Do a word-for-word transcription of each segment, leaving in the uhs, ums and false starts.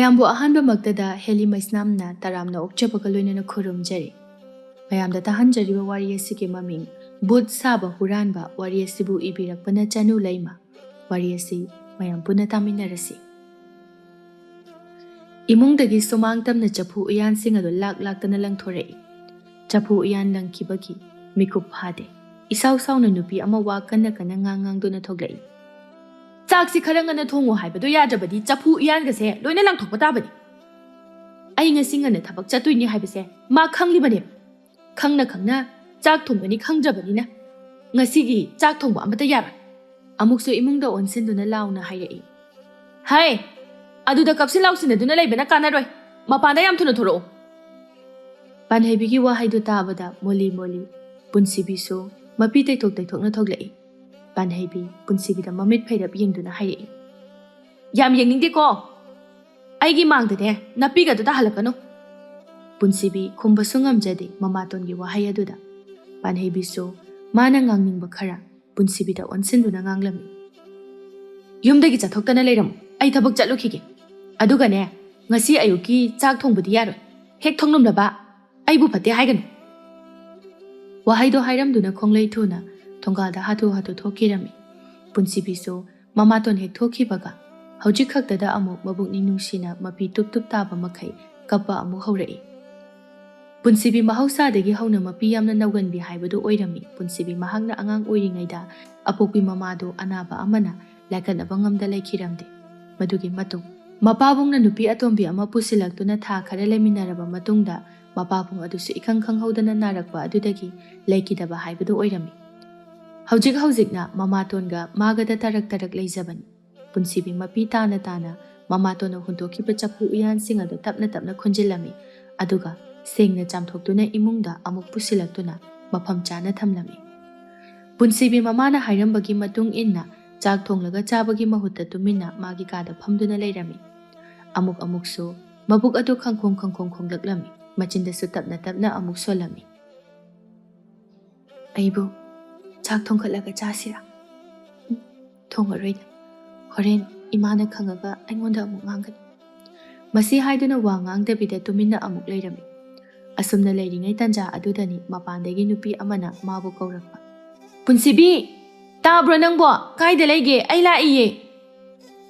ꯃꯌꯥꯝꯕꯨ ꯑꯍꯥꯟꯕꯃꯛꯇꯗ ꯍꯦꯂꯤ ꯃꯩꯁꯅꯥꯝꯅ ꯇꯔꯥꯝꯅ ꯑꯣꯛꯆꯕꯒ ꯂꯣꯏꯅꯅ ꯈꯨꯔꯨꯝꯖꯔꯤ꯫ ꯃꯌꯥꯝꯗ ꯇꯥꯍꯟꯖꯔꯤꯕ ꯋꯥꯔꯤ ꯑꯁꯤꯒꯤ ꯃꯃꯤꯡ ꯚꯨꯠ ꯁꯥꯕ ꯍꯨꯔꯥꯟꯕ꯫ ꯋꯥꯔꯤ ꯑꯁꯤꯕꯨ ꯏꯕꯤꯔꯛꯄꯅ ꯆꯅꯨ ꯂꯩꯃ꯫ ꯋꯥꯔꯤ ꯑꯁꯤ ꯃꯌꯥꯝ ꯄꯨꯟꯅ ꯇꯥꯃꯤꯟꯅꯔꯁꯤ꯫ ꯏꯃꯨꯡꯗꯒꯤ ꯁꯨꯃꯥꯡ ꯇꯝꯅ ꯆꯐꯨ ꯎꯌꯥꯟꯁꯤꯡ ꯑꯗꯨ ꯂꯥꯛ ꯂꯥꯛꯇꯅ ꯂꯪꯊꯣꯔꯛꯏ꯫ ꯆꯐꯨ ꯎꯌꯥꯟ ꯂꯪꯈꯤꯕꯒꯤ ꯃꯤꯀꯨꯞ ꯐꯥꯗꯦ꯫ ꯏꯁꯥꯎ ꯁꯥꯎꯅ ꯅꯨꯄꯤ ꯑꯃ ꯋꯥ ꯀꯟꯅ ꯀꯟꯅ ꯉꯥꯡ ꯉꯥꯡꯗꯨꯅ ꯊꯣꯛꯂꯛꯏ꯫ "ꯆꯥꯛꯁꯤ ꯈꯔ ꯉꯟꯅ ꯊꯣꯡꯉꯨ ꯍꯥꯏꯕꯗꯨ ꯌꯥꯗ꯭ꯔꯕꯗꯤ ꯆꯐꯨ ꯎꯌꯥꯟꯒꯁꯦ ꯂꯣꯏꯅ ꯂꯪꯊꯣꯛꯄ ꯇꯥꯕꯅꯤ꯫ ꯑꯩ ꯉꯁꯤ ꯉꯟꯅ ꯊꯕꯛ ꯆꯠꯇꯣꯏꯅꯤ ꯍꯥꯏꯕꯁꯦ ꯃꯥ ꯈꯪꯂꯤꯕꯅꯦ꯫ ꯈꯪꯅ ꯈꯪꯅ ꯆꯥꯛ ꯊꯣꯡꯒꯅꯤ ꯈꯪꯗ꯭ꯔꯕꯅꯤꯅ ꯉꯁꯤꯒꯤ ꯆꯥꯛ ꯊꯣꯡꯕ ꯑꯃꯠꯇ ꯌꯥꯔꯣꯏ꯫" ꯑꯃꯨꯛꯁꯨ ꯏꯃꯨꯡꯗ ꯑꯣꯟꯁꯤꯟꯗꯨꯅ ꯂꯥꯎꯅ ꯍꯥꯏꯔꯛꯏ꯫ "ꯍꯥꯏ, ꯑꯗꯨꯗ ꯀꯞꯁꯤꯟ ꯂꯥꯎꯁꯤꯟꯅꯗꯨꯅ ꯂꯩꯕꯅ ꯀꯥꯟꯅꯔꯣꯏ꯫ ꯃꯄꯥꯟꯗ ꯌꯥꯝ ꯊꯨꯅ ꯊꯣꯔꯛꯑꯣ꯫" ꯄꯥꯟꯍꯩꯕꯤꯒꯤ ꯋꯥꯍꯩꯗꯨ ꯇꯥꯕꯗ ꯃꯣꯂꯤ ꯃꯣꯂꯤ ꯄꯨꯟꯁꯤꯕꯤꯁꯨ ꯃꯄꯤ ꯇꯩꯊꯣꯛ ꯇꯩꯊꯣꯛꯅ ꯊꯣꯛꯂꯛꯏ꯫ ꯄꯥꯟꯍꯩꯕꯤ ꯄꯨꯟꯁꯤꯕꯤꯗ ꯃꯃꯤꯠ ꯐꯩꯔꯞ ꯌꯦꯡꯗꯨꯅ ꯍꯥꯏꯔꯛꯏ꯫ "ꯌꯥꯝ ꯌꯦꯡꯅꯤꯡꯗꯦꯀꯣ꯫ ꯑꯩꯒꯤ ꯃꯥꯡꯗꯅꯦ ꯅꯥꯄꯤꯒꯗꯨ ꯇꯥꯍꯜꯂꯛꯀꯅꯨ꯫" ꯄꯨꯟꯁꯤꯕꯤ ꯈꯨꯝꯕꯁꯨ ꯉꯝꯖꯗꯦ ꯃꯃꯥꯇꯣꯟꯒꯤ ꯋꯥꯍꯩ ꯑꯗꯨꯗ꯫ ꯄꯥꯟꯍꯩꯕꯤꯁꯨ ꯃꯥꯅ ꯉꯥꯡꯅꯤꯡꯕ ꯈꯔ ꯄꯨꯟꯁꯤꯕꯤꯗ ꯑꯣꯟꯁꯤꯟꯗꯨꯅ ꯉꯥꯡꯂꯝꯃꯤ꯫ "ꯌꯨꯝꯗꯒꯤ ꯆꯠꯊꯣꯛꯇꯅ ꯂꯩꯔꯝꯃꯨ꯫ ꯑꯩ ꯊꯕꯛ ꯆꯠꯂꯨꯈꯤꯒꯦ꯫ ꯑꯗꯨꯒꯅꯦ, ꯉꯁꯤ ꯑꯌꯨꯛꯀꯤ ꯆꯥꯛ ꯊꯣꯡꯕꯗꯤ ꯌꯥꯔꯣꯏ꯫ ꯍꯦꯛ ꯊꯣꯡꯂꯝꯂꯕ ꯑꯩꯕꯨ ꯐꯠꯇꯦ ꯍꯥꯏꯒꯅꯨ꯫" ꯋꯥꯍꯩꯗꯣ ꯍꯥꯏꯔꯝꯗꯨꯅ ꯈꯣꯡꯂꯩ ꯊꯨꯅ ꯊꯣꯡꯒꯥꯜꯗ ꯍꯥꯊꯨ ꯍꯥꯊꯨ ꯊꯣꯛꯈꯤꯔꯝꯃꯤ꯫ ꯄꯨꯟꯁꯤꯕꯤꯁꯨ ꯃꯃꯥꯇꯣꯟ ꯍꯦꯛ ꯊꯣꯛꯈꯤꯕꯒ ꯍꯧꯖꯤꯛ ꯈꯛꯇꯗ ꯑꯃꯨꯛ ꯃꯕꯨꯛꯅꯤꯡ ꯅꯨꯡꯁꯤꯅ ꯃꯄꯤ ꯇꯨꯞ ꯇꯨꯞ ꯇꯥꯕ ꯃꯈꯩ ꯀꯞꯄ ꯑꯃꯨꯛ ꯍꯧꯔꯛꯏ꯫ ꯄꯨꯟꯁꯤꯕꯤ ꯃꯍꯧꯁꯥꯗꯒꯤ ꯍꯧꯅ ꯃꯄꯤ ꯌꯥꯝꯅ ꯅꯧꯒꯟꯕꯤ ꯍꯥꯏꯕꯗꯨ ꯑꯣꯏꯔꯝꯃꯤ꯫ ꯄꯨꯟꯁꯤꯕꯤ ꯃꯍꯥꯛꯅ ꯑꯉꯥꯡ ꯑꯣꯏꯔꯤꯉꯩꯗ ꯑꯄꯣꯛꯄꯤ ꯃꯃꯥꯗꯨ ꯑꯅꯥꯕ ꯑꯃꯅ ꯂꯥꯏꯀꯠꯅꯕ ꯉꯝꯗ ꯂꯩꯈꯤꯔꯝꯗꯦ꯫ ꯃꯗꯨꯒꯤ ꯃꯇꯨꯡ ꯃꯄꯥꯕꯨꯡꯅ ꯅꯨꯄꯤ ꯑꯇꯣꯝꯕꯤ ꯑꯃ ꯄꯨꯁꯤꯜꯂꯛꯇꯨꯅ ꯊꯥ ꯈꯔ ꯂꯩꯃꯤꯟꯅꯔꯕ ꯃꯇꯨꯡꯗ ꯃꯄꯥꯕꯨꯡ ꯑꯗꯨꯁꯨ ꯏꯈꯪ ꯈꯪꯍꯧꯗꯅ ꯅꯥꯔꯛꯄ ꯑꯗꯨꯗꯒꯤ ꯂꯩꯈꯤꯗꯕ ꯍꯥꯏꯕꯗꯨ ꯑꯣꯏꯔꯝꯃꯤ꯫ ꯍꯧꯖꯤꯛ ꯍꯧꯖꯤꯛꯅ ꯃꯃꯥꯇꯣꯟꯒ ꯃꯥꯒꯗ ꯇꯔꯛ ꯇꯔꯛ ꯂꯩꯖꯕꯅꯤ꯫ ꯄꯨꯟꯁꯤꯕꯤ ꯃꯄꯤ ꯇꯥꯅ ꯇꯥꯅ ꯃꯃꯥꯇꯣꯟꯅ ꯍꯨꯟꯗꯣꯛꯈꯤꯕ ꯆꯐꯨ ꯎꯌꯥꯟꯁꯤꯡ ꯑꯗꯨ ꯇꯞꯅ ꯇꯞꯅ ꯈꯨꯟꯖꯤꯜꯂꯝꯃꯤ, ꯑꯗꯨꯒ ꯁꯦꯡꯅ ꯆꯥꯝꯊꯣꯛꯇꯨꯅ ꯏꯃꯨꯡꯗ ꯑꯃꯨꯛ ꯄꯨꯁꯤꯜꯂꯛꯇꯨꯅ ꯃꯐꯝ ꯆꯥꯅ ꯊꯝꯂꯝꯃꯤ꯫ ꯄꯨꯟꯁꯤꯕꯤ ꯃꯃꯥꯅ ꯍꯥꯏꯔꯝꯕꯒꯤ ꯃꯇꯨꯡ ꯏꯟꯅ ꯆꯥꯛ ꯊꯣꯡꯂꯒ ꯆꯥꯕꯒꯤ ꯃꯍꯨꯠꯇ ꯇꯨꯃꯤꯟꯅ ꯃꯥꯒꯤ ꯀꯥꯗ ꯐꯝꯗꯨꯅ ꯂꯩꯔꯝꯃꯤ꯫ ꯑꯃꯨꯛ ꯑꯃꯨꯛꯁꯨ ꯃꯕꯨꯛ ꯑꯗꯨ ꯈꯪꯈꯣꯡ ꯈꯪꯈꯣꯡ ꯈꯣꯡꯂꯛꯂꯝꯃꯤ, ꯃꯆꯤꯟꯗꯁꯨ ꯇꯞꯅ ꯇꯞꯅ ꯑꯃꯨꯛ ꯁꯣꯜꯂꯝꯃꯤ꯫ "ꯑꯩꯕꯨ ꯆꯥꯛ ꯊꯣꯡꯒꯠꯂꯒ ꯆꯥꯁꯤꯔꯥ?" "ꯎꯝ, ꯊꯣꯡꯉꯔꯣꯏꯗ꯫ ꯍꯣꯔꯦꯟ ꯏꯃꯥꯅ ꯈꯪꯉꯒ ꯑꯩꯉꯣꯟꯗ ꯑꯃꯨꯛ ꯉꯥꯡꯒꯅꯤ꯫" ꯃꯁꯤ ꯍꯥꯏꯗꯨꯅ ꯋꯥ ꯉꯥꯡꯗꯕꯤꯗ ꯇꯨꯃꯤꯟꯅ ꯑꯃꯨꯛ ꯂꯩꯔꯝꯃꯤ꯫ ꯑꯁꯨꯝꯅ ꯂꯩꯔꯤꯉꯩ ꯇꯟꯖꯥ ꯑꯗꯨꯗꯅꯤ ꯃꯄꯥꯟꯗꯒꯤ ꯅꯨꯄꯤ ꯑꯃꯅ ꯃꯥꯕꯨ ꯀꯧꯔꯛꯄ꯫ "ꯄꯨꯟꯁꯤꯕꯤ! ꯇꯥꯕ꯭ꯔꯣ ꯅꯪꯕꯣ? ꯀꯥꯏꯗ ꯂꯩꯒꯦ? ꯑꯩ ꯂꯥꯛꯏꯌꯦ!"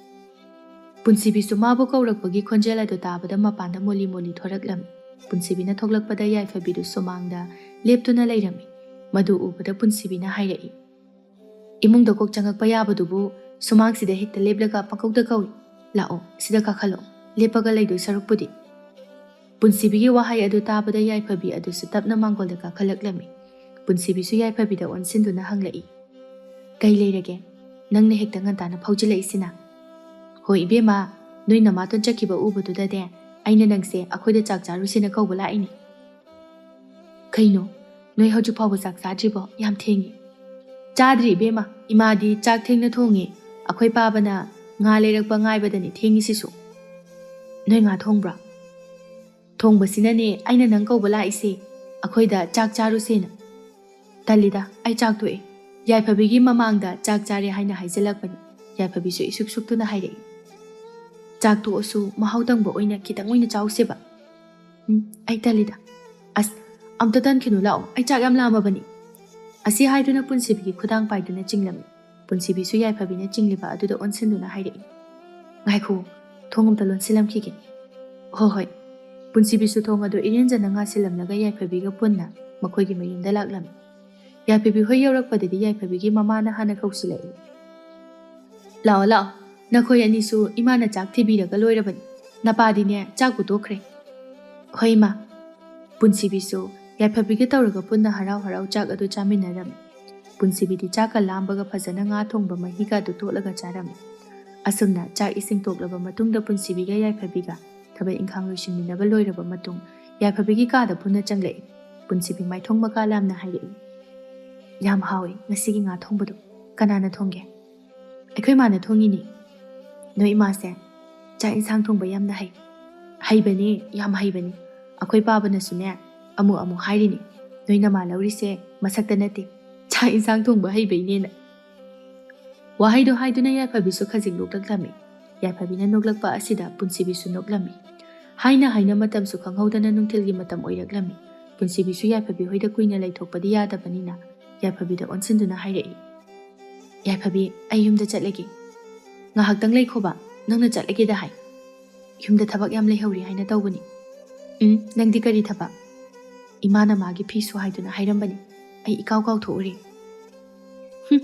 ꯄꯨꯟꯁꯤꯕꯤꯁꯨ ꯃꯥꯕꯨ ꯀꯧꯔꯛꯄꯒꯤ ꯈꯣꯟꯖꯦꯜ ꯑꯗꯨ ꯇꯥꯕꯗ ꯃꯄꯥꯟꯗ ꯃꯣꯂꯤ ꯃꯣꯂꯤ ꯊꯣꯔꯛꯂꯝꯃꯤ꯫ ꯄꯨꯟꯁꯤꯕꯤꯅ ꯊꯣꯛꯂꯛꯄꯗ ꯌꯥꯏꯐꯕꯤꯗꯨ ꯁꯨꯃꯥꯡꯗ ꯂꯦꯞꯇꯨꯅ ꯂꯩꯔꯝꯃꯤ꯫ ꯃꯗꯨ ꯎꯕꯗ ꯄꯨꯟꯁꯤꯕꯤꯅ ꯍꯥꯏꯔꯛꯏ, "ꯏꯃꯨꯡꯗ ꯀꯣꯛ ꯆꯪꯉꯛꯄ ꯌꯥꯕꯗꯨꯕꯨ ꯁꯨꯃꯥꯡꯁꯤꯗ ꯍꯦꯛꯇ ꯂꯦꯞꯂꯒ ꯄꯪꯀꯧꯗ ꯀꯧꯏ꯫ ꯂꯥꯛꯑꯣ, ꯁꯤꯗ ꯀꯥꯈꯠꯂꯛꯑꯣ, ꯂꯦꯞꯄꯒ ꯂꯩꯗꯣꯏ ꯁꯔꯨꯛꯄꯨꯗꯤ꯫" ꯄꯨꯟꯁꯤꯕꯤꯒꯤ ꯋꯥꯍꯩ ꯑꯗꯨ ꯇꯥꯕꯗ ꯌꯥꯏꯐꯕꯤ ꯑꯗꯨꯁꯨ ꯇꯞꯅ ꯃꯥꯡꯒꯣꯜꯗ ꯀꯥꯈꯠꯂꯛꯂꯝꯃꯤ꯫ ꯄꯨꯟꯁꯤꯕꯤꯁꯨ ꯌꯥꯏꯐꯕꯤꯗ ꯑꯣꯟꯁꯤꯟꯗꯨꯅ ꯍꯪꯂꯛꯏ, "ꯀꯩ ꯂꯩꯔꯒꯦ? ꯅꯪꯅ ꯍꯦꯛꯇ ꯉꯟꯇꯥꯅ ꯐꯥꯎꯖꯤꯜꯂꯛꯏꯁꯤꯅ?" "ꯍꯣꯏ ꯏꯕꯦꯝꯃ, ꯅꯣꯏ ꯅꯃꯥꯇꯣꯟ ꯆꯠꯈꯤꯕ ꯎꯕꯗꯨꯗꯅꯦ ꯑꯩꯅ ꯅꯪꯁꯦ ꯑꯩꯈꯣꯏꯗ ꯆꯥꯛ ꯆꯥꯔꯨꯁꯦꯅ ꯀꯧꯕ ꯂꯥꯛꯏꯅꯤ꯫" "ꯀꯩꯅꯣ, ꯅꯣꯏ ꯍꯧꯖꯤꯛ ꯐꯥꯎꯕ ꯆꯥꯛ ꯆꯥꯗ꯭ꯔꯤꯕꯣ? ꯌꯥꯝ ꯊꯦꯡꯉꯤ꯫" "ꯆꯥꯗ꯭ꯔꯤ ꯏꯕꯦꯝꯃ, ꯏꯃꯥꯗꯤ ꯆꯥꯛ ꯊꯦꯡꯅ ꯊꯣꯡꯉꯦ꯫ ꯑꯩꯈꯣꯏ ꯄꯥꯕꯅ ꯉꯥ ꯂꯩꯔꯛꯄ ꯉꯥꯏꯕꯗꯅꯤ ꯊꯦꯡꯉꯤꯁꯤꯁꯨ꯫" "ꯅꯣꯏ ꯉꯥ ꯊꯣꯡꯕ꯭ꯔꯣ?" "ꯊꯣꯡꯕꯁꯤꯅꯅꯦ ꯑꯩꯅ ꯅꯪ ꯀꯧꯕ ꯂꯥꯛꯏꯁꯦ, ꯑꯩꯈꯣꯏꯗ ꯆꯥꯛ ꯆꯥꯔꯨꯁꯦꯅ꯫" "ꯇꯜꯂꯤꯗ, ꯑꯩ ꯆꯥꯛ ꯇꯣꯛꯑꯦ꯫" ꯌꯥꯏꯐꯕꯤꯒꯤ ꯃꯃꯥꯡꯗ ꯆꯥꯛ ꯆꯥꯔꯦ ꯍꯥꯏꯅ ꯍꯥꯏꯖꯤꯜꯂꯛꯄꯅꯤ꯫ ꯌꯥꯏꯐꯕꯤꯁꯨ ꯏꯁꯨꯛ ꯁꯨꯛꯇꯨꯅ ꯍꯥꯏꯔꯛꯏ, "ꯆꯥꯛ ꯇꯣꯛꯑꯁꯨ ꯃꯍꯥꯎ ꯇꯪꯕ ꯑꯣꯏꯅ ꯈꯤꯇꯪ ꯑꯣꯏꯅ ꯆꯥꯎꯁꯦꯕ꯫" "ꯎꯝ, ꯑꯩ ꯇꯜꯂꯤꯗ꯫" "ꯑꯁ, ꯑꯝꯇ ꯇꯟꯈꯤꯅꯨ, ꯂꯥꯛꯑꯣ, ꯑꯩ ꯆꯥꯛ ꯌꯥꯝ ꯂꯥꯝꯃꯕꯅꯤ꯫" ꯑꯁꯤ ꯍꯥꯏꯗꯨꯅ ꯄꯨꯟꯁꯤꯕꯤꯒꯤ ꯈꯨꯗꯥꯡ ꯄꯥꯏꯗꯨꯅ ꯆꯤꯡꯂꯝꯃꯤ꯫ ꯄꯨꯟꯁꯤꯕꯤꯁꯨ ꯌꯥꯏꯐꯕꯤꯅ ꯆꯤꯡꯂꯤꯕ ꯑꯗꯨꯗ ꯑꯣꯟꯁꯤꯟꯗꯨꯅ ꯍꯥꯏꯔꯛꯏ, "ꯉꯥꯏꯈꯣ, ꯊꯣꯡ ꯑꯝꯇ ꯂꯣꯟꯁꯤꯜꯂꯝꯈꯤꯒꯦ꯫" "ꯍꯣꯏ, ꯍꯣꯏ꯫" ꯄꯨꯟꯁꯤꯕꯤꯁꯨ ꯊꯣꯡ ꯑꯗꯨ ꯏꯔꯦꯟꯖꯅ ꯉꯥꯁꯤꯜꯂꯝꯂꯒ ꯌꯥꯏꯐꯕꯤꯒ ꯄꯨꯟꯅ ꯃꯈꯣꯏꯒꯤ ꯃꯌꯨꯝꯗ ꯂꯥꯛꯂꯝꯃꯤ꯫ ꯌꯥꯏꯐꯕꯤ ꯍꯣꯏ ꯌꯧꯔꯛꯄꯗꯗꯤ ꯌꯥꯏꯐꯕꯤꯒꯤ ꯃꯃꯥꯅ ꯍꯥꯟꯅ ꯀꯧꯁꯤꯜꯂꯛꯏ, "ꯂꯥꯛꯑꯣ, ꯂꯥꯛꯑꯣ, ꯅꯈꯣꯏ ꯑꯅꯤꯁꯨ ꯏꯃꯥꯅ ꯆꯥꯛ ꯊꯤꯕꯤꯔꯒ ꯂꯣꯏꯔꯕꯅꯤ꯫ ꯅꯄꯥꯗꯤꯅꯦ ꯆꯥꯛꯄꯨ ꯇꯣꯛꯈ꯭ꯔꯦ꯫" "ꯍꯣꯏ ꯏꯃꯥ꯫" ꯄꯨꯟꯁꯤꯕꯤꯁꯨ ꯌꯥꯏꯐꯕꯤꯒ ꯇꯧꯔꯒ ꯄꯨꯟꯅ ꯍꯔꯥꯎ ꯍꯔꯥꯎ ꯆꯥꯛ ꯑꯗꯨ ꯆꯥꯃꯤꯟꯅꯔꯝꯃꯤ꯫ ꯄꯨꯟꯁꯤꯕꯤꯗꯤ ꯆꯥꯛꯀ ꯂꯥꯝꯕꯒ ꯐꯖꯅ ꯉꯥ ꯊꯣꯡꯕ ꯃꯍꯤꯒ ꯑꯗꯨ ꯇꯣꯠꯂꯒ ꯆꯥꯔꯝꯃꯤ꯫ ꯑꯁꯨꯝꯅ ꯆꯥꯛ ꯏꯁꯤꯡ ꯇꯣꯛꯂꯕ ꯃꯇꯨꯡꯗ ꯄꯨꯟꯁꯤꯕꯤꯒ ꯌꯥꯏꯐꯕꯤꯒ ꯊꯕꯛ ꯏꯪꯈꯥꯡ ꯂꯣꯏꯁꯤꯟꯃꯤꯟꯅꯕ ꯂꯣꯏꯔꯕ ꯃꯇꯨꯡ ꯌꯥꯏꯐꯕꯤꯒꯤ ꯀꯥꯗ ꯄꯨꯟꯅ ꯆꯪꯂꯛꯏ꯫ ꯄꯨꯟꯁꯤꯕꯤ ꯃꯥꯏꯊꯣꯡ ꯃꯀꯥ ꯂꯥꯝꯅ ꯍꯥꯏꯔꯛꯏ, "ꯌꯥꯝ ꯍꯥꯎꯏ ꯉꯁꯤꯒꯤ ꯉꯥ ꯊꯣꯡꯕꯗꯨ꯫ ꯀꯅꯥꯅ ꯊꯣꯡꯒꯦ?" "ꯑꯩꯈꯣꯏ ꯃꯥꯅ ꯊꯣꯡꯉꯤꯅꯦ꯫" "ꯅꯣꯏ ꯏꯃꯥꯁꯦ ꯆꯥꯛ ꯏꯟꯁꯥꯡ ꯊꯣꯡꯕ ꯌꯥꯝꯅ ꯍꯩ꯫" "ꯍꯩꯕꯅꯦ, ꯌꯥꯝ ꯍꯩꯕꯅꯦ꯫ ꯑꯩꯈꯣꯏ ꯄꯥꯕꯅꯁꯨꯅꯦ ꯑꯃꯨꯛ ꯑꯃꯨꯛ ꯍꯥꯏꯔꯤꯅꯦ, ꯅꯣꯏ ꯅꯃꯥ ꯂꯧꯔꯤꯁꯦ ꯃꯁꯛꯇ ꯅꯠꯇꯦ, ꯆꯥꯛ ꯏꯟꯁꯥꯡ ꯊꯣꯡꯕ ꯍꯩꯕꯩꯅꯦꯅ꯫" ꯋꯥꯍꯩꯗꯣ ꯍꯥꯏꯗꯨꯅ ꯌꯥꯏꯐꯕꯤꯁꯨ ꯈꯖꯤꯛ ꯅꯣꯛꯂꯛꯂꯝꯃꯤ꯫ ꯌꯥꯏꯐꯕꯤꯅ ꯅꯣꯛꯂꯛꯄ ꯑꯁꯤꯗ ꯄꯨꯟꯁꯤꯕꯤꯁꯨ ꯅꯣꯛꯂꯝꯃꯤ꯫ ꯍꯥꯏꯅ ꯍꯥꯏꯅ ꯃꯇꯝꯁꯨ ꯈꯪꯍꯧꯗꯅ ꯅꯨꯡꯊꯤꯜꯒꯤ ꯃꯇꯝ ꯑꯣꯏꯔꯛꯂꯝꯃꯤ꯫ ꯄꯨꯟꯁꯤꯕꯤꯁꯨ ꯌꯥꯏꯐꯕꯤ ꯍꯣꯏꯗ ꯀꯨꯏꯅ ꯂꯩꯊꯣꯛꯄꯗꯤ ꯌꯥꯗꯕꯅꯤꯅ ꯌꯥꯏꯐꯕꯤꯗ ꯑꯣꯟꯁꯤꯟꯗꯨꯅ ꯍꯥꯏꯔꯛꯏ, "ꯌꯥꯏꯐꯕꯤ, ꯑꯩ ꯌꯨꯝꯗ ꯆꯠꯂꯒꯦ꯫ ꯉꯥꯏꯍꯥꯛꯇꯪ ꯂꯩꯈꯣꯕ, ꯅꯪꯅ ꯆꯠꯂꯒꯦꯗ ꯍꯥꯏ꯫ ꯌꯨꯝꯗ ꯊꯕꯛ ꯌꯥꯝ ꯂꯩꯍꯧꯔꯤ ꯍꯥꯏꯅ ꯇꯧꯕꯅꯤ꯫ ꯎꯝ, ꯅꯪꯗꯤ ꯀꯔꯤ ꯊꯕꯛ?" "ꯏꯃꯥꯅ ꯃꯥꯒꯤ ꯐꯤ ꯁꯨ ꯍꯥꯏꯗꯨꯅ ꯍꯥꯏꯔꯝꯕꯅꯤ꯫ ꯑꯩ ꯏꯀꯥꯎ ꯀꯥꯎꯊꯣꯛꯎꯔꯦ꯫" "ꯍꯨꯝ,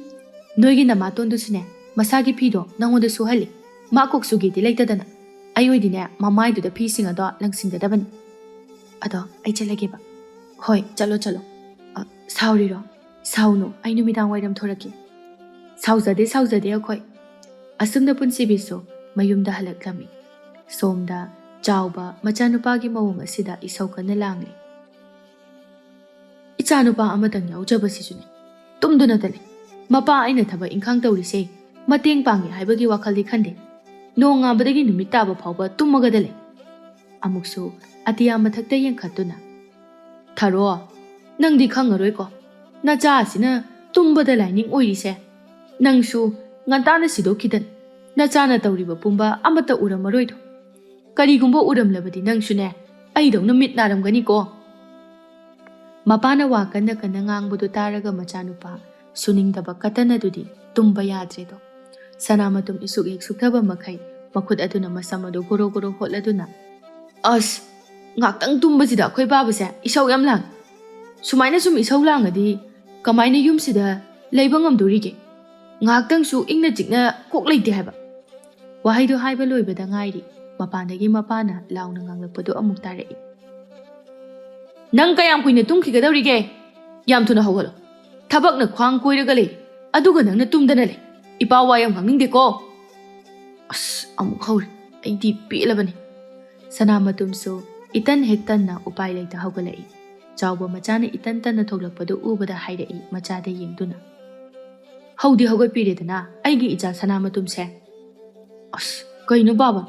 ꯅꯣꯏꯒꯤ ꯅꯃꯥꯇꯣꯟꯗꯨꯁꯨꯅꯦ, ꯃꯁꯥꯒꯤ ꯐꯤꯗꯣ ꯅꯪꯉꯣꯟꯗ ꯁꯨꯍꯜꯂꯤ꯫ ꯃꯥ ꯀꯣꯛ ꯁꯨꯒꯦꯗꯤ ꯂꯩꯇꯗꯅ꯫ ꯑꯩ ꯑꯣꯏꯗꯤꯅꯦ, ꯃꯃꯥꯏꯗꯨꯗ ꯐꯤꯁꯤꯡ ꯑꯗꯣ ꯂꯪꯁꯤꯟꯒꯗꯕꯅꯤ꯫ ꯑꯗꯣ ꯑꯩ ꯆꯠꯂꯒꯦꯕ꯫" "ꯍꯣꯏ, ꯆꯠꯂꯣ, ꯆꯠꯂꯣ꯫ ꯑ, ꯁꯥꯎꯔꯤꯔꯣ?" "ꯁꯥꯎꯅꯨ, ꯑꯩ ꯅꯨꯃꯤꯗꯥꯡ ꯋꯥꯏꯔꯝ ꯊꯣꯔꯛꯀꯦ꯫" "ꯁꯥꯎꯖꯗꯦ, ꯁꯥꯎꯖꯗꯦ ꯑꯩꯈꯣꯏ꯫" ꯑꯁꯨꯝꯅ ꯄꯨꯟꯁꯤꯕꯤꯁꯨ ꯃꯌꯨꯝꯗ ꯍꯜꯂꯛꯂꯝꯃꯤ꯫ ꯁꯣꯝꯗ ꯆꯥꯎꯕ ꯃꯆꯥꯅꯨꯄꯥꯒꯤ ꯃꯑꯣꯡ ꯑꯁꯤꯗ ꯏꯁꯧ ꯀꯟꯅ ꯂꯥꯡꯂꯤ꯫ "ꯏꯆꯥꯅꯨꯄꯥ ꯑꯃꯇꯪ ꯌꯥꯎꯖꯕꯁꯤꯁꯨꯅꯦ, ꯇꯨꯝꯗꯨꯅꯇ ꯂꯩ꯫ ꯃꯄꯥ ꯑꯩꯅ ꯊꯕꯛ ꯏꯪꯈꯥꯡ ꯇꯧꯔꯤꯁꯦ ꯃꯇꯦꯡ ꯄꯥꯡꯉꯦ ꯍꯥꯏꯕꯒꯤ ꯋꯥꯈꯜꯗꯤ ꯈꯟꯗꯦ꯫ ꯅꯣꯡꯉꯥꯟꯕꯗꯒꯤ ꯅꯨꯃꯤꯠ ꯇꯥꯕ ꯐꯥꯎꯕ ꯇꯨꯝꯃꯒꯗ ꯂꯩ꯫" ꯑꯃꯨꯛꯁꯨ ꯑꯇꯤꯌꯥ ꯃꯊꯛꯇ ꯌꯦꯡꯈꯠꯇꯨꯅ, "ꯊꯔꯣ, ꯅꯪꯗꯤ ꯈꯪꯉꯔꯣꯏꯀꯣ, ꯅꯆꯥ ꯑꯁꯤꯅ ꯇꯨꯝꯕꯗ ꯂꯥꯏꯅꯤꯡ ꯑꯣꯏꯔꯤꯁꯦ꯫ ꯅꯪꯁꯨ ꯉꯟꯇꯥꯅ ꯁꯤꯗꯣꯛꯈꯤꯗꯅ ꯅꯆꯥꯅ ꯇꯧꯔꯤꯕ ꯄꯨꯝꯕ ꯑꯃꯠꯇ ꯎꯔꯝꯃꯔꯣꯏꯗꯣ꯫ ꯀꯔꯤꯒꯨꯝꯕ ꯎꯔꯝꯂꯕꯗꯤ ꯅꯪꯁꯨꯅꯦ ꯑꯩꯗꯧꯅ ꯃꯤꯠ ꯅꯥꯔꯝꯒꯅꯤꯀꯣ꯫" ꯃꯄꯥꯅ ꯋꯥ ꯀꯟꯅ ꯀꯟꯅ ꯉꯥꯡꯕꯗꯨ ꯇꯥꯔꯒ ꯃꯆꯥꯅꯨꯄꯥ ꯁꯨꯅꯤꯡꯗꯕ ꯀꯇꯟ ꯑꯗꯨꯗꯤ ꯇꯨꯝꯕ ꯌꯥꯗ꯭ꯔꯦꯗꯣ꯫ ꯁꯅꯥꯃꯇꯨꯝ ꯏꯁꯨꯛ ꯍꯦꯛ ꯁꯨꯛꯊꯕ ꯃꯈꯩ ꯃꯈꯨꯠ ꯑꯗꯨꯅ ꯃꯁꯝ ꯑꯗꯨ ꯒꯣꯔꯣ ꯒꯣꯔꯣ ꯍꯣꯠꯂꯗꯨꯅ, "ꯑꯁ, ꯉꯥꯛꯇꯪ ꯇꯨꯝꯕꯁꯤꯗ ꯑꯩꯈꯣꯏ ꯕꯥꯕꯁꯦ ꯏꯁꯧ ꯌꯥꯝ ꯂꯥꯡꯉꯤ꯫ ꯁꯨꯃꯥꯏꯅ ꯁꯨꯝ ꯏꯁꯧ ꯂꯥꯡꯉꯗꯤ ꯀꯃꯥꯏꯅ ꯌꯨꯝꯁꯤꯗ ꯂꯩꯕ ꯉꯝꯗꯣꯔꯤꯒꯦ? ꯉꯥꯏꯍꯥꯛꯇꯪꯁꯨ ꯏꯪꯅ ꯆꯤꯛꯅ ꯀꯣꯛ ꯂꯩꯇꯦ ꯍꯥꯏꯕ꯫" ꯋꯥꯍꯩꯗꯨ ꯍꯥꯏꯕ ꯂꯣꯏꯕꯗ ꯉꯥꯏꯔꯤ, ꯃꯄꯥꯟꯗꯒꯤ ꯃꯄꯥꯅ ꯂꯥꯎꯅ ꯉꯥꯡꯂꯛꯄꯗꯨ ꯑꯃꯨꯛ ꯇꯥꯔꯛꯏ꯫ "ꯅꯪ ꯀꯌꯥꯝ ꯀꯨꯏꯅ ꯇꯨꯝꯈꯤꯒꯗꯧꯔꯤꯒꯦ? ꯌꯥꯝ ꯊꯨꯅ ꯍꯧꯒꯠꯂꯣ꯫ ꯊꯕꯛꯅ ꯈ꯭ꯋꯥꯡ ꯀꯣꯏꯔꯒ ꯂꯩ, ꯑꯗꯨꯒ ꯅꯪꯅ ꯇꯨꯝꯗꯅ ꯂꯩ꯫ ꯏꯄꯥ ꯋꯥ ꯌꯥꯝ ꯉꯥꯡꯅꯤꯡꯗꯦꯀꯣ꯫" ꯑꯁ, ꯑꯃꯨꯛ ꯍꯧꯔꯦ꯫ ꯑꯩꯗꯤ ꯄꯦꯜꯂꯕꯅꯤ꯫ ꯁꯅꯥꯃꯇꯨꯝꯁꯨ ꯏꯇꯟ ꯍꯦꯛ ꯇꯟꯅ ꯎꯄꯥꯏ ꯂꯩꯇ ꯍꯧꯒꯠꯂꯛꯏ꯫ ꯆꯥꯎꯕ ꯃꯆꯥꯅ ꯏꯇꯟ ꯇꯟꯅ ꯊꯣꯛꯂꯛꯄꯗꯨ ꯎꯕꯗ ꯍꯥꯏꯔꯛꯏ ꯃꯆꯥꯗ ꯌꯦꯡꯗꯨꯅ, "ꯍꯧꯗꯤ ꯍꯧꯒꯠꯄꯤꯔꯦꯗꯅ ꯑꯩꯒꯤ ꯏꯆꯥ ꯁꯅꯥꯃꯇꯨꯝꯁꯦ꯫" "ꯑꯁ, ꯀꯩꯅꯣ ꯕꯥꯕꯥ?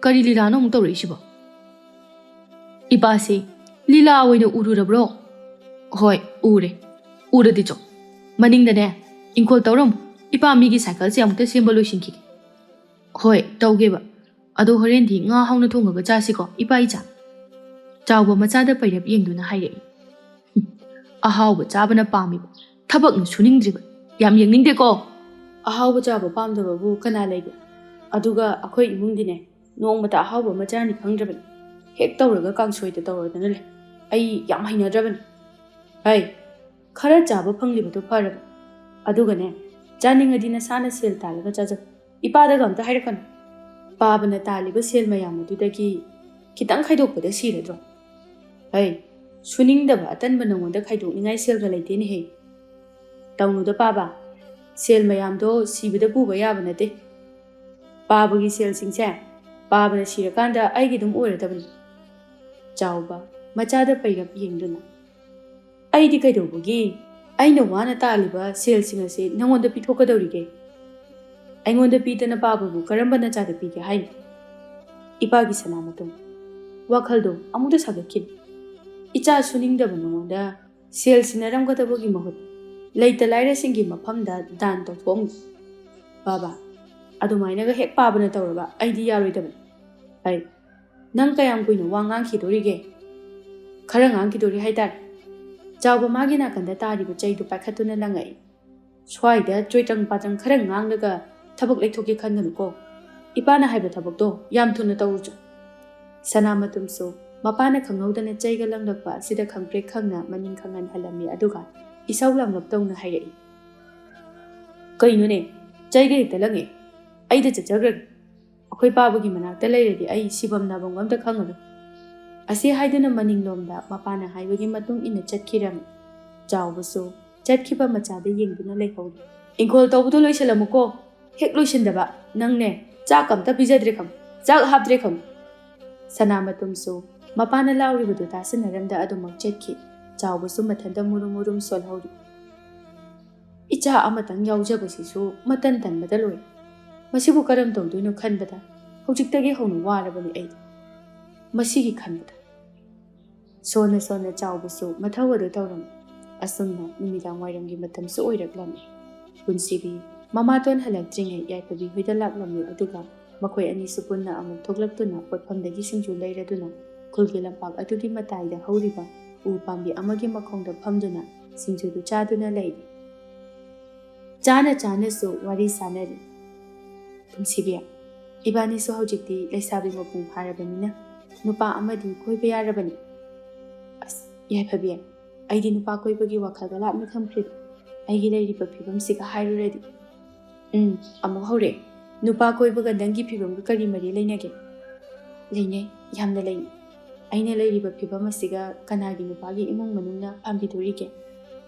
ꯀꯔꯤ ꯂꯤꯂꯥꯅꯣ ꯑꯃꯨꯛ ꯇꯧꯔꯛꯏꯁꯤꯕꯣ?" "ꯏꯄꯥꯁꯤ ꯂꯤꯂꯥ ꯑꯣꯏꯅ ꯎꯔꯨꯔꯕ꯭ꯔꯣ?" "ꯍꯣꯏ, ꯎꯔꯦ꯫ ꯎꯔꯗꯤ ꯆꯣ, ꯃꯅꯤꯡꯗꯅꯦ ꯏꯪꯈꯣꯜ ꯇꯧꯔꯝꯃꯨ꯫ ꯏꯄꯥ ꯃꯤꯒꯤ ꯁꯥꯏꯀꯜꯁꯦ ꯑꯃꯨꯛꯇ ꯁꯦꯝꯕ ꯂꯣꯏꯁꯤꯟꯈꯤꯒꯦ꯫" "ꯍꯣꯏ, ꯇꯧꯒꯦꯕ꯫ ꯑꯗꯣ ꯍꯣꯔꯦꯟꯗꯤ ꯉꯥ ꯍꯥꯎꯅ ꯊꯣꯡꯉꯒ ꯆꯥꯁꯤꯀꯣ, ꯏꯄꯥ ꯏꯆꯥ?" ꯆꯥꯎꯕ ꯃꯆꯥꯗ ꯄꯩꯔꯞ ꯌꯦꯡꯗꯨꯅ ꯍꯥꯏꯔꯛꯏ꯫ "ꯍꯨꯝ, ꯑꯍꯥꯎꯕ ꯆꯥꯕꯅ ꯄꯥꯝꯃꯤꯕ, ꯊꯕꯛꯅ ꯁꯨꯅꯤꯡꯗ꯭ꯔꯤꯕ, ꯌꯥꯝ ꯌꯦꯡꯅꯤꯡꯗꯦꯀꯣ!" "ꯑꯍꯥꯎꯕ ꯆꯥꯕ ꯄꯥꯝꯗꯕꯕꯨ ꯀꯅꯥ ꯂꯩꯒꯦ? ꯑꯗꯨꯒ ꯑꯩꯈꯣꯏ ꯏꯃꯨꯡꯗꯤꯅꯦ, ꯅꯣꯡꯃꯇ ꯑꯍꯥꯎꯕ ꯑꯃ ꯆꯥꯅꯤ ꯈꯪꯗ꯭ꯔꯕꯅꯤ꯫ ꯍꯦꯛ ꯇꯧꯔꯒ ꯀꯥꯡꯁꯣꯏꯗ ꯇꯧꯔꯗꯅ ꯂꯩ꯫ ꯑꯩ ꯌꯥꯝ ꯍꯩꯅꯗ꯭ꯔꯕꯅꯤ꯫ ꯍꯩ, ꯈꯔ ꯆꯥꯕ ꯐꯪꯂꯤꯕꯗꯣ ꯐꯔꯕꯅꯤ꯫ ꯑꯗꯨꯒꯅꯦ, ꯆꯥꯅꯤꯡꯉꯗꯤ ꯅꯁꯥꯅ ꯁꯦꯜ ꯇꯥꯜꯂꯒ ꯆꯥꯖꯧ꯫ ꯏꯄꯥꯗꯒ ꯑꯝꯇ ꯍꯥꯏꯔꯛꯀꯅꯨ꯫ ꯄꯥꯕꯅ ꯇꯥꯜꯂꯤꯕ ꯁꯦꯜ ꯃꯌꯥꯝ ꯑꯗꯨꯗꯒꯤ ꯈꯤꯇꯪ ꯈꯥꯏꯗꯣꯛꯄꯗ ꯁꯤꯔꯗ꯭ꯔꯣ? ꯍꯩ, ꯁꯨꯅꯤꯡꯗꯕ ꯑꯇꯟꯕ ꯅꯉꯣꯟꯗ ꯈꯥꯏꯗꯣꯛꯅꯤꯡꯉꯥꯏ ꯁꯦꯜꯒ ꯂꯩꯇꯦꯅꯦꯍꯦ꯫ ꯇꯧꯅꯨꯗ ꯄꯥꯕ, ꯁꯦꯜ ꯃꯌꯥꯝꯗꯣ ꯁꯤꯕꯗ ꯄꯨꯕ ꯌꯥꯕ ꯅꯠꯇꯦ꯫ ꯄꯥꯕꯒꯤ ꯁꯦꯜꯁꯤꯡꯁꯦ ꯄꯥꯕꯅ ꯁꯤꯔꯀꯥꯟꯗ ꯑꯩꯒꯤ ꯑꯗꯨꯝ ꯑꯣꯏꯔꯗꯕꯅꯤ꯫" ꯆꯥꯎꯕ ꯃꯆꯥꯗ ꯄꯩꯔꯞ ꯌꯦꯡꯗꯨꯅ, "ꯑꯩꯗꯤ ꯀꯩꯗꯧꯕꯒꯤ ꯑꯩꯅ ꯋꯥꯅ ꯇꯥꯜꯂꯤꯕ ꯁꯦꯜꯁꯤꯡ ꯑꯁꯤ ꯅꯉꯣꯟꯗ ꯄꯤꯊꯣꯛꯀꯗꯧꯔꯤꯒꯦ? ꯑꯩꯉꯣꯟꯗ ꯄꯤꯗꯅ ꯄꯥꯕꯕꯨ ꯀꯔꯝꯕ ꯅꯆꯥꯗ ꯄꯤꯒꯦ ꯍꯥꯏꯅꯣ?" ꯏꯄꯥꯒꯤ ꯁꯅꯥꯃꯇꯨꯝ, ꯋꯥꯈꯜꯗꯣ ꯑꯃꯨꯛꯇ ꯁꯥꯒꯠꯈꯤꯅꯨ꯫ ꯏꯆꯥ ꯁꯨꯅꯤꯡꯗꯕ ꯅꯉꯣꯟꯗ ꯁꯦꯜ ꯁꯤꯟꯅꯔꯝꯒꯗꯕꯒꯤ ꯃꯍꯨꯠ ꯂꯩꯇ ꯂꯥꯏꯔꯁꯤꯡꯒꯤ ꯃꯐꯝꯗ ꯗꯥꯟ ꯇꯧꯊꯣꯛꯑꯝꯃꯤ꯫ ꯕꯥꯕꯥ, ꯑꯗꯨꯃꯥꯏꯅꯒ ꯍꯦꯛ ꯄꯥꯕꯅ ꯇꯧꯔꯕ ꯑꯩꯗꯤ ꯌꯥꯔꯣꯏꯗꯕꯅꯤ꯫ ꯑꯩ, ꯅꯪ ꯀꯌꯥꯝ ꯀꯨꯏꯅ ꯋꯥ ꯉꯥꯡꯈꯤꯗꯣꯔꯤꯒꯦ? ꯈꯔ ꯉꯥꯡꯈꯤꯗꯣꯔꯤ ꯍꯥꯏꯇꯥꯔꯦ꯫ ꯆꯥꯎꯕ ꯃꯥꯒꯤ ꯅꯥꯀꯟꯗ ꯇꯥꯔꯤꯕ ꯆꯩꯗꯨ ꯄꯥꯏꯈꯠꯇꯨꯅ ꯂꯪꯉꯛꯏ꯫ ꯁ꯭ꯋꯥꯏꯗ ꯆꯣꯏꯇ꯭ꯔꯪ ꯄꯥꯇ꯭ꯔꯪ ꯈꯔ ꯉꯥꯡꯂꯒ ꯊꯕꯛ ꯂꯩꯊꯣꯛꯀꯦ ꯈꯟꯒꯅꯨꯀꯣ꯫ ꯏꯄꯥꯅ ꯍꯥꯏꯕ ꯊꯕꯛꯇꯣ ꯌꯥꯝ ꯊꯨꯅ ꯇꯧꯔꯨꯆꯣ꯫ ꯁꯅꯥꯃꯇꯨꯝꯁꯨ ꯃꯄꯥꯅ ꯈꯪꯍꯧꯗꯅ ꯆꯩꯒ ꯂꯪꯂꯛꯄ ꯑꯁꯤꯗ ꯈꯪꯄ꯭ꯔꯦꯛ ꯈꯪꯅ ꯃꯅꯤꯡ ꯈꯪꯍꯟ ꯍꯜꯂꯝꯃꯤ, ꯑꯗꯨꯒ ꯏꯁꯧ ꯂꯥꯡꯂꯞ ꯇꯧꯅ ꯍꯥꯏꯔꯛꯏ꯫ "ꯀꯩꯅꯣꯅꯦ, ꯆꯩꯒ ꯍꯦꯛꯇ ꯂꯪꯉꯦ? ꯑꯩꯗ ꯆꯠꯆꯈ꯭ꯔꯒꯦ꯫ ꯑꯩꯈꯣꯏ ꯄꯥꯕꯒꯤ ꯃꯅꯥꯛꯇ ꯂꯩꯔꯗꯤ ꯑꯩ ꯁꯤꯐꯝ ꯅꯥꯐꯝꯒ ꯑꯝꯇ ꯈꯪꯉꯔꯣꯏ꯫" ꯑꯁꯤ ꯍꯥꯏꯗꯨꯅ ꯃꯅꯤꯡꯂꯣꯝꯗ ꯃꯄꯥꯅ ꯍꯥꯏꯕꯒꯤ ꯃꯇꯨꯡ ꯏꯟꯅ ꯆꯠꯈꯤꯔꯝꯃꯤ꯫ ꯆꯥꯎꯕꯁꯨ ꯆꯠꯈꯤꯕ ꯃꯆꯥꯗ ꯌꯦꯡꯗꯨꯅ ꯂꯩꯍꯧꯔꯤ꯫ "ꯏꯪꯈꯣꯜ ꯇꯧꯕꯗꯣ ꯂꯣꯏꯁꯤꯜꯂꯝꯃꯨꯀꯣ, ꯍꯦꯛ ꯂꯣꯏꯁꯤꯟꯗꯕ ꯅꯪꯅꯦ ꯆꯥꯛ ꯑꯝꯇ ꯄꯤꯖꯗ꯭ꯔꯦ ꯈꯪ, ꯆꯥꯛ ꯍꯥꯞꯇ꯭ꯔꯦ ꯈꯪ꯫" ꯁꯅꯥꯃꯇꯨꯝꯁꯨ ꯃꯄꯥꯅ ꯂꯥꯎꯔꯤꯕꯗꯨ ꯇꯥꯁꯤꯟꯅꯔꯝꯗ ꯑꯗꯨꯃꯛ ꯆꯠꯈꯤ꯫ ꯆꯥꯎꯕꯁꯨ ꯃꯊꯟꯇ ꯃꯨꯔꯨꯝ ꯃꯨꯔꯨꯝ ꯁꯣꯜꯍꯧꯔꯤ꯫ "ꯏꯆꯥ ꯑꯃꯇꯪ ꯌꯥꯎꯖꯕꯁꯤꯁꯨ ꯃꯇꯟ ꯇꯟꯕꯗ ꯂꯣꯏꯔꯦ꯫ ꯃꯁꯤꯕꯨ ꯀꯔꯝ ꯇꯧꯗꯣꯏꯅꯣ ꯈꯟꯕꯗ ꯍꯧꯖꯤꯛꯇꯒꯤ ꯍꯧꯅ ꯋꯥꯔꯕꯅꯤ ꯑꯩꯗꯤ꯫ ꯃꯁꯤꯒꯤ ꯈꯟꯕꯗ꯫" ꯁꯣꯟꯅ ꯁꯣꯟꯅ ꯆꯥꯎꯕꯁꯨ ꯃꯊꯧ ꯑꯗꯨ ꯇꯧꯔꯝꯃꯤ꯫ ꯑꯁꯨꯝꯅ ꯅꯨꯃꯤꯗꯥꯡ ꯋꯥꯏꯔꯝꯒꯤ ꯃꯇꯝꯁꯨ ꯑꯣꯏꯔꯛꯂꯝꯃꯤ꯫ ꯄꯨꯟꯁꯤꯕꯤ ꯃꯃꯥꯇꯣꯟ ꯍꯜꯂꯛꯇ꯭ꯔꯤꯉꯩ ꯌꯥꯏꯐꯕꯤ ꯍꯣꯏꯗ ꯂꯥꯛꯂꯝꯃꯤ, ꯑꯗꯨꯒ ꯃꯈꯣꯏ ꯑꯅꯤꯁꯨ ꯄꯨꯟꯅ ꯑꯃꯨꯛ ꯊꯣꯛꯂꯛꯇꯨꯅ ꯄꯣꯠꯐꯝꯗꯒꯤ ꯁꯤꯡꯖꯨ ꯂꯩꯔꯗꯨꯅ ꯈꯨꯜꯒꯤ ꯂꯝꯄꯥꯛ ꯑꯗꯨꯒꯤ ꯃꯇꯥꯏꯗ ꯍꯧꯔꯤꯕ ꯎ ꯄꯥꯝꯕꯤ ꯑꯃꯒꯤ ꯃꯈꯣꯡꯗ ꯐꯝꯗꯨꯅ ꯁꯤꯡꯖꯨꯗꯨ ꯆꯥꯗꯨꯅ ꯂꯩꯔꯤ꯫ ꯆꯥꯅ ꯆꯥꯅꯁꯨ ꯋꯥꯔꯤ ꯁꯥꯅꯔꯤ꯫ "ꯄꯨꯟꯁꯤꯕꯤ, ꯏꯕꯥꯅꯤꯁꯨ ꯍꯧꯖꯤꯛꯇꯤ ꯂꯩꯁꯥꯕꯤ ꯃꯄꯨꯡ ꯐꯥꯔꯕꯅꯤꯅ ꯅꯨꯄꯥ ꯑꯃꯗꯤ ꯀꯣꯏꯕ ꯌꯥꯔꯕꯅꯤ꯫ ꯑꯁ, ꯌꯥꯏꯐꯕꯤ, ꯑꯩꯗꯤ ꯅꯨꯄꯥ ꯀꯣꯏꯕꯒꯤ ꯋꯥꯈꯜꯒ ꯂꯥꯞꯅ ꯊꯝꯈ꯭ꯔꯦ꯫ ꯑꯩꯒꯤ ꯂꯩꯔꯤꯕ ꯐꯤꯕꯝꯁꯤꯒ ꯍꯥꯏꯔꯨꯔꯗꯤ꯫" "ꯎꯝ, ꯑꯃꯨꯛ ꯍꯧꯔꯛꯑꯦ꯫ ꯅꯨꯄꯥ ꯀꯣꯏꯕꯒ ꯅꯪꯒꯤ ꯐꯤꯕꯝꯒ ꯀꯔꯤ ꯃꯔꯤ ꯂꯩꯅꯒꯦ?" "ꯂꯩꯅꯩ, ꯌꯥꯝꯅ ꯂꯩꯅꯩ꯫ ꯑꯩꯅ ꯂꯩꯔꯤꯕ ꯐꯤꯕꯝ ꯑꯁꯤꯒ ꯀꯅꯥꯒꯤ ꯅꯨꯄꯥꯒꯤ ꯏꯃꯨꯡ ꯃꯅꯨꯡꯅ ꯄꯥꯝꯕꯤꯗꯣꯔꯤꯒꯦ?"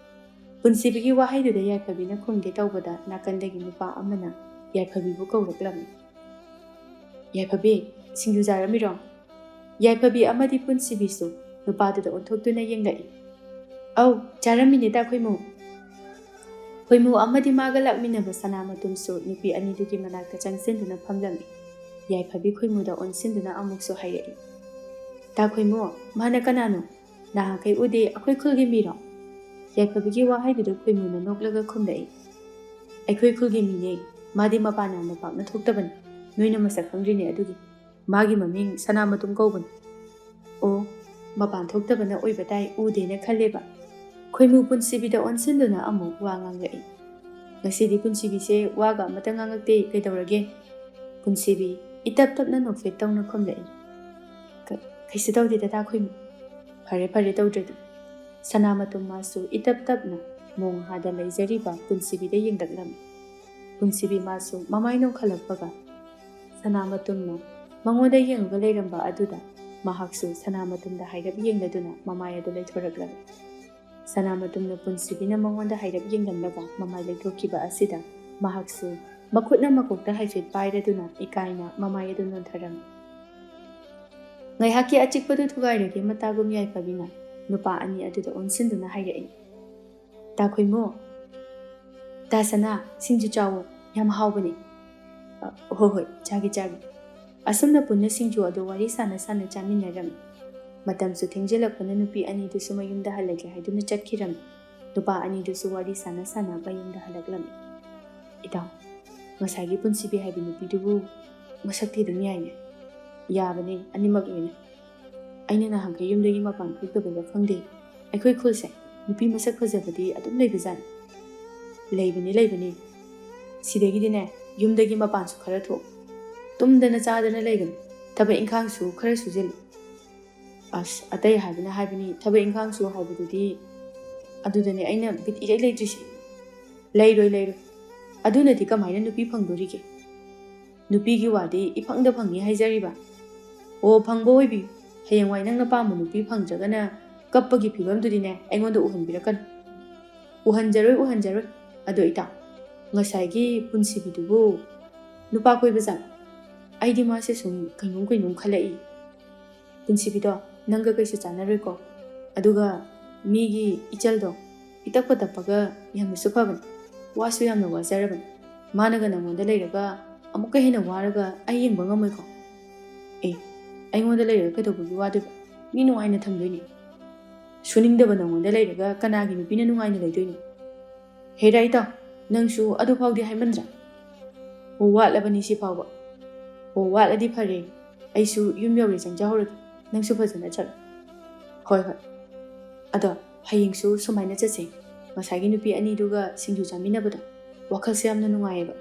ꯄꯨꯟꯁꯤꯕꯤꯒꯤ ꯋꯥꯍꯩꯗꯨꯗ ꯌꯥꯏꯐꯕꯤꯅ ꯈꯨꯝꯒꯦ ꯇꯧꯕꯗ ꯅꯥꯀꯟꯗꯒꯤ ꯅꯨꯄꯥ ꯑꯃꯅ ꯌꯥꯏꯐꯕꯤꯕꯨ ꯀꯧꯔꯛꯂꯝꯃꯤ꯫ "ꯌꯥꯏꯐꯕꯤ, ꯁꯤꯡꯖꯨ ꯆꯥꯔꯝꯃꯤꯔꯣ?" ꯌꯥꯏꯐꯕꯤ ꯑꯃꯗꯤ ꯄꯨꯟꯁꯤꯕꯤꯁꯨ ꯅꯨꯄꯥꯗꯨꯗ ꯑꯣꯟꯊꯣꯛꯇꯨꯅ ꯌꯦꯡꯂꯛꯏ꯫ "ꯑꯧ, ꯆꯥꯔꯝꯃꯤꯅꯦ ꯇꯥ ꯈꯣꯏꯃꯨ꯫" ꯈꯣꯏꯃꯨ ꯑꯃꯗꯤ ꯃꯥꯒ ꯂꯥꯛꯃꯤꯟꯅꯕ ꯁꯅꯥꯃꯇꯨꯝꯁꯨ ꯅꯨꯄꯤ ꯑꯅꯤꯗꯨꯒꯤ ꯃꯅꯥꯛꯇ ꯆꯪꯁꯤꯟꯗꯨꯅ ꯐꯝꯂꯝꯃꯤ꯫ ꯌꯥꯏꯐꯕꯤ ꯈꯣꯏꯃꯨꯗ ꯑꯣꯟꯁꯤꯟꯗꯨꯅ ꯑꯃꯨꯛꯁꯨ ꯍꯥꯏꯔꯛꯏ, "ꯇꯥ ꯈꯣꯏꯃꯨ, ꯃꯥꯅ ꯀꯅꯥꯅꯣ? ꯅꯍꯥꯟꯈꯩ ꯎꯗꯦ ꯑꯩꯈꯣꯏ ꯈꯨꯜꯒꯤ ꯃꯤꯔꯣ?" ꯌꯥꯏꯐꯕꯤꯒꯤ ꯋꯥꯍꯩꯗꯨꯗ ꯈꯣꯏꯃꯨꯅ ꯅꯣꯛꯂꯒ ꯈꯨꯝꯂꯛꯏ, "ꯑꯩꯈꯣꯏ ꯈꯨꯜꯒꯤ ꯃꯤꯅꯦ꯫ ꯃꯥꯗꯤ ꯃꯄꯥꯟ ꯌꯥꯝꯅ ꯄꯥꯛꯅ ꯊꯣꯛꯇꯕꯅꯤ꯫ ꯅꯣꯏꯅ ꯃꯁꯛ ꯈꯪꯗ꯭ꯔꯤꯅꯦ ꯑꯗꯨꯒꯤ꯫ ꯃꯥꯒꯤ ꯃꯃꯤꯡ ꯁꯅꯥꯃꯇꯨꯝ ꯀꯧꯕꯅꯤ꯫" "ꯑꯣ, ꯃꯄꯥꯟ ꯊꯣꯛꯇꯕꯅ ꯑꯣꯏꯕ ꯇꯥꯏ, ꯎꯗꯦꯅ ꯈꯜꯂꯦꯕ꯫" ꯈꯣꯏꯃꯨ ꯄꯨꯟꯁꯤꯕꯤꯗ ꯑꯣꯟꯁꯤꯟꯗꯨꯅ ꯑꯃꯨꯛ ꯋꯥ ꯉꯥꯡꯂꯛꯏ꯫ "ꯉꯁꯤꯗꯤ ꯄꯨꯟꯁꯤꯕꯤꯁꯦ ꯋꯥꯒ ꯑꯃꯠꯇ ꯉꯥꯡꯂꯛꯇꯦ, ꯀꯩꯗꯧꯔꯒꯦ?" ꯄꯨꯟꯁꯤꯕꯤ ꯏꯇꯞ ꯇꯞꯅ ꯅꯣꯛꯐꯦꯠ ꯇꯧꯅ ꯈꯨꯝꯂꯛꯏ꯫ "ꯀ-, ꯀꯩꯁꯨ ꯇꯧꯗꯦꯗ ꯇꯥ ꯈꯣꯏꯃꯨ꯫" "ꯐꯔꯦ ꯐꯔꯦ, ꯇꯧꯗ꯭ꯔꯗꯤ꯫" ꯁꯅꯥꯃꯇꯨꯝ ꯃꯥꯁꯨ ꯏꯇꯞ ꯇꯞꯅ ꯃꯣꯡꯍꯥꯗ ꯂꯩꯖꯔꯤꯕ ꯄꯨꯟꯁꯤꯕꯤꯗ ꯌꯦꯡꯂꯛꯂꯝꯃꯤ꯫ ꯄꯨꯟꯁꯤꯕꯤ ꯃꯥꯁꯨ ꯃꯃꯥꯏ ꯅꯣꯡꯈꯠꯂꯛꯄꯒ ꯁꯅꯥꯃꯇꯨꯝꯅ ꯃꯉꯣꯟꯗ ꯌꯦꯡꯂꯒ ꯂꯩꯔꯝꯕ ꯑꯗꯨꯗ ꯃꯍꯥꯛꯁꯨ ꯁꯅꯥꯃꯇꯨꯝꯗ ꯍꯥꯏꯔꯞ ꯌꯦꯡꯂꯗꯨꯅ ꯃꯃꯥꯏ ꯑꯗꯨ ꯂꯩꯊꯣꯔꯛꯂꯝꯃꯤ꯫ ꯁꯅꯥꯃꯇꯨꯝꯅ ꯄꯨꯟꯁꯤꯕꯤꯅ ꯃꯉꯣꯟꯗ ꯍꯥꯏꯔꯞ ꯌꯦꯡꯂꯝꯂꯒ ꯃꯃꯥꯏ ꯂꯩꯊꯣꯛꯈꯤꯕ ꯑꯁꯤꯗ ꯃꯍꯥꯛꯁꯨ ꯃꯈꯨꯠꯅ ꯃꯀꯣꯛꯇ ꯍꯥꯏꯐꯦꯠ ꯄꯥꯏꯔꯗꯨꯅ ꯏꯀꯥꯏꯅ ꯃꯃꯥꯏ ꯑꯗꯨ ꯅꯣꯟꯊꯔꯝꯃꯤ꯫ ꯉꯥꯏꯍꯥꯛꯀꯤ ꯑꯆꯤꯛꯄꯗꯨ ꯊꯨꯒꯥꯏꯔꯒꯦ ꯃꯇꯥꯒꯨꯝ ꯌꯥꯏꯐꯕꯤꯅ ꯅꯨꯄꯥ ꯑꯅꯤ ꯑꯗꯨꯗ ꯑꯣꯟꯁꯤꯟꯗꯨꯅ ꯍꯥꯏꯔꯛꯏ, "ꯇꯥ ꯈꯣꯏꯃꯨ, ꯇꯥ ꯁꯅꯥ, ꯁꯤꯡꯖꯨ ꯆꯥꯎꯑꯣ, ꯌꯥꯝ ꯍꯥꯎꯕꯅꯤ꯫" "ꯑ, ꯍꯣꯏ ꯍꯣꯏ, ꯆꯥꯒꯦ ꯆꯥꯒꯦ꯫" ꯑꯁꯨꯝꯅ ꯄꯨꯟꯅ ꯁꯤꯡꯖꯨ ꯑꯗꯨ ꯋꯥꯔꯤ ꯁꯥꯟꯅ ꯁꯥꯟꯅ ꯆꯥꯃꯤꯟꯅꯔꯝꯃꯤ꯫ ꯃꯇꯝꯁꯨ ꯊꯦꯡꯖꯤꯜꯂꯛꯄꯅ ꯅꯨꯄꯤ ꯑꯅꯤꯗꯨꯁꯨ ꯃꯌꯨꯝꯗ ꯍꯜꯂꯒꯦ ꯍꯥꯏꯗꯨꯅ ꯆꯠꯈꯤꯔꯝꯃꯤ꯫ ꯅꯨꯄꯥ ꯑꯅꯤꯗꯨꯁꯨ ꯋꯥꯔꯤ ꯁꯥꯟꯅ ꯁꯥꯟꯅ ꯃꯌꯨꯝꯗ ꯍꯜꯂꯛꯂꯝꯃꯤ꯫ ꯏꯇꯥꯎ, ꯉꯁꯥꯏꯒꯤ ꯄꯨꯟꯁꯤꯕꯤ ꯍꯥꯏꯕ ꯅꯨꯄꯤꯗꯨꯕꯨ ꯃꯁꯛꯇꯤ ꯑꯗꯨꯝ ꯌꯥꯏꯅꯦ꯫ ꯌꯥꯕꯅꯦ, ꯑꯅꯤꯃꯛ ꯂꯣꯏꯅ꯫ ꯑꯩꯅ ꯅꯍꯥꯟꯈꯩ ꯌꯨꯝꯗꯒꯤ ꯃꯄꯥꯟ ꯊꯣꯛꯇꯕꯩꯔ ꯈꯪꯗꯦ, ꯑꯩꯈꯣꯏ ꯈꯨꯜꯁꯦ ꯅꯨꯄꯤ ꯃꯁꯛ ꯐꯖꯕꯗꯤ ꯑꯗꯨꯝ ꯂꯩꯕꯖꯥꯠꯅꯤ꯫ ꯂꯩꯕꯅꯤ, ꯂꯩꯕꯅꯤ꯫ ꯁꯤꯗꯒꯤꯗꯤꯅꯦ, ꯌꯨꯝꯗꯒꯤ ꯃꯄꯥꯟꯁꯨ ꯈꯔ ꯊꯣꯛ꯫ ꯇꯨꯝꯗꯅ ꯆꯥꯗꯅ ꯂꯩꯒꯅꯨ꯫ ꯊꯕꯛ ꯏꯪꯈꯥꯡꯁꯨ ꯈꯔ ꯁꯨꯖꯤꯜꯂꯨ꯫ ꯑꯁ, ꯑꯇꯩ ꯍꯥꯏꯕꯅ ꯍꯥꯏꯕꯅꯤ, ꯊꯕꯛ ꯏꯪꯈꯥꯡꯁꯨ ꯍꯥꯏꯕꯗꯨꯗꯤ, ꯑꯗꯨꯗꯅꯦ ꯑꯩꯅ ꯕꯤꯠ ꯏꯔꯩ ꯂꯩꯇ꯭ꯔꯤꯁꯦ꯫ ꯂꯩꯔꯣꯏ, ꯂꯩꯔꯣꯏ꯫ ꯑꯗꯨꯅꯗꯤ ꯀꯃꯥꯏꯅ ꯅꯨꯄꯤ ꯐꯪꯗꯣꯔꯤꯒꯦ? ꯅꯨꯄꯤꯒꯤ ꯋꯥꯗꯤ ꯏꯐꯪꯗ ꯐꯪꯉꯤ ꯍꯥꯏꯖꯔꯤꯕ꯫ ꯑꯣ, ꯐꯪꯕ ꯑꯣꯏꯕꯤꯌꯨ꯫ ꯍꯌꯦꯡꯋꯥꯏ ꯅꯪꯅ ꯄꯥꯝꯕ ꯅꯨꯄꯤ ꯐꯪꯗ꯭ꯔꯒꯅ ꯀꯞꯄꯒꯤ ꯐꯤꯕꯝꯗꯨꯗꯤꯅꯦ ꯑꯩꯉꯣꯟꯗ ꯎꯍꯟꯕꯤꯔꯛꯀꯅꯨ꯫ ꯎꯍꯟꯖꯔꯣꯏ, ꯎꯍꯟꯖꯔꯣꯏ꯫ ꯑꯗꯣ ꯏꯇꯥꯎ, ꯉꯁꯥꯏꯒꯤ ꯄꯨꯟꯁꯤꯕꯤꯗꯨꯕꯨ ꯅꯨꯄꯥ ꯀꯣꯏꯕ ꯖꯥꯠꯂꯣ? ꯑꯩꯗꯤ ꯃꯥꯁꯦ ꯁꯨꯝ ꯀꯩꯅꯣꯝ ꯀꯩꯅꯣꯝ ꯈꯜꯂꯛꯏ꯫ ꯄꯨꯟꯁꯤꯕꯤꯗꯣ ꯅꯪꯒ ꯀꯩꯁꯨ ꯆꯥꯟꯅꯔꯣꯏꯀꯣ꯫ ꯑꯗꯨꯒ ꯃꯤꯒꯤ ꯏꯆꯜꯗꯣ ꯏꯇꯞꯄ ꯇꯞꯄꯒ ꯌꯥꯝꯅꯁꯨ ꯐꯕꯅꯤ, ꯋꯥꯁꯨ ꯌꯥꯝꯅ ꯋꯥꯖꯔꯕꯅꯤ꯫ ꯃꯥꯅꯒ ꯅꯪꯉꯣꯟꯗ ꯂꯩꯔꯒ ꯑꯃꯨꯛꯀ ꯍꯦꯟꯅ ꯋꯥꯔꯒ ꯑꯩ ꯌꯦꯡꯕ ꯉꯝꯃꯣꯏꯀꯣ꯫ ꯑꯦ, ꯑꯩꯉꯣꯟꯗ ꯂꯩꯔꯒ ꯀꯩꯗꯧꯕꯒꯤ ꯋꯥꯗꯣꯏꯕ? ꯃꯤ ꯅꯨꯡꯉꯥꯏꯅ ꯊꯝꯗꯣꯏꯅꯦ꯫ ꯁꯨꯅꯤꯡꯗꯕ ꯅꯪꯉꯣꯟꯗ ꯂꯩꯔꯒ ꯀꯅꯥꯒꯤ ꯅꯨꯄꯤꯅ ꯅꯨꯡꯉꯥꯏꯅ ꯂꯩꯗꯣꯏꯅꯣ? ꯍꯦꯔꯥ ꯏꯇꯥꯎ, ꯅꯪꯁꯨ ꯑꯗꯨ ꯐꯥꯎꯗꯤ ꯍꯥꯏꯃꯟꯗ꯭ꯔꯥ? ꯑꯣ, ꯋꯥꯠꯂꯕꯅꯤ ꯁꯤ ꯐꯥꯎꯕ꯫ ꯑꯣ, ꯋꯥꯠꯂꯗꯤ ꯐꯔꯦ, ꯑꯩꯁꯨ ꯌꯨꯝ ꯌꯧꯔꯦ, ꯆꯪꯖꯍꯧꯔꯒꯦ꯫ ꯅꯪꯁꯨ ꯐꯖꯅ ꯆꯠꯂꯣ꯫ ꯍꯣꯏ, ꯍꯣꯏ꯫ ꯑꯗꯣ ꯍꯌꯦꯡꯁꯨ ꯁꯨꯃꯥꯏꯅ ꯆꯠꯁꯦ, ꯉꯁꯥꯏꯒꯤ ꯅꯨꯄꯤ ꯑꯅꯤꯗꯨꯒ ꯁꯤꯡꯖꯨ ꯆꯥꯃꯤꯟꯅꯕꯗꯣ꯫ ꯋꯥꯈꯜꯁꯦ ꯌꯥꯝꯅ ꯅꯨꯡꯉꯥꯏꯌꯦꯕ꯫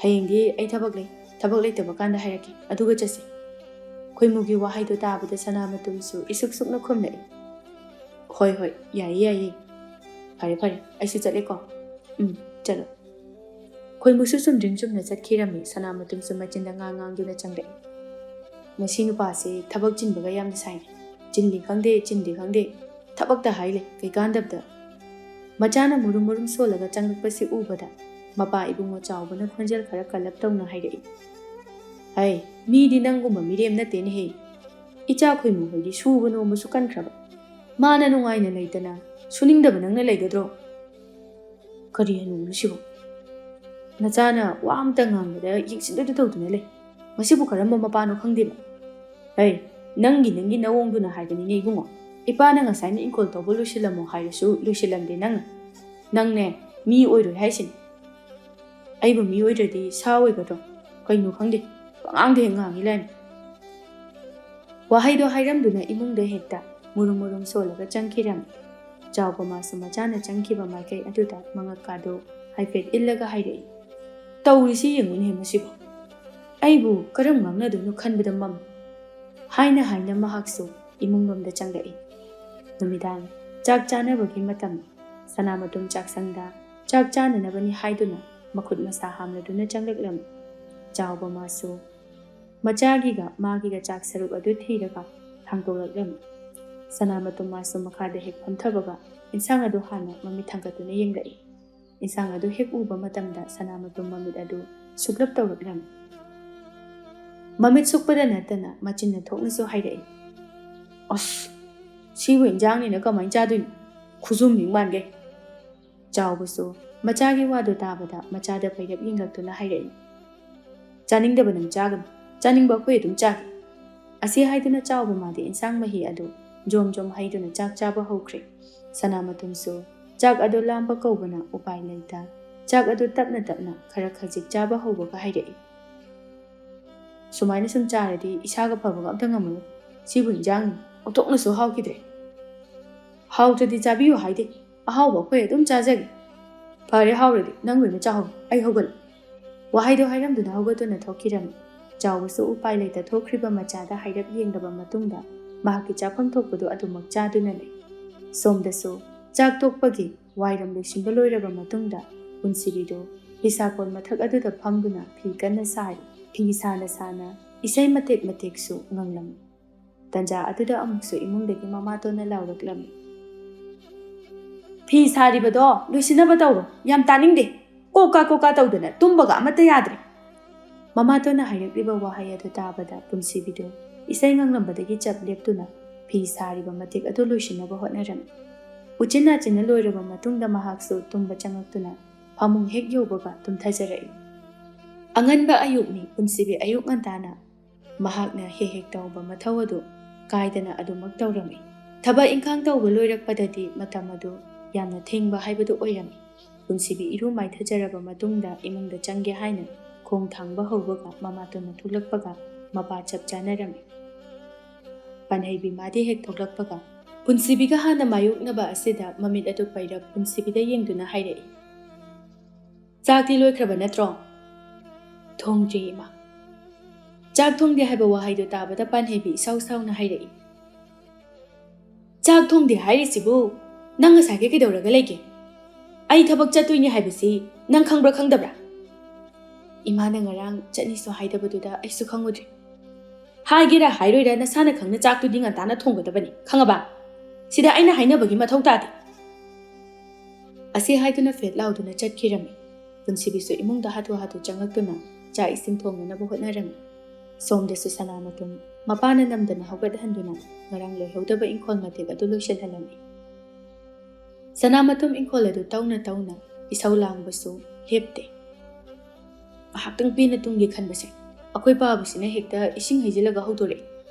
ꯍꯌꯦꯡꯗꯤ ꯑꯩ ꯊꯕꯛ ꯂꯩ, ꯊꯕꯛ ꯂꯩꯇꯕ ꯀꯥꯟꯗ ꯍꯥꯏꯔꯛꯀꯦ, ꯑꯗꯨꯒ ꯆꯠꯁꯦ꯫ ꯈꯣꯏꯃꯨꯒꯤ ꯋꯥꯍꯩꯗꯣ ꯇꯥꯕꯗ ꯁꯅꯥꯃꯇꯨꯝꯁꯨ ꯏꯁꯨꯛ ꯁꯨꯛꯅ ꯈꯨꯝꯂꯛꯏ꯫ ꯍꯣꯏ, ꯍꯣꯏ, ꯌꯥꯏꯌꯦ, ꯌꯥꯏꯌꯦ꯫ ꯐꯔꯦ, ꯐꯔꯦ, ꯑꯩꯁꯨ ꯆꯠꯂꯦꯀꯣ꯫ ꯎꯝ, ꯆꯠꯂꯣ꯫ ꯈꯣꯏꯃꯨꯁꯨ ꯆꯨꯝꯗ꯭ꯔꯤꯡ ꯆꯨꯝꯅ ꯆꯠꯈꯤꯔꯝꯃꯤ, ꯁꯅꯥꯃꯇꯨꯝꯁꯨ ꯃꯆꯤꯟꯗ ꯉꯥꯡ ꯉꯥꯡꯗꯨꯅ ꯆꯪꯂꯛꯏ꯫ ꯃꯁꯤ ꯅꯨꯄꯥꯁꯦ ꯊꯕꯛ ꯆꯤꯟꯕꯒ ꯌꯥꯝꯅ ꯁꯥꯏꯅꯦ꯫ ꯆꯤꯜꯂꯤ ꯈꯪꯗꯦ, ꯆꯤꯟꯗꯦ ꯈꯪꯗꯦ, ꯊꯕꯛꯇ ꯍꯥꯏ ꯂꯩ, ꯀꯩꯀꯥꯟꯗꯕꯗ꯫ ꯃꯆꯥꯅ ꯃꯨꯔꯨꯝ ꯃꯨꯔꯨꯝ ꯁꯣꯜꯂꯒ ꯆꯪꯂꯛꯄꯁꯤ ꯎꯕꯗ ꯃꯄꯥ ꯏꯕꯨꯡꯉꯣ ꯆꯥꯎꯕꯅ ꯈꯣꯟꯖꯦꯜ ꯈꯔ ꯀꯜꯂꯞ ꯇꯧꯅ ꯍꯥꯏꯔꯛꯏ꯫ ꯍꯩ, ꯃꯤꯗꯤ ꯅꯪꯒꯨꯝꯕ ꯃꯤꯔꯦꯝ ꯅꯠꯇꯦꯅꯦꯍꯦ꯫ ꯏꯆꯥ ꯈꯣꯏꯃꯨ ꯍꯣꯏꯗꯤ ꯁꯨꯕ ꯅꯣꯝꯕꯁꯨ ꯀꯟꯈ꯭ꯔꯕ꯫ ꯃꯥꯅ ꯅꯨꯡꯉꯥꯏꯅ ꯂꯩꯇꯅ ꯁꯨꯅꯤꯡꯗꯕ ꯅꯪꯅ ꯂꯩꯒꯗ꯭ꯔꯣ? ꯀꯔꯤ ꯍꯅꯨꯕꯅꯣ ꯁꯤꯕꯣ? ꯅꯆꯥꯅ ꯋꯥ ꯑꯃꯇ ꯉꯥꯡꯕꯗ ꯌꯦꯡꯁꯤꯟꯗꯣꯏꯗ ꯇꯧꯗꯨꯅ ꯂꯩ꯫ ꯃꯁꯤꯕꯨ ꯀꯔꯝꯕ ꯃꯄꯥꯅꯣ ꯈꯪꯗꯦꯕ꯫ ꯍꯩ, ꯅꯪꯒꯤ, ꯅꯪꯒꯤ ꯅꯋꯣꯡꯗꯨꯅ ꯍꯥꯏꯕꯅꯤꯅꯦ ꯏꯕꯨꯡꯉꯣ꯫ ꯏꯄꯥꯅ ꯉꯁꯥꯏꯅ ꯏꯪꯈꯣꯜ ꯇꯧꯕ ꯂꯣꯏꯁꯤꯜꯂꯝꯃꯣ ꯍꯥꯏꯔꯁꯨ ꯂꯣꯏꯁꯤꯜꯂꯝꯗꯦ ꯅꯪꯅ꯫ ꯅꯪꯅꯦ, ꯃꯤ ꯑꯣꯏꯔꯣꯏ ꯍꯥꯏꯁꯤꯅꯤ꯫ ꯑꯩꯕꯨ ꯃꯤ ꯑꯣꯏꯗ꯭ꯔꯗꯤ ꯁꯥ ꯑꯣꯏꯒꯗ꯭ꯔꯣ? ꯀꯩꯅꯣ ꯈꯪꯗꯦ, ꯄꯉꯥꯡꯗ ꯍꯦꯛ ꯉꯥꯡꯉꯤ ꯂꯩꯔꯝꯃꯤ꯫ ꯋꯥꯍꯩꯗꯣ ꯍꯥꯏꯔꯝꯗꯨꯅ ꯏꯃꯨꯡꯗ ꯍꯦꯛꯇ ꯃꯨꯔꯨꯝ ꯃꯨꯔꯨꯝ ꯁꯣꯜꯂꯒ ꯆꯪꯈꯤꯔꯝꯃꯤ꯫ ꯆꯥꯎꯕ ꯃꯥꯁꯨ ꯃꯆꯥꯅ ꯆꯪꯈꯤꯕ ꯃꯥꯏꯀꯩ ꯑꯗꯨꯗ ꯃꯉꯛꯀꯥꯗꯣ ꯍꯥꯏꯐꯦꯠ ꯏꯜꯂꯒ ꯍꯥꯏꯔꯛꯏ, "ꯇꯧꯔꯤꯁꯤ ꯌꯦꯡꯉꯨꯅꯦ ꯃꯁꯤꯕꯨ꯫ ꯑꯩꯕꯨ ꯀꯔꯝ ꯉꯥꯡꯅꯗꯣꯏꯅꯣ ꯈꯟꯕꯗ ꯃꯝꯃꯤ"꯫ ꯍꯥꯏꯅ ꯍꯥꯏꯅ ꯃꯍꯥꯛꯁꯨ ꯏꯃꯨꯡꯂꯣꯝꯗ ꯆꯪꯂꯛꯏ꯫ ꯅꯨꯃꯤꯗꯥꯡ ꯆꯥꯛ ꯆꯥꯅꯕꯒꯤ ꯃꯇꯝ꯫ ꯁꯅꯥꯃꯇꯨꯝ ꯆꯥꯛꯁꯪꯗ ꯆꯥꯛ ꯆꯥꯅꯅꯕꯅꯤ ꯍꯥꯏꯗꯨꯅ ꯃꯈꯨꯠ ꯃꯁꯥ ꯍꯥꯝꯂꯗꯨꯅ ꯆꯪꯂꯛꯂꯝꯃꯤ꯫ ꯆꯥꯎꯕ ꯃꯥꯁꯨ ꯃꯆꯥꯒꯤꯒ ꯃꯥꯒꯤꯒ ꯆꯥꯛ ꯁꯔꯨꯛ ꯑꯗꯨ ꯊꯤꯔꯒ ꯊꯥꯡꯗꯣꯛꯂꯛꯂꯝꯃꯤ꯫ ꯁꯅꯥꯃꯇꯨꯝ ꯃꯥꯁꯨ ꯃꯈꯥꯗ ꯍꯦꯛ ꯐꯝꯊꯕꯒ ꯏꯟꯁꯥꯡ ꯑꯗꯨ ꯍꯥꯟꯅ ꯃꯃꯤꯠ ꯊꯥꯡꯒꯠꯇꯨꯅ ꯌꯦꯡꯂꯛꯏ꯫ ꯏꯟꯁꯥꯡ ꯑꯗꯨ ꯍꯦꯛ ꯎꯕ ꯃꯇꯝꯗ ꯁꯅꯥꯃꯇꯨꯝ ꯃꯃꯤꯠ ꯑꯗꯨ ꯁꯨꯛꯂꯞ ꯇꯧꯔꯛꯂꯝꯃꯤ꯫ ꯃꯃꯤꯠ ꯁꯨꯛꯄꯗ ꯅꯠꯇꯅ ꯃꯆꯤꯟꯅ ꯊꯣꯛꯅꯁꯨ ꯍꯥꯏꯔꯛꯏ, "ꯑꯁ, ꯁꯤꯕꯨ ꯏꯟꯖꯥꯡꯅꯤꯅ ꯀꯃꯥꯏꯅ ꯆꯥꯗꯣꯏꯅꯣ? ꯈꯨꯖꯨꯝ ꯅꯤꯡ ꯃꯥꯟꯒꯩ!" ꯆꯥꯎꯕꯁꯨ ꯃꯆꯥꯒꯤ ꯋꯥꯗꯨ ꯇꯥꯕꯗ ꯃꯆꯥꯗ ꯄꯩꯔꯞ ꯌꯦꯡꯂꯛꯇꯨꯅ ꯍꯥꯏꯔꯛꯏ, "ꯆꯥꯅꯤꯡꯗꯕ ꯅꯪ ꯆꯥꯒꯅꯨ, ꯆꯥꯅꯤꯡꯕ ꯑꯩꯈꯣꯏ ꯑꯗꯨꯝ ꯆꯥꯒꯦ"꯫ ꯑꯁꯤ ꯍꯥꯏꯗꯨꯅ ꯆꯥꯎꯕ ꯃꯥꯗꯤ ꯏꯟꯁꯥꯡ ꯃꯍꯤ ꯑꯗꯨ ꯖꯣꯝ ꯖꯣꯝ ꯍꯩꯗꯨꯅ ꯆꯥꯛ ꯆꯥꯕ ꯍꯧꯈ꯭ꯔꯦ꯫ ꯁꯅꯥꯃꯇꯨꯝꯁꯨ ꯆꯥꯛ ꯑꯗꯨ ꯂꯥꯝꯕ ꯀꯧꯕꯅ ꯎꯄꯥꯏ ꯂꯩꯇ ꯆꯥꯛ ꯑꯗꯨ ꯇꯞꯅ ꯇꯞꯅ ꯈꯔ ꯈꯖꯤꯛ ꯆꯥꯕ ꯍꯧꯕꯒ ꯍꯥꯏꯔꯛꯏ, "ꯁꯨꯃꯥꯏꯅ ꯁꯨꯝ ꯆꯥꯔꯗꯤ ꯏꯁꯥꯒ ꯐꯕꯒ ꯑꯝꯇ ꯉꯝꯃꯔꯣꯏ꯫ ꯁꯤꯕꯨ ꯏꯟꯖꯥꯡꯅꯤ, ꯑꯣꯟꯊꯣꯛꯅꯁꯨ ꯍꯥꯎꯈꯤꯗ꯭ꯔꯦ"꯫ "ꯍꯥꯎꯇ꯭ꯔꯗꯤ ꯆꯥꯕꯤꯌꯨ ꯍꯥꯏꯗꯦ, ꯑꯍꯥꯎꯕ ꯑꯩꯈꯣꯏ ꯑꯗꯨꯝ ꯆꯥꯖꯒꯦ"꯫ "ꯐꯔꯦ, ꯍꯥꯎꯔꯗꯤ ꯅꯪ ꯂꯣꯏꯅ ꯆꯥꯍꯧꯔꯣ, ꯑꯩ ꯍꯧꯒꯠꯂꯦ"꯫ ꯋꯥꯍꯩꯗꯣ ꯍꯥꯏꯔꯝꯗꯨꯅ ꯍꯧꯒꯠꯇꯨꯅ ꯊꯣꯛꯈꯤꯔꯝꯃꯤ꯫ ꯆꯥꯎꯕꯁꯨ ꯎꯄꯥꯏ ꯂꯩꯇ ꯊꯣꯛꯈ꯭ꯔꯤꯕ ꯃꯆꯥꯗ ꯍꯥꯏꯔꯞ ꯌꯦꯡꯂꯕ ꯃꯇꯨꯡꯗ ꯃꯍꯥꯛꯀꯤ ꯆꯥꯐꯝ ꯊꯣꯛꯄꯗꯨ ꯑꯗꯨꯃꯛ ꯆꯥꯗꯨꯅ ꯂꯩ꯫ ꯁꯣꯝꯗꯁꯨ ꯆꯥꯛ ꯇꯣꯛꯄꯒꯤ ꯋꯥꯏꯔꯝ ꯂꯣꯏꯁꯤꯟꯕ ꯂꯣꯏꯔꯕ ꯃꯇꯨꯡꯗ ꯄꯨꯟꯁꯤꯕꯤꯗꯨ ꯐꯤꯁꯥꯀꯣꯟ ꯃꯊꯛ ꯑꯗꯨꯗ ꯐꯝꯗꯨꯅ ꯐꯤ ꯀꯟꯅ ꯁꯥꯔꯤ꯫ ꯐꯤ ꯁꯥꯅ ꯁꯥꯅ ꯏꯁꯩ ꯃꯇꯦꯛ ꯃꯇꯦꯛꯁꯨ ꯉꯪꯂꯝꯃꯤ꯫ ꯇꯟꯖꯥ ꯑꯗꯨꯗ ꯑꯃꯨꯛꯁꯨ ꯏꯃꯨꯡꯗꯒꯤ ꯃꯃꯥꯇꯣꯟꯅ ꯂꯥꯎꯔꯛꯂꯝꯃꯤ, "ꯐꯤ ꯁꯥꯔꯤꯕꯗꯣ ꯂꯣꯏꯁꯤꯟꯅꯕ ꯇꯧꯔꯣ, ꯌꯥꯝ ꯇꯥꯅꯤꯡꯗꯦ꯫ ꯀꯣꯀꯥ ꯀꯣꯀꯥ ꯇꯧꯗꯅ ꯇꯨꯝꯕꯒ ꯑꯃꯠꯇ ꯌꯥꯗ꯭ꯔꯦ"꯫ ꯃꯃꯥꯇꯣꯟꯅ ꯍꯥꯏꯔꯛꯂꯤꯕ ꯋꯥꯍꯩ ꯑꯗꯨ ꯇꯥꯕꯗ ꯄꯨꯟꯁꯤꯕꯤꯗꯨ ꯏꯁꯩ ꯉꯪꯂꯝꯕꯗꯒꯤ ꯆꯞ ꯂꯦꯞꯇꯨꯅ ꯐꯤ ꯁꯥꯔꯤꯕ ꯃꯇꯦꯛ ꯑꯗꯨ ꯂꯣꯏꯁꯤꯟꯅꯕ ꯍꯣꯠꯅꯔꯝꯃꯤ꯫ ꯎꯆꯤꯟ ꯅꯥꯆꯤꯟꯅ ꯂꯣꯏꯔꯕ ꯃꯇꯨꯡꯗ ꯃꯍꯥꯛꯁꯨ ꯇꯨꯝꯕ ꯆꯪꯉꯛꯇꯨꯅ ꯐꯃꯨꯡ ꯍꯦꯛ ꯌꯧꯕꯒ ꯇꯨꯝꯊꯖꯔꯛꯏ꯫ ꯑꯉꯟꯕ ꯑꯌꯨꯛꯅꯤ, ꯄꯨꯟꯁꯤꯕꯤ ꯑꯌꯨꯛ ꯉꯟꯇꯥꯅ ꯃꯍꯥꯛꯅ ꯍꯦꯛ ꯍꯦꯛ ꯇꯧꯕ ꯃꯊꯧ ꯑꯗꯨ ꯀꯥꯏꯗꯅ ꯑꯗꯨꯃꯛ ꯇꯧꯔꯝꯃꯤ꯫ ꯊꯕꯛ ꯏꯪꯈꯥꯡ ꯇꯧꯕ ꯂꯣꯏꯔꯛꯄꯗꯗꯤ ꯃꯇꯝ ꯑꯗꯨ ꯌꯥꯝꯅ ꯊꯦꯡꯕ ꯍꯥꯏꯕꯗꯨ ꯑꯣꯏꯔꯝꯃꯤ꯫ ꯄꯨꯟꯁꯤꯕꯤ ꯏꯔꯨ ꯃꯥꯏꯊꯖꯔꯕ ꯃꯇꯨꯡꯗ ꯏꯃꯨꯡꯗ ꯆꯪꯒꯦ ꯍꯥꯏꯅ ꯈꯣꯡ ꯊꯥꯡꯕ ꯍꯧꯕꯒ ꯃꯃꯥꯇꯣꯟꯅ ꯊꯣꯛꯂꯛꯄꯒ ꯃꯄꯥ ꯆꯞ ꯆꯥꯅꯔꯝꯃꯤ꯫ ꯄꯥꯟꯍꯩꯕꯤ ꯃꯥꯗꯤ ꯍꯦꯛ ꯊꯣꯛꯂꯛꯄꯒ ꯄꯨꯟꯁꯤꯕꯤꯒ ꯍꯥꯟꯅ ꯃꯥꯌꯣꯛꯅꯕ ꯑꯁꯤꯗ ꯃꯃꯤꯠ ꯑꯗꯨ ꯄꯩꯔꯞ ꯄꯨꯟꯁꯤꯕꯤꯗ ꯌꯦꯡꯗꯨꯅ ꯍꯥꯏꯔꯛꯏ, "ꯆꯥꯛꯇꯤ ꯂꯣꯏꯈ꯭ꯔꯕ ꯅꯠꯇ꯭ꯔꯣ?" "ꯊꯣꯡꯗ꯭ꯔꯤ, ꯏꯃꯥ꯫" ꯆꯥꯛ ꯊꯣꯡꯗꯦ ꯍꯥꯏꯕ ꯋꯥꯍꯩꯗꯨ ꯇꯥꯕꯗ ꯄꯥꯟꯍꯩꯕꯤ ꯏꯁꯥꯎ ꯁꯥꯎꯅ ꯍꯥꯏꯔꯛꯏ, "ꯆꯥꯛ ꯊꯣꯡꯗꯦ ꯍꯥꯏꯔꯤꯁꯤꯕꯨ ꯅꯪ ꯉꯁꯥꯏꯒꯩ ꯀꯩꯗꯧꯔꯒ ꯂꯩꯒꯦ? ꯑꯩ ꯊꯕꯛ ꯆꯠꯇꯣꯏꯅꯤ ꯍꯥꯏꯕꯁꯤ ꯅꯪ ꯈꯪꯕ꯭ꯔꯥ ꯈꯪꯗꯕ꯭ꯔꯥ?" "ꯏꯃꯥꯅ ꯉꯔꯥꯡ ꯆꯠꯅꯤꯁꯨ ꯍꯥꯏꯗꯕꯗꯨꯗ ꯑꯩꯁꯨ ꯈꯪꯉꯨꯗ꯭ꯔꯦ꯫" "ꯍꯥꯏꯒꯦꯔꯥ ꯍꯥꯏꯔꯣꯏꯔꯥ ꯅꯁꯥꯅ ꯈꯪꯅ ꯆꯥꯛꯇꯨꯗꯤ ꯉꯟꯇꯥꯅ ꯊꯣꯡꯒꯗꯕꯅꯤ, ꯈꯪꯉꯕ? ꯁꯤꯗ ꯑꯩꯅ ꯍꯥꯏꯅꯕꯒꯤ ꯃꯊꯧ ꯇꯥꯗꯦ꯫" ꯑꯁꯤ ꯍꯥꯏꯗꯨꯅ ꯐꯦꯠ ꯂꯥꯎꯗꯨꯅ ꯆꯠꯈꯤꯔꯝꯃꯤ꯫ ꯄꯨꯟꯁꯤꯕꯤꯁꯨ ꯏꯃꯨꯡꯗ ꯍꯥꯊꯨ ꯍꯥꯊꯨ ꯆꯪꯉꯛꯇꯨꯅ ꯆꯥꯛ ꯏꯁꯤꯡ ꯊꯣꯡꯅꯅꯕ ꯍꯣꯠꯅꯔꯝꯃꯤ꯫ ꯁꯣꯝꯗꯁꯨ ꯁꯅꯥꯃꯇꯨꯝ ꯃꯄꯥꯅ ꯅꯝꯗꯅ ꯍꯧꯒꯠꯍꯟꯗꯨꯅ ꯉꯔꯥꯡ ꯂꯣꯏꯍꯧꯗꯕ ꯏꯪꯈꯣꯜ ꯃꯇꯦꯛ ꯑꯗꯨ ꯂꯣꯏꯁꯤꯜꯍꯜꯂꯝꯃꯤ꯫ ꯁꯅꯥꯃꯇꯨꯝ ꯏꯪꯈꯣꯜ ꯑꯗꯨ ꯇꯧꯅ ꯇꯧꯅ ꯏꯁꯧ ꯂꯥꯡꯕꯁꯨ ꯂꯦꯞꯇꯦ꯫ ꯉꯥꯏꯍꯥꯛꯇꯪ ꯄꯦꯟꯅ ꯇꯨꯝꯒꯦ ꯈꯟꯕꯁꯦ, ꯑꯩꯈꯣꯏ ꯄꯥꯕꯁꯤꯅ ꯍꯦꯛꯇ ꯏꯁꯤꯡ ꯍꯩꯖꯤꯜꯂꯒ ꯍꯧꯗꯣꯔꯛꯑꯦ꯫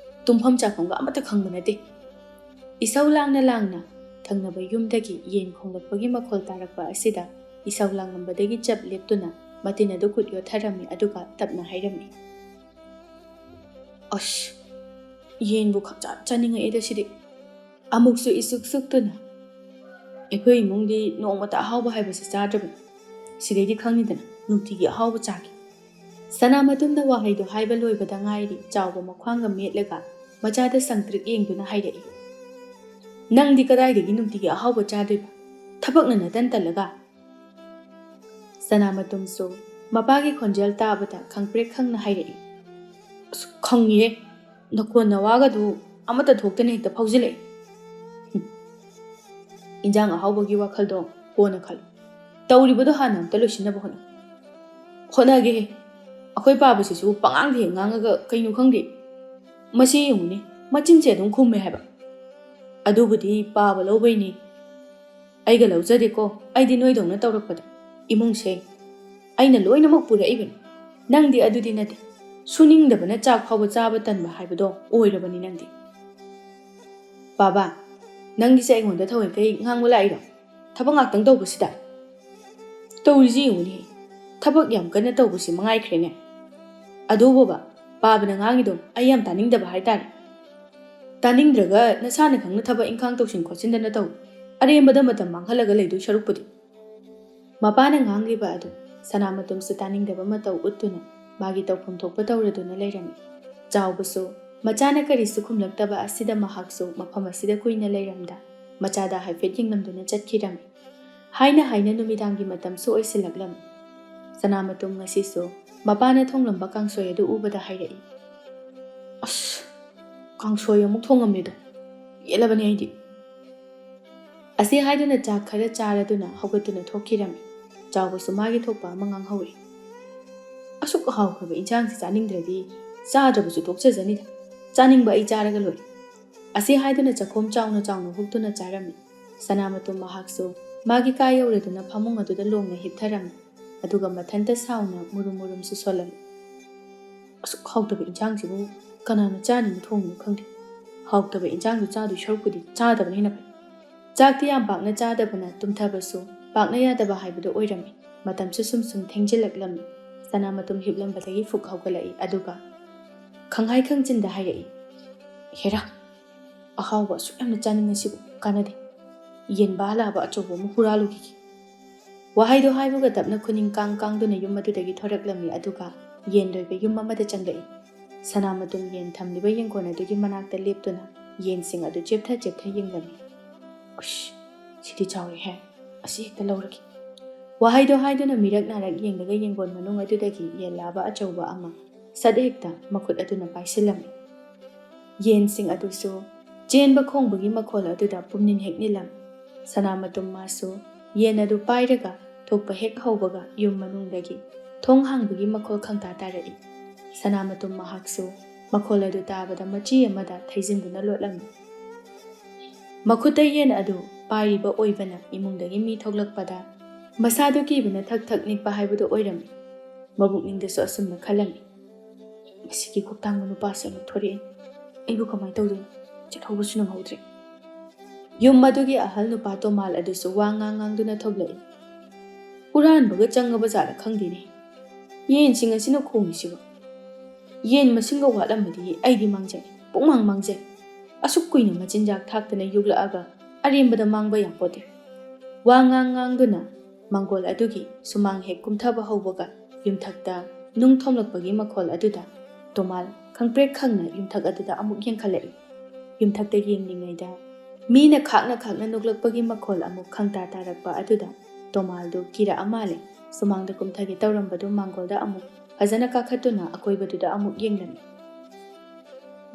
ꯇꯨꯝꯐꯝ ꯆꯥꯐꯝꯒ ꯑꯃꯠꯇ ꯈꯪꯕ ꯅꯠꯇꯦ꯫ ꯏꯁꯧ ꯂꯥꯡꯅ ꯂꯥꯡꯅ ꯊꯪꯅꯕ ꯌꯨꯝꯗꯒꯤ ꯌꯦꯟ ꯈꯣꯡꯂꯛꯄꯒꯤ ꯃꯈꯣꯜ ꯇꯥꯔꯛꯄ ꯑꯁꯤꯗ ꯏꯁꯧ ꯂꯥꯡꯂꯝꯕꯗꯒꯤ ꯆꯞ ꯂꯦꯞꯇꯨꯅ ꯃꯇꯤꯟ ꯑꯗꯨ ꯈꯨꯠ ꯌꯣꯠꯊꯔꯝꯃꯤ, ꯑꯗꯨꯒ ꯇꯞꯅ ꯍꯥꯏꯔꯝꯃꯤ, "ꯑꯁ, ꯌꯦꯟꯕꯨ ꯈꯪꯆꯥ ꯆꯥꯅꯤꯡꯉꯛꯑꯦꯗ ꯁꯤꯗꯤ꯫" ꯑꯃꯨꯛꯁꯨ ꯏꯁꯨꯛ ꯁꯨꯛꯇꯨꯅ, "ꯑꯩꯈꯣꯏ ꯏꯃꯨꯡꯗꯤ ꯅꯣꯡꯃꯇ ꯑꯍꯥꯎꯕ ꯍꯥꯏꯕꯁꯤ ꯆꯥꯗ꯭ꯔꯕꯅꯤ꯫ ꯁꯤꯗꯩꯗꯤ ꯈꯪꯉꯤꯗꯅ, ꯅꯨꯡꯇꯤꯒꯤ ꯑꯍꯥꯎꯕ ꯆꯥꯒꯦ꯫" ꯁꯅꯥꯃꯇꯨꯝꯅ ꯋꯥꯍꯩꯗꯨ ꯍꯥꯏꯕ ꯂꯣꯏꯕꯗ ꯉꯥꯏꯔꯤ ꯆꯥꯎꯕ ꯃꯈ꯭ꯋꯥꯡꯒ ꯃꯦꯠꯂꯒ ꯃꯆꯥꯗ ꯁꯪꯇ꯭ꯔꯤꯛ ꯌꯦꯡꯗꯨꯅ ꯍꯥꯏꯔꯛꯏ, "ꯅꯪꯗꯤ ꯀꯗꯥꯏꯗꯒꯤ ꯅꯨꯡꯇꯤꯒꯤ ꯑꯍꯥꯎꯕ ꯆꯥꯗꯣꯏꯕ? ꯊꯕꯛꯅ ꯅꯇꯟ ꯇꯜꯂꯒ?" ꯁꯅꯥꯃꯇꯨꯝꯁꯨ ꯃꯄꯥꯒꯤ ꯈꯣꯟꯖꯦꯜ ꯇꯥꯕꯗ ꯈꯪꯄ꯭ꯔꯦꯛ ꯈꯪꯅ ꯍꯥꯏꯔꯛꯏ, "ꯑꯁ, ꯈꯪꯉꯤꯍꯦ, ꯅꯈꯣꯟ ꯅꯋꯥꯒꯗꯨ ꯑꯃꯠꯇ ꯊꯣꯛꯇꯅ ꯍꯦꯛꯇ ꯐꯥꯎꯖꯤꯜꯂꯛꯏ꯫ ꯍꯨꯝ꯫ ꯏꯟꯖꯥꯡ ꯑꯍꯥꯎꯕꯒꯤ ꯋꯥꯈꯜꯗꯣ ꯀꯣꯟꯅ ꯈꯜꯂꯨ꯫ ꯇꯧꯔꯤꯕꯗꯣ ꯍꯥꯟꯅ ꯑꯝꯇ ꯂꯣꯏꯁꯤꯟꯅꯕ ꯍꯣꯠꯅꯧ꯫" "ꯍꯣꯠꯅꯒꯦꯍꯦ꯫ ꯑꯩꯈꯣꯏ ꯄꯥꯕꯁꯤꯁꯨ ꯄꯉꯥꯡꯗ ꯍꯦꯛ ꯉꯥꯡꯉꯒ ꯀꯩꯅꯣ ꯈꯪꯗꯦ꯫ ꯃꯁꯤ ꯌꯦꯡꯉꯨꯅꯦ, ꯃꯆꯤꯟꯁꯦ ꯑꯗꯨꯝ ꯈꯨꯝꯃꯦ ꯍꯥꯏꯕ꯫ ꯑꯗꯨꯕꯨꯗꯤ ꯄꯥꯕ ꯂꯧꯕꯩꯅꯤ꯫ ꯑꯩꯒ ꯂꯧꯖꯗꯦꯀꯣ, ꯑꯩꯗꯤ ꯅꯣꯏꯗꯧꯅ ꯇꯧꯔꯛꯄꯗ꯫ ꯏꯃꯨꯡꯁꯦ ꯑꯩꯅ ꯂꯣꯏꯅꯃꯛ ꯄꯨꯔꯛꯏꯕꯅꯤ꯫ ꯅꯪꯗꯤ ꯑꯗꯨꯗꯤ ꯅꯠꯇꯦ꯫ ꯁꯨꯅꯤꯡꯗꯕꯅ ꯆꯥꯛ ꯐꯥꯎꯕ ꯆꯥꯕ ꯇꯟꯕ ꯍꯥꯏꯕꯗꯣ ꯑꯣꯏꯔꯕꯅꯤ ꯅꯪꯗꯤ꯫" "ꯄꯥꯕ, ꯅꯪꯒꯤꯁꯦ ꯑꯩꯉꯣꯟꯗ ꯊꯑꯣꯏꯈꯩ ꯉꯥꯡꯕ ꯂꯥꯛꯏꯔꯣ? ꯊꯕꯛ ꯉꯥꯛꯇꯪ ꯇꯧꯕꯁꯤꯗ?" ꯇꯧꯔꯤꯁꯤ ꯌꯦꯡꯉꯨꯅꯦ, ꯊꯕꯛ ꯌꯥꯝ ꯀꯟꯅ ꯇꯧꯕꯁꯤ ꯃꯉꯥꯏꯈ꯭ꯔꯦꯅꯦ꯫ ꯑꯗꯨꯕꯣꯕ, ꯄꯥꯕꯅ ꯉꯥꯡꯉꯤꯗꯣ ꯑꯩ ꯌꯥꯝ ꯇꯥꯅꯤꯡꯗꯕ ꯍꯥꯏꯇꯥꯔꯦ꯫ ꯇꯥꯅꯤꯡꯗ꯭ꯔꯒ ꯅꯁꯥꯅ ꯈꯪꯅ ꯊꯕꯛ ꯏꯪꯈꯥꯡ ꯇꯧꯁꯤꯟ ꯈꯣꯠꯆꯤꯟꯗꯅ ꯇꯧ꯫ ꯑꯔꯦꯝꯕꯗ ꯃꯇꯝ ꯃꯥꯡꯍꯜꯂꯒ ꯂꯩꯗꯣꯏ ꯁꯔꯨꯛꯄꯨꯗꯤ꯫ ꯃꯄꯥꯅ ꯉꯥꯡꯂꯤꯕ ꯑꯗꯨ ꯁꯅꯥꯃꯇꯨꯝꯁꯨ ꯇꯥꯅꯤꯡꯗꯕ ꯃꯇꯧ ꯎꯠꯇꯨꯅ ꯃꯥꯒꯤ ꯇꯧꯐꯝ ꯊꯣꯛꯄ ꯇꯧꯔꯗꯨꯅ ꯂꯩꯔꯝꯃꯤ꯫ ꯆꯥꯎꯕꯁꯨ ꯃꯆꯥꯅ ꯀꯔꯤꯁꯨ ꯈꯨꯝꯂꯛꯇꯕ ꯑꯁꯤꯗ ꯃꯍꯥꯛꯁꯨ ꯃꯐꯝ ꯑꯁꯤꯗ ꯀꯨꯏꯅ ꯂꯩꯔꯝꯗ ꯃꯆꯥꯗ ꯍꯥꯏꯐꯦꯠ ꯌꯦꯡꯂꯝꯗꯨꯅ ꯆꯠꯈꯤꯔꯝꯃꯤ꯫ ꯍꯥꯏꯅ ꯍꯥꯏꯅ ꯅꯨꯃꯤꯗꯥꯡꯒꯤ ꯃꯇꯝꯁꯨ ꯑꯣꯏꯁꯤꯜꯂꯛꯂꯝꯃꯤ꯫ ꯁꯅꯥꯃꯇꯨꯝ ꯉꯁꯤꯁꯨ ꯃꯄꯥꯅ ꯊꯣꯡꯂꯝꯕ ꯀꯥꯡꯁꯣꯏ ꯑꯗꯨ ꯎꯕꯗ ꯍꯥꯏꯔꯛꯏ, "ꯑꯁ, ꯀꯥꯡꯁꯣꯏ ꯑꯃꯨꯛ ꯊꯣꯡꯉꯝꯃꯦꯗꯣ, ꯄꯦꯜꯂꯕꯅꯦ ꯑꯩꯗꯤ"꯫ ꯑꯁꯤ ꯍꯥꯏꯗꯨꯅ ꯆꯥꯛ ꯈꯔ ꯆꯥꯔꯗꯨꯅ ꯍꯧꯒꯠꯇꯨꯅ ꯊꯣꯛꯈꯤꯔꯝꯃꯤ꯫ ꯆꯥꯎꯕꯁꯨ ꯃꯥꯒꯤ ꯊꯣꯛꯄ ꯑꯃ ꯉꯥꯡꯍꯧꯔꯤ꯫ "ꯑꯁꯨꯛ ꯍꯥꯎꯈ꯭ꯔꯕ ꯏꯟꯁꯥꯡꯁꯤ ꯆꯥꯅꯤꯡꯗ꯭ꯔꯗꯤ ꯆꯥꯗ꯭ꯔꯕꯁꯨ ꯇꯣꯛꯆꯖꯅꯤꯗ꯫ ꯆꯥꯅꯤꯡꯕ ꯑꯩ ꯆꯥꯔꯒ ꯂꯣꯏꯔꯦ"꯫ ꯑꯁꯤ ꯍꯥꯏꯗꯨꯅ ꯆꯈꯣꯝ ꯆꯥꯎꯅ ꯆꯥꯎꯅ ꯍꯨꯛꯇꯨꯅ ꯆꯥꯔꯝꯃꯤ꯫ ꯁꯅꯥꯃꯇꯨꯝ ꯃꯍꯥꯛꯁꯨ ꯃꯥꯒꯤ ꯀꯥ ꯌꯧꯔꯗꯨꯅ ꯐꯃꯨꯡ ꯑꯗꯨꯗ ꯂꯣꯡꯅ ꯍꯤꯞꯊꯔꯝꯃꯤ꯫ ꯑꯗꯨꯒ ꯃꯊꯟꯇ ꯁꯥꯎꯅ ꯃꯨꯔꯨꯝ ꯃꯨꯔꯨꯝꯁꯨ ꯁꯣꯜꯂꯝꯃꯤ꯫ "ꯑꯁꯨꯛ ꯍꯥꯎꯇꯕ ꯏꯟꯁꯥꯡꯁꯤꯕꯨ ꯀꯅꯥꯅ ꯆꯥꯅꯤꯅ ꯊꯣꯡꯉꯤꯅꯣ ꯈꯪꯗꯦ꯫ ꯍꯥꯎꯇꯕ ꯏꯟꯁꯥꯡꯗꯨ ꯆꯥꯗꯣꯏ ꯁꯔꯨꯛꯄꯨꯗꯤ ꯆꯥꯗꯕꯅ ꯍꯦꯟꯅ ꯐꯩ"꯫ ꯆꯥꯛꯇꯤ ꯌꯥꯝ ꯄꯥꯛꯅ ꯆꯥꯗꯕꯅ ꯇꯨꯝꯊꯕꯁꯨ ꯄꯥꯛꯅ ꯌꯥꯗꯕ ꯍꯥꯏꯕꯗꯨ ꯑꯣꯏꯔꯝꯃꯤ꯫ ꯃꯇꯝꯁꯨ ꯁꯨꯝ ꯁꯨꯝ ꯊꯦꯡꯖꯤꯜꯂꯛꯂꯝꯃꯤ꯫ ꯁꯅꯥꯃꯇꯨꯝ ꯍꯤꯞꯂꯝꯕꯗꯒꯤ ꯐꯨꯛ ꯍꯧꯒꯠꯂꯛꯏ꯫ ꯑꯗꯨꯒ ꯈꯪꯍꯥꯏ ꯈꯪꯆꯤꯟꯗ ꯍꯥꯏꯔꯛꯏ, "ꯍꯦꯔꯥ, ꯑꯍꯥꯎꯕ ꯑꯁꯨꯛ ꯌꯥꯝꯅ ꯆꯥꯅꯤꯡꯉꯤꯁꯤꯕꯨ ꯀꯥꯟꯅꯗꯦ꯫ ꯌꯦꯟ ꯚꯥꯂꯥꯕ ꯑꯆꯧꯕ ꯑꯃ ꯍꯨꯔꯥꯜꯂꯨꯈꯤꯒꯦ"꯫ ꯋꯥꯍꯩꯗꯨ ꯍꯥꯏꯕꯒ ꯇꯞꯅ ꯈꯨꯅꯤꯡ ꯀꯥꯡ ꯀꯥꯡꯗꯨꯅ ꯌꯨꯝ ꯑꯗꯨꯗꯒꯤ ꯊꯣꯔꯛꯂꯝꯃꯤ꯫ ꯑꯗꯨꯒ ꯌꯦꯟ ꯂꯣꯏꯕ ꯌꯨꯝ ꯑꯃꯗ ꯆꯪꯂꯛꯏ꯫ ꯁꯅꯥꯃꯇꯨꯝ ꯌꯦꯟ ꯊꯝꯂꯤꯕ ꯌꯦꯡꯒꯣꯟ ꯑꯗꯨꯒꯤ ꯃꯅꯥꯛꯇ ꯂꯦꯞꯇꯨꯅ ꯌꯦꯟꯁꯤꯡ ꯑꯗꯨ ꯆꯦꯞꯊ ꯆꯦꯞꯊ ꯌꯦꯡꯂꯝꯃꯤ꯫ "ꯎꯁ, ꯁꯤꯗꯤ ꯆꯥꯎꯔꯦꯍꯦ, ꯑꯁꯤ ꯍꯦꯛꯇ ꯂꯧꯔꯒꯦ"꯫ ꯋꯥꯍꯩꯗꯣ ꯍꯥꯏꯗꯨꯅ ꯃꯤꯔꯛ ꯅꯥꯔꯛ ꯌꯦꯡꯂꯒ ꯌꯦꯡꯒꯣꯟ ꯃꯅꯨꯡ ꯑꯗꯨꯗꯒꯤ ꯌꯦꯟ ꯂꯥꯕ ꯑꯆꯧꯕ ꯑꯃ ꯁꯠ ꯍꯦꯛꯇ ꯃꯈꯨꯠ ꯑꯗꯨꯅ ꯄꯥꯏꯁꯤꯜꯂꯝꯃꯤ꯫ ꯌꯦꯟꯁꯤꯡ ꯑꯗꯨꯁꯨ ꯆꯦꯟꯕ ꯈꯣꯡꯕꯒꯤ ꯃꯈꯣꯜ ꯑꯗꯨꯗ ꯄꯨꯝꯅꯤꯟ ꯍꯦꯛ ꯅꯤꯜꯂꯝꯃꯤ꯫ ꯁꯅꯥꯃꯇꯨꯝ ꯃꯥꯁꯨ ꯌꯦꯟ ꯑꯗꯨ ꯄꯥꯏꯔꯒ ꯊꯣꯛꯄ ꯍꯦꯛ ꯍꯧꯕꯒ ꯌꯨꯝ ꯃꯅꯨꯡꯗꯒꯤ ꯊꯣꯡ ꯍꯥꯡꯕꯒꯤ ꯃꯈꯣꯜ ꯈꯪꯇꯥ ꯇꯥꯔꯛꯏ꯫ ꯁꯅꯥꯃꯇꯨꯝ ꯃꯍꯥꯛꯁꯨ ꯃꯈꯣꯜ ꯑꯗꯨ ꯇꯥꯕꯗ ꯃꯆꯤ ꯑꯃꯗ ꯊꯩꯖꯤꯟꯗꯨꯅ ꯂꯣꯠꯂꯝꯃꯤ꯫ ꯃꯈꯨꯠꯇ ꯌꯦꯟ ꯑꯗꯨ ꯄꯥꯏꯔꯤꯕ ꯑꯣꯏꯕꯅ ꯏꯃꯨꯡꯗꯒꯤ ꯃꯤ ꯊꯣꯛꯂꯛꯄꯗ ꯃꯁꯥꯗꯨ ꯀꯤꯕꯅ ꯊꯛ ꯊꯛ ꯅꯤꯛꯄ ꯍꯥꯏꯕꯗꯨ ꯑꯣꯏꯔꯝꯃꯤ꯫ ꯃꯕꯨꯛꯅꯤꯡꯗꯁꯨ ꯑꯁꯨꯝꯅ ꯈꯜꯂꯝꯃꯤ, "ꯃꯁꯤꯒꯤ ꯀꯣꯛꯇꯥꯡꯕ ꯅꯨꯄꯥꯁꯦ ꯑꯃꯨꯛ ꯊꯣꯔꯛꯑꯦ꯫ ꯑꯩꯕꯨ ꯀꯃꯥꯏꯅ ꯇꯧꯗꯣꯏꯅꯣ? ꯆꯠꯍꯧꯕꯁꯨ ꯅꯪꯍꯧꯗ꯭ꯔꯦ"꯫ ꯌꯨꯝ ꯑꯗꯨꯒꯤ ꯑꯍꯜ ꯅꯨꯄꯥ ꯇꯣꯃꯥꯜ ꯑꯗꯨꯁꯨ ꯋꯥ ꯉꯥꯡ ꯉꯥꯡꯗꯨꯅ ꯊꯣꯛꯂꯛꯏ꯫ ꯍꯨꯔꯥꯟꯕꯒ ꯆꯪꯉꯕ ꯖꯥꯠꯂ ꯈꯪꯗꯦꯅꯦ꯫ ꯌꯦꯟꯁꯤꯡ ꯑꯁꯤꯅ ꯈꯣꯡꯉꯤꯁꯤꯕꯣ꯫ ꯌꯦꯟ ꯃꯁꯤꯡꯒ ꯋꯥꯠꯂꯝꯃꯗꯤ ꯑꯩꯗꯤ ꯃꯥꯡꯖꯩ, ꯄꯨꯡꯃꯥꯡ ꯃꯥꯡꯖꯩ꯫ ꯑꯁꯨꯛ ꯀꯨꯏꯅ ꯃꯆꯤꯟꯖꯥꯛ ꯊꯥꯛꯇꯅ ꯌꯣꯛꯂꯛꯑꯒ ꯑꯔꯦꯝꯕꯗ ꯃꯥꯡꯕ ꯌꯥꯄꯣꯠꯇꯦ꯫ ꯋꯥ ꯉꯥꯡ ꯉꯥꯡꯗꯨꯅ ꯃꯥꯡꯒꯣꯜ ꯑꯗꯨꯒꯤ ꯁꯨꯃꯥꯡ ꯍꯦꯛ ꯀꯨꯝꯊꯕ ꯍꯧꯕꯒ ꯌꯨꯝꯊꯛꯇ ꯅꯨꯡ ꯊꯣꯝꯂꯛꯄꯒꯤ ꯃꯈꯣꯜ ꯑꯗꯨꯗ ꯇꯣꯃꯥꯜ ꯈꯪꯄ꯭ꯔꯦꯛ ꯈꯪꯅ ꯌꯨꯝꯊꯛ ꯑꯗꯨꯗ ꯑꯃꯨꯛ ꯌꯦꯡꯈꯠꯂꯛꯏ꯫ ꯌꯨꯝꯊꯛꯇ ꯌꯦꯡꯂꯤꯉꯩꯗ ꯃꯤꯅ ꯈꯥꯛꯅ ꯈꯥꯛꯅ ꯅꯣꯛꯂꯛꯄꯒꯤ ꯃꯈꯣꯜ ꯑꯃꯨꯛ ꯈꯪꯇꯥ ꯇꯥꯔꯛꯄ ꯑꯗꯨꯗ ꯇꯣꯃꯥꯜꯗꯨ ꯀꯤꯔꯛꯑ ꯃꯥꯜꯂꯦ꯫ ꯁꯨꯃꯥꯡꯗ ꯀꯨꯝꯊꯒꯦ ꯇꯧꯔꯝꯕꯗꯨ ꯃꯥꯡꯒꯣꯜꯗ ꯑꯃꯨꯛ ꯐꯖꯅ ꯀꯥꯈꯠꯇꯨꯅ ꯑꯀꯣꯏꯕꯗꯨꯗ ꯑꯃꯨꯛ ꯌꯦꯡꯂꯝꯃꯤ꯫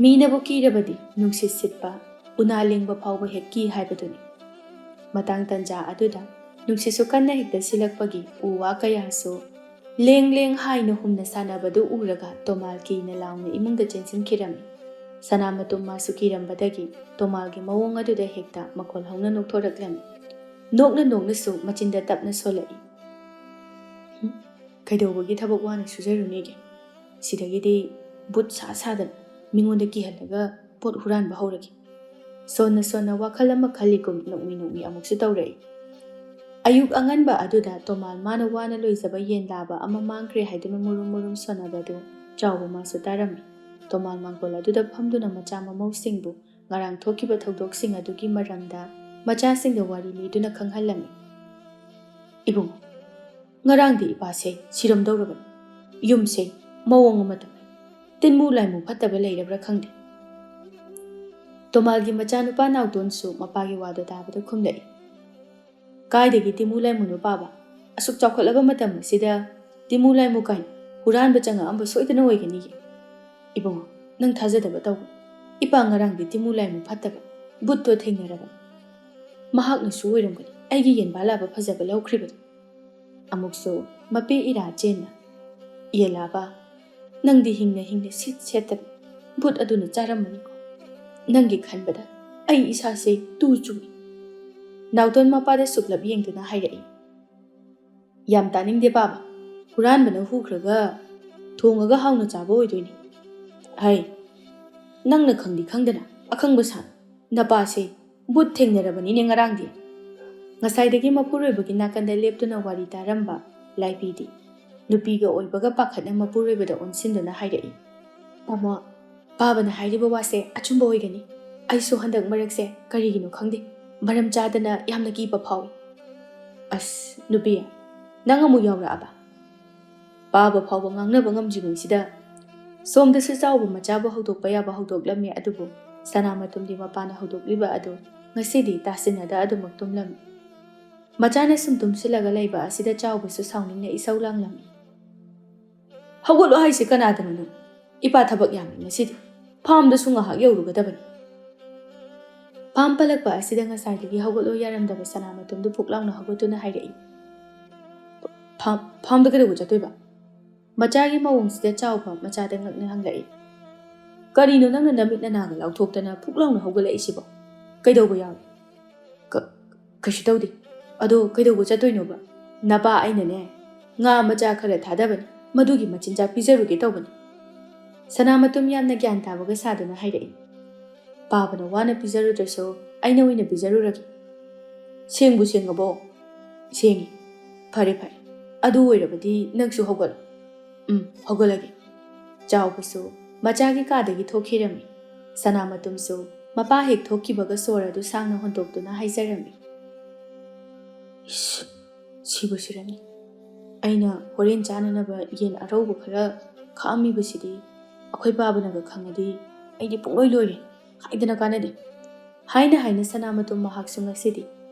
ꯃꯤꯅꯕꯨ ꯀꯤꯔꯕꯗꯤ ꯅꯨꯡꯁꯤꯠ ꯁꯤꯠꯄ, ꯎꯅꯥ ꯂꯦꯡꯕ ꯐꯥꯎꯕ ꯍꯦꯛ ꯀꯤ ꯍꯥꯏꯕꯗꯨꯅꯤ꯫ ꯃꯇꯥꯡ ꯇꯟꯖꯥ ꯑꯗꯨꯗ ꯅꯨꯡꯁꯤꯠꯁꯨ ꯀꯟꯅ ꯍꯦꯛꯇ ꯁꯤꯜꯂꯛꯄꯒꯤ ꯎ ꯋꯥ ꯀꯌꯥꯁꯨ ꯂꯦꯡ ꯂꯦꯡ ꯍꯥꯏꯅ ꯍꯨꯝꯅ ꯁꯥꯟꯅꯕꯗꯨ ꯎꯔꯒ ꯇꯣꯃꯥꯜ ꯀꯤꯅ ꯂꯥꯎꯅ ꯏꯃꯨꯡꯗ ꯆꯦꯟꯁꯤꯟꯈꯤꯔꯝꯃꯤ꯫ ꯁꯅꯥꯃꯇꯨꯝ ꯃꯥꯁꯨ ꯀꯤꯔꯝꯕꯗꯒꯤ ꯇꯣꯃꯥꯜꯒꯤ ꯃꯑꯣꯡ ꯑꯗꯨꯗ ꯍꯦꯛꯇ ꯃꯈꯣꯜ ꯍꯧꯅ ꯅꯣꯛꯊꯣꯔꯛꯂꯝꯃꯤ꯫ ꯅꯣꯛꯅ ꯅꯣꯛꯅꯁꯨ ꯃꯆꯤꯟꯗ ꯇꯞꯅ ꯁꯣꯜꯂꯛꯏ, "ꯍꯨꯝ, ꯀꯩꯗꯧꯕꯒꯤ ꯊꯕꯛ ꯋꯥꯅ ꯁꯨꯖꯔꯨꯅꯤꯒꯦ? ꯁꯤꯗꯒꯤꯗꯤ ꯕꯨꯠ ꯁꯥ ꯁꯥꯗꯅ ꯃꯤꯉꯣꯟꯗ ꯀꯤꯍꯜꯂꯒ ꯄꯣꯠ ꯍꯨꯔꯥꯟꯕ ꯍꯧꯔꯒꯦ꯫" ꯁꯣꯟꯅ ꯁꯣꯟꯅ ꯋꯥꯈꯜ ꯑꯃ ꯈꯜꯂꯤꯒꯨꯝ ꯅꯣꯛꯃꯤ ꯅꯣꯛꯃꯤ ꯑꯃꯨꯛꯁꯨ ꯇꯧꯔꯛꯏ꯫ ꯑꯌꯨꯛ ꯑꯉꯟꯕ ꯑꯗꯨꯗ ꯇꯣꯃꯥꯜ ꯃꯥꯅ ꯋꯥꯅ ꯂꯣꯏꯖꯕ ꯌꯦꯟ ꯂꯥꯕ ꯑꯃ ꯃꯥꯡꯈ꯭ꯔꯦ ꯍꯥꯏꯗꯨꯅ ꯃꯨꯔꯨꯝ ꯃꯨꯔꯨꯝ ꯁꯣꯟꯅꯕꯗꯨ ꯆꯥꯎꯕ ꯃꯥꯁꯨ ꯇꯥꯔꯝꯃꯤ꯫ ꯇꯣꯃꯥꯜ ꯃꯥꯡꯒꯣꯜ ꯑꯗꯨꯗ ꯐꯝꯗꯨꯅ ꯃꯆꯥ ꯃꯃꯧꯁꯤꯡꯕꯨ ꯉꯔꯥꯡ ꯊꯣꯛꯈꯤꯕ ꯊꯧꯗꯣꯛꯁꯤꯡ ꯑꯗꯨꯒꯤ ꯃꯔꯝꯗ ꯃꯆꯥꯁꯤꯡꯗ ꯋꯥꯔꯤ ꯂꯤꯗꯨꯅ ꯈꯪꯍꯜꯂꯝꯃꯤ꯫ "ꯏꯕꯨꯡꯉꯣ, ꯉꯔꯥꯡꯗꯤ ꯏꯄꯥꯁꯦ ꯁꯤꯔꯝꯗꯧꯔꯕꯅꯤ꯫ ꯌꯨꯝꯁꯦ ꯃꯑꯣꯡ ꯑꯃ ꯇꯧꯏ꯫ ꯇꯤꯟꯃꯨ ꯂꯥꯏꯃꯨ ꯐꯠꯇꯕ ꯂꯩꯔꯕ꯭ꯔꯥ ꯈꯪꯗꯦ꯫" ꯇꯣꯃꯥꯜꯒꯤ ꯃꯆꯥꯅꯨꯄꯥ ꯅꯥꯎꯇꯣꯟꯁꯨ ꯃꯄꯥꯒꯤ ꯋꯥꯗꯣ ꯇꯥꯕꯗ ꯈꯨꯝꯂꯛꯏ, "ꯀꯥꯏꯗꯒꯤ ꯇꯤꯟꯃꯨ ꯂꯥꯏꯃꯨꯅꯣ ꯄꯥꯕ? ꯑꯁꯨꯛ ꯆꯥꯎꯈꯠꯂꯕ ꯃꯇꯝ ꯑꯁꯤꯗ ꯇꯤꯟꯃꯨ ꯂꯥꯏꯃꯨ ꯀꯥꯏꯅ ꯍꯨꯔꯥꯟꯕ ꯆꯪꯉꯛꯑꯝꯕ ꯁꯣꯏꯗꯅ ꯑꯣꯏꯒꯅꯤꯌꯦ꯫ ꯏꯕꯨꯡꯉꯣ, ꯅꯪ ꯊꯥꯖꯗꯕ ꯇꯧꯒꯅꯨ꯫ ꯏꯄꯥ ꯉꯔꯥꯡꯗꯤ ꯇꯤꯟꯃꯨ ꯂꯥꯏꯃꯨ ꯐꯠꯇꯕ, ꯕꯨꯠꯇꯣ ꯊꯦꯡꯅꯔꯕꯅꯤ꯫ ꯃꯍꯥꯛꯅꯁꯨ ꯑꯣꯏꯔꯝꯒꯅꯤ ꯑꯩꯒꯤ ꯌꯦꯟꯕꯥ ꯂꯥꯕ ꯐꯖꯕ ꯂꯧꯈ꯭ꯔꯤꯕꯗꯣ꯫" ꯑꯃꯨꯛꯁꯨ ꯃꯄꯦ ꯏꯔꯥ ꯆꯦꯟꯅ, "ꯌꯦꯟ ꯂꯥꯕ, ꯅꯪꯗꯤ ꯍꯤꯡꯅ ꯍꯤꯡꯅ ꯁꯤꯠ ꯁꯦꯠꯇꯕ ꯕꯨꯠ ꯑꯗꯨꯅ ꯆꯥꯔꯝꯃꯅꯤꯀꯣ꯫ ꯅꯪꯒꯤ ꯈꯟꯕꯗ ꯑꯩ ꯏꯁꯥꯁꯦ ꯇꯨ ꯆꯨꯡꯏ꯫" ꯅꯥꯎꯇꯣꯟ ꯃꯄꯥꯗ ꯁꯨꯞꯂꯞ ꯌꯦꯡꯗꯨꯅ ꯍꯥꯏꯔꯛꯏ, "ꯌꯥꯝ ꯇꯥꯅꯤꯡꯗꯦ ꯄꯥꯕ, ꯍꯨꯔꯥꯟꯕꯅ ꯍꯨꯈ꯭ꯔꯒ ꯊꯣꯡꯉꯒ ꯍꯥꯎꯅ ꯆꯥꯕ ꯑꯣꯏꯗꯣꯏꯅꯤ꯫ ꯍꯩ, ꯅꯪꯅ ꯈꯪꯗꯤ ꯈꯪꯗꯅ ꯑꯈꯪꯕ ꯁꯥ, ꯅꯄꯥꯁꯦ ꯕꯨꯠ ꯊꯦꯡꯅꯔꯕꯅꯤꯅꯦ ꯉꯔꯥꯡꯗꯤ꯫" ꯉꯁꯥꯏꯗꯒꯤ ꯃꯄꯨꯔꯣꯏꯕꯒꯤ ꯅꯥꯀꯟꯗ ꯂꯦꯞꯇꯨꯅ ꯋꯥꯔꯤ ꯇꯥꯔꯝꯕ ꯂꯥꯏꯄꯤꯗꯤ ꯅꯨꯄꯤꯒ ꯑꯣꯏꯕꯒ ꯄꯥꯈꯠꯅ ꯃꯄꯨꯔꯣꯏꯕꯗ ꯑꯣꯟꯁꯤꯟꯗꯨꯅ ꯍꯥꯏꯔꯛꯏ, "ꯇꯥꯃꯣ, ꯄꯥꯕꯅ ꯍꯥꯏꯔꯤꯕ ꯋꯥꯁꯦ ꯑꯆꯨꯝꯕ ꯑꯣꯏꯒꯅꯤ꯫ ꯑꯩꯁꯨ ꯍꯟꯗꯛ ꯃꯔꯛꯁꯦ ꯀꯔꯤꯒꯤꯅꯣ ꯈꯪꯗꯦ, ꯃꯔꯝ ꯆꯥꯗꯅ ꯌꯥꯝꯅ ꯀꯤꯕ ꯐꯥꯎꯏ꯫ ꯑꯁ, ꯅꯨꯄꯤ, ꯅꯪ ꯑꯃꯨꯛ ꯌꯥꯎꯔꯛꯑꯕ?" ꯄꯥꯕ ꯐꯥꯎꯕ ꯉꯥꯡꯅꯕ ꯉꯝꯗ꯭ꯔꯤꯉꯩꯁꯤꯗ ꯁꯣꯝꯗꯁꯨ ꯆꯥꯎꯕ ꯃꯆꯥꯕꯨ ꯍꯧꯗꯣꯛꯄ ꯌꯥꯕ ꯍꯧꯗꯣꯛꯂꯝꯃꯤ꯫ ꯑꯗꯨꯕꯨ ꯁꯅꯥꯃꯇꯨꯝꯗꯤ ꯃꯄꯥꯅ ꯍꯧꯗꯣꯛꯂꯤꯕ ꯑꯗꯨ ꯉꯁꯤꯗꯤ ꯇꯥꯁꯤꯟꯅꯗ ꯑꯗꯨꯃꯛ ꯇꯨꯝꯂꯝꯃꯤ꯫ ꯃꯆꯥꯅ ꯁꯨꯝ ꯇꯨꯝꯁꯤꯜꯂꯒ ꯂꯩꯕ ꯑꯁꯤꯗ ꯆꯥꯎꯕꯁꯨ ꯁꯥꯎꯅꯤꯡꯅ ꯏꯁꯧ ꯂꯥꯡꯂꯝꯃꯤ꯫ "ꯍꯧꯒꯠꯂꯣ ꯍꯥꯏꯁꯤ ꯀꯅꯥꯗꯅꯣ ꯅꯪ? ꯏꯄꯥ ꯊꯕꯛ ꯌꯥꯝꯃꯤ ꯉꯁꯤꯗꯤ꯫ ꯐꯥꯝꯗꯁꯨ ꯉꯥꯏꯍꯥꯛ ꯌꯧꯔꯨꯒꯗꯕꯅꯤ꯫" ꯐꯥꯝ ꯄꯜꯂꯛꯄ ꯑꯁꯤꯗ ꯉꯁꯥꯏꯗꯒꯤ ꯍꯧꯒꯠꯂꯣ ꯌꯥꯔꯝꯗꯕ ꯁꯅꯥꯃꯇꯨꯝꯗꯨ ꯐꯨꯛ ꯂꯥꯎꯅ ꯍꯧꯒꯠꯇꯨꯅ ꯍꯥꯏꯔꯛꯏ, "ꯐꯥꯝ, ꯐꯥꯝꯗ ꯀꯩꯗꯧꯕ ꯆꯠꯇꯣꯏꯕ?" ꯃꯆꯥꯒꯤ ꯃꯑꯣꯡꯁꯤꯗ ꯆꯥꯎꯕ ꯃꯆꯥꯗ ꯉꯛꯅ ꯍꯪꯂꯛꯏ꯫ "ꯀꯔꯤꯅꯣ ꯅꯪꯅ ꯅꯃꯤꯠ ꯅꯅꯥꯒ ꯂꯥꯎꯊꯣꯛꯇꯅ ꯐꯨꯛ ꯂꯥꯎꯅ ꯍꯧꯒꯠꯂꯛꯏꯁꯤꯕꯣ? ꯀꯩꯗꯧꯕ ꯌꯥꯎꯔꯦ?" "ꯀ-, ꯀꯩꯁꯨ ꯇꯧꯗꯦ꯫ ꯑꯗꯣ ꯀꯩꯗꯧꯕ ꯆꯠꯇꯣꯏꯅꯣꯕ?" "ꯅꯄꯥ ꯑꯩꯅꯅꯦ, ꯉꯥ ꯃꯆꯥ ꯈꯔ ꯊꯥꯗꯕꯅꯤ, ꯃꯗꯨꯒꯤ ꯃꯆꯤꯟꯖꯥꯛ ꯄꯤꯖꯔꯨꯒꯦ ꯇꯧꯕꯅꯤ꯫" ꯁꯅꯥꯃꯇꯨꯝ ꯌꯥꯝꯅ ꯒ꯭ꯌꯥꯟ ꯇꯥꯕꯒ ꯁꯥꯗꯨꯅ ꯍꯥꯏꯔꯛꯏ꯫ "ꯄꯥꯕꯅ ꯋꯥꯅ ꯄꯤꯖꯔꯨꯗ꯭ꯔꯁꯨ ꯑꯩꯅ ꯑꯣꯏꯅ ꯄꯤꯖꯔꯨꯔꯒꯦ꯫ ꯁꯦꯡꯕꯨ ꯁꯦꯡꯉꯕꯣ?" "ꯁꯦꯡꯉꯤ꯫" "ꯐꯔꯦ, ꯐꯔꯦ꯫ ꯑꯗꯨ ꯑꯣꯏꯔꯕꯗꯤ ꯅꯪꯁꯨ ꯍꯧꯒꯠꯂꯣ꯫" "ꯎꯝ, ꯍꯧꯒꯠꯂꯒꯦ꯫" ꯆꯥꯎꯕꯁꯨ ꯃꯆꯥꯒꯤ ꯀꯥꯗꯒꯤ ꯊꯣꯛꯈꯤꯔꯝꯃꯤ꯫ ꯁꯅꯥꯃꯇꯨꯝꯁꯨ ꯃꯄꯥ ꯍꯦꯛ ꯊꯣꯛꯈꯤꯕꯒ ꯁꯣꯔ ꯑꯗꯨ ꯁꯥꯡꯅ ꯍꯣꯟꯗꯣꯛꯇꯨꯅ ꯍꯥꯏꯖꯔꯝꯃꯤ꯫ "ꯏꯁ, ꯁꯤꯕꯨ ꯁꯤꯔꯝꯃꯤ꯫ ꯑꯩꯅ ꯍꯣꯔꯦꯟ ꯆꯥꯅꯅꯕ ꯌꯦꯟ ꯑꯔꯧꯕ ꯈꯔ ꯈꯥꯛꯑꯝꯃꯤꯕꯁꯤꯗꯤ ꯑꯩꯈꯣꯏ ꯄꯥꯕꯅꯒ ꯈꯪꯉꯗꯤ ꯑꯩꯗꯤ ꯄꯨꯡꯂꯣꯏ ꯂꯣꯏꯔꯦ꯫ ꯍꯥꯏꯗꯅ ꯀꯥꯟꯅꯗꯦ꯫" ꯍꯥꯏꯅ ꯍꯥꯏꯅ ꯁꯅꯥꯃꯇꯨꯝ ꯃꯍꯥꯛꯁꯨ ꯉꯁꯤꯗꯤ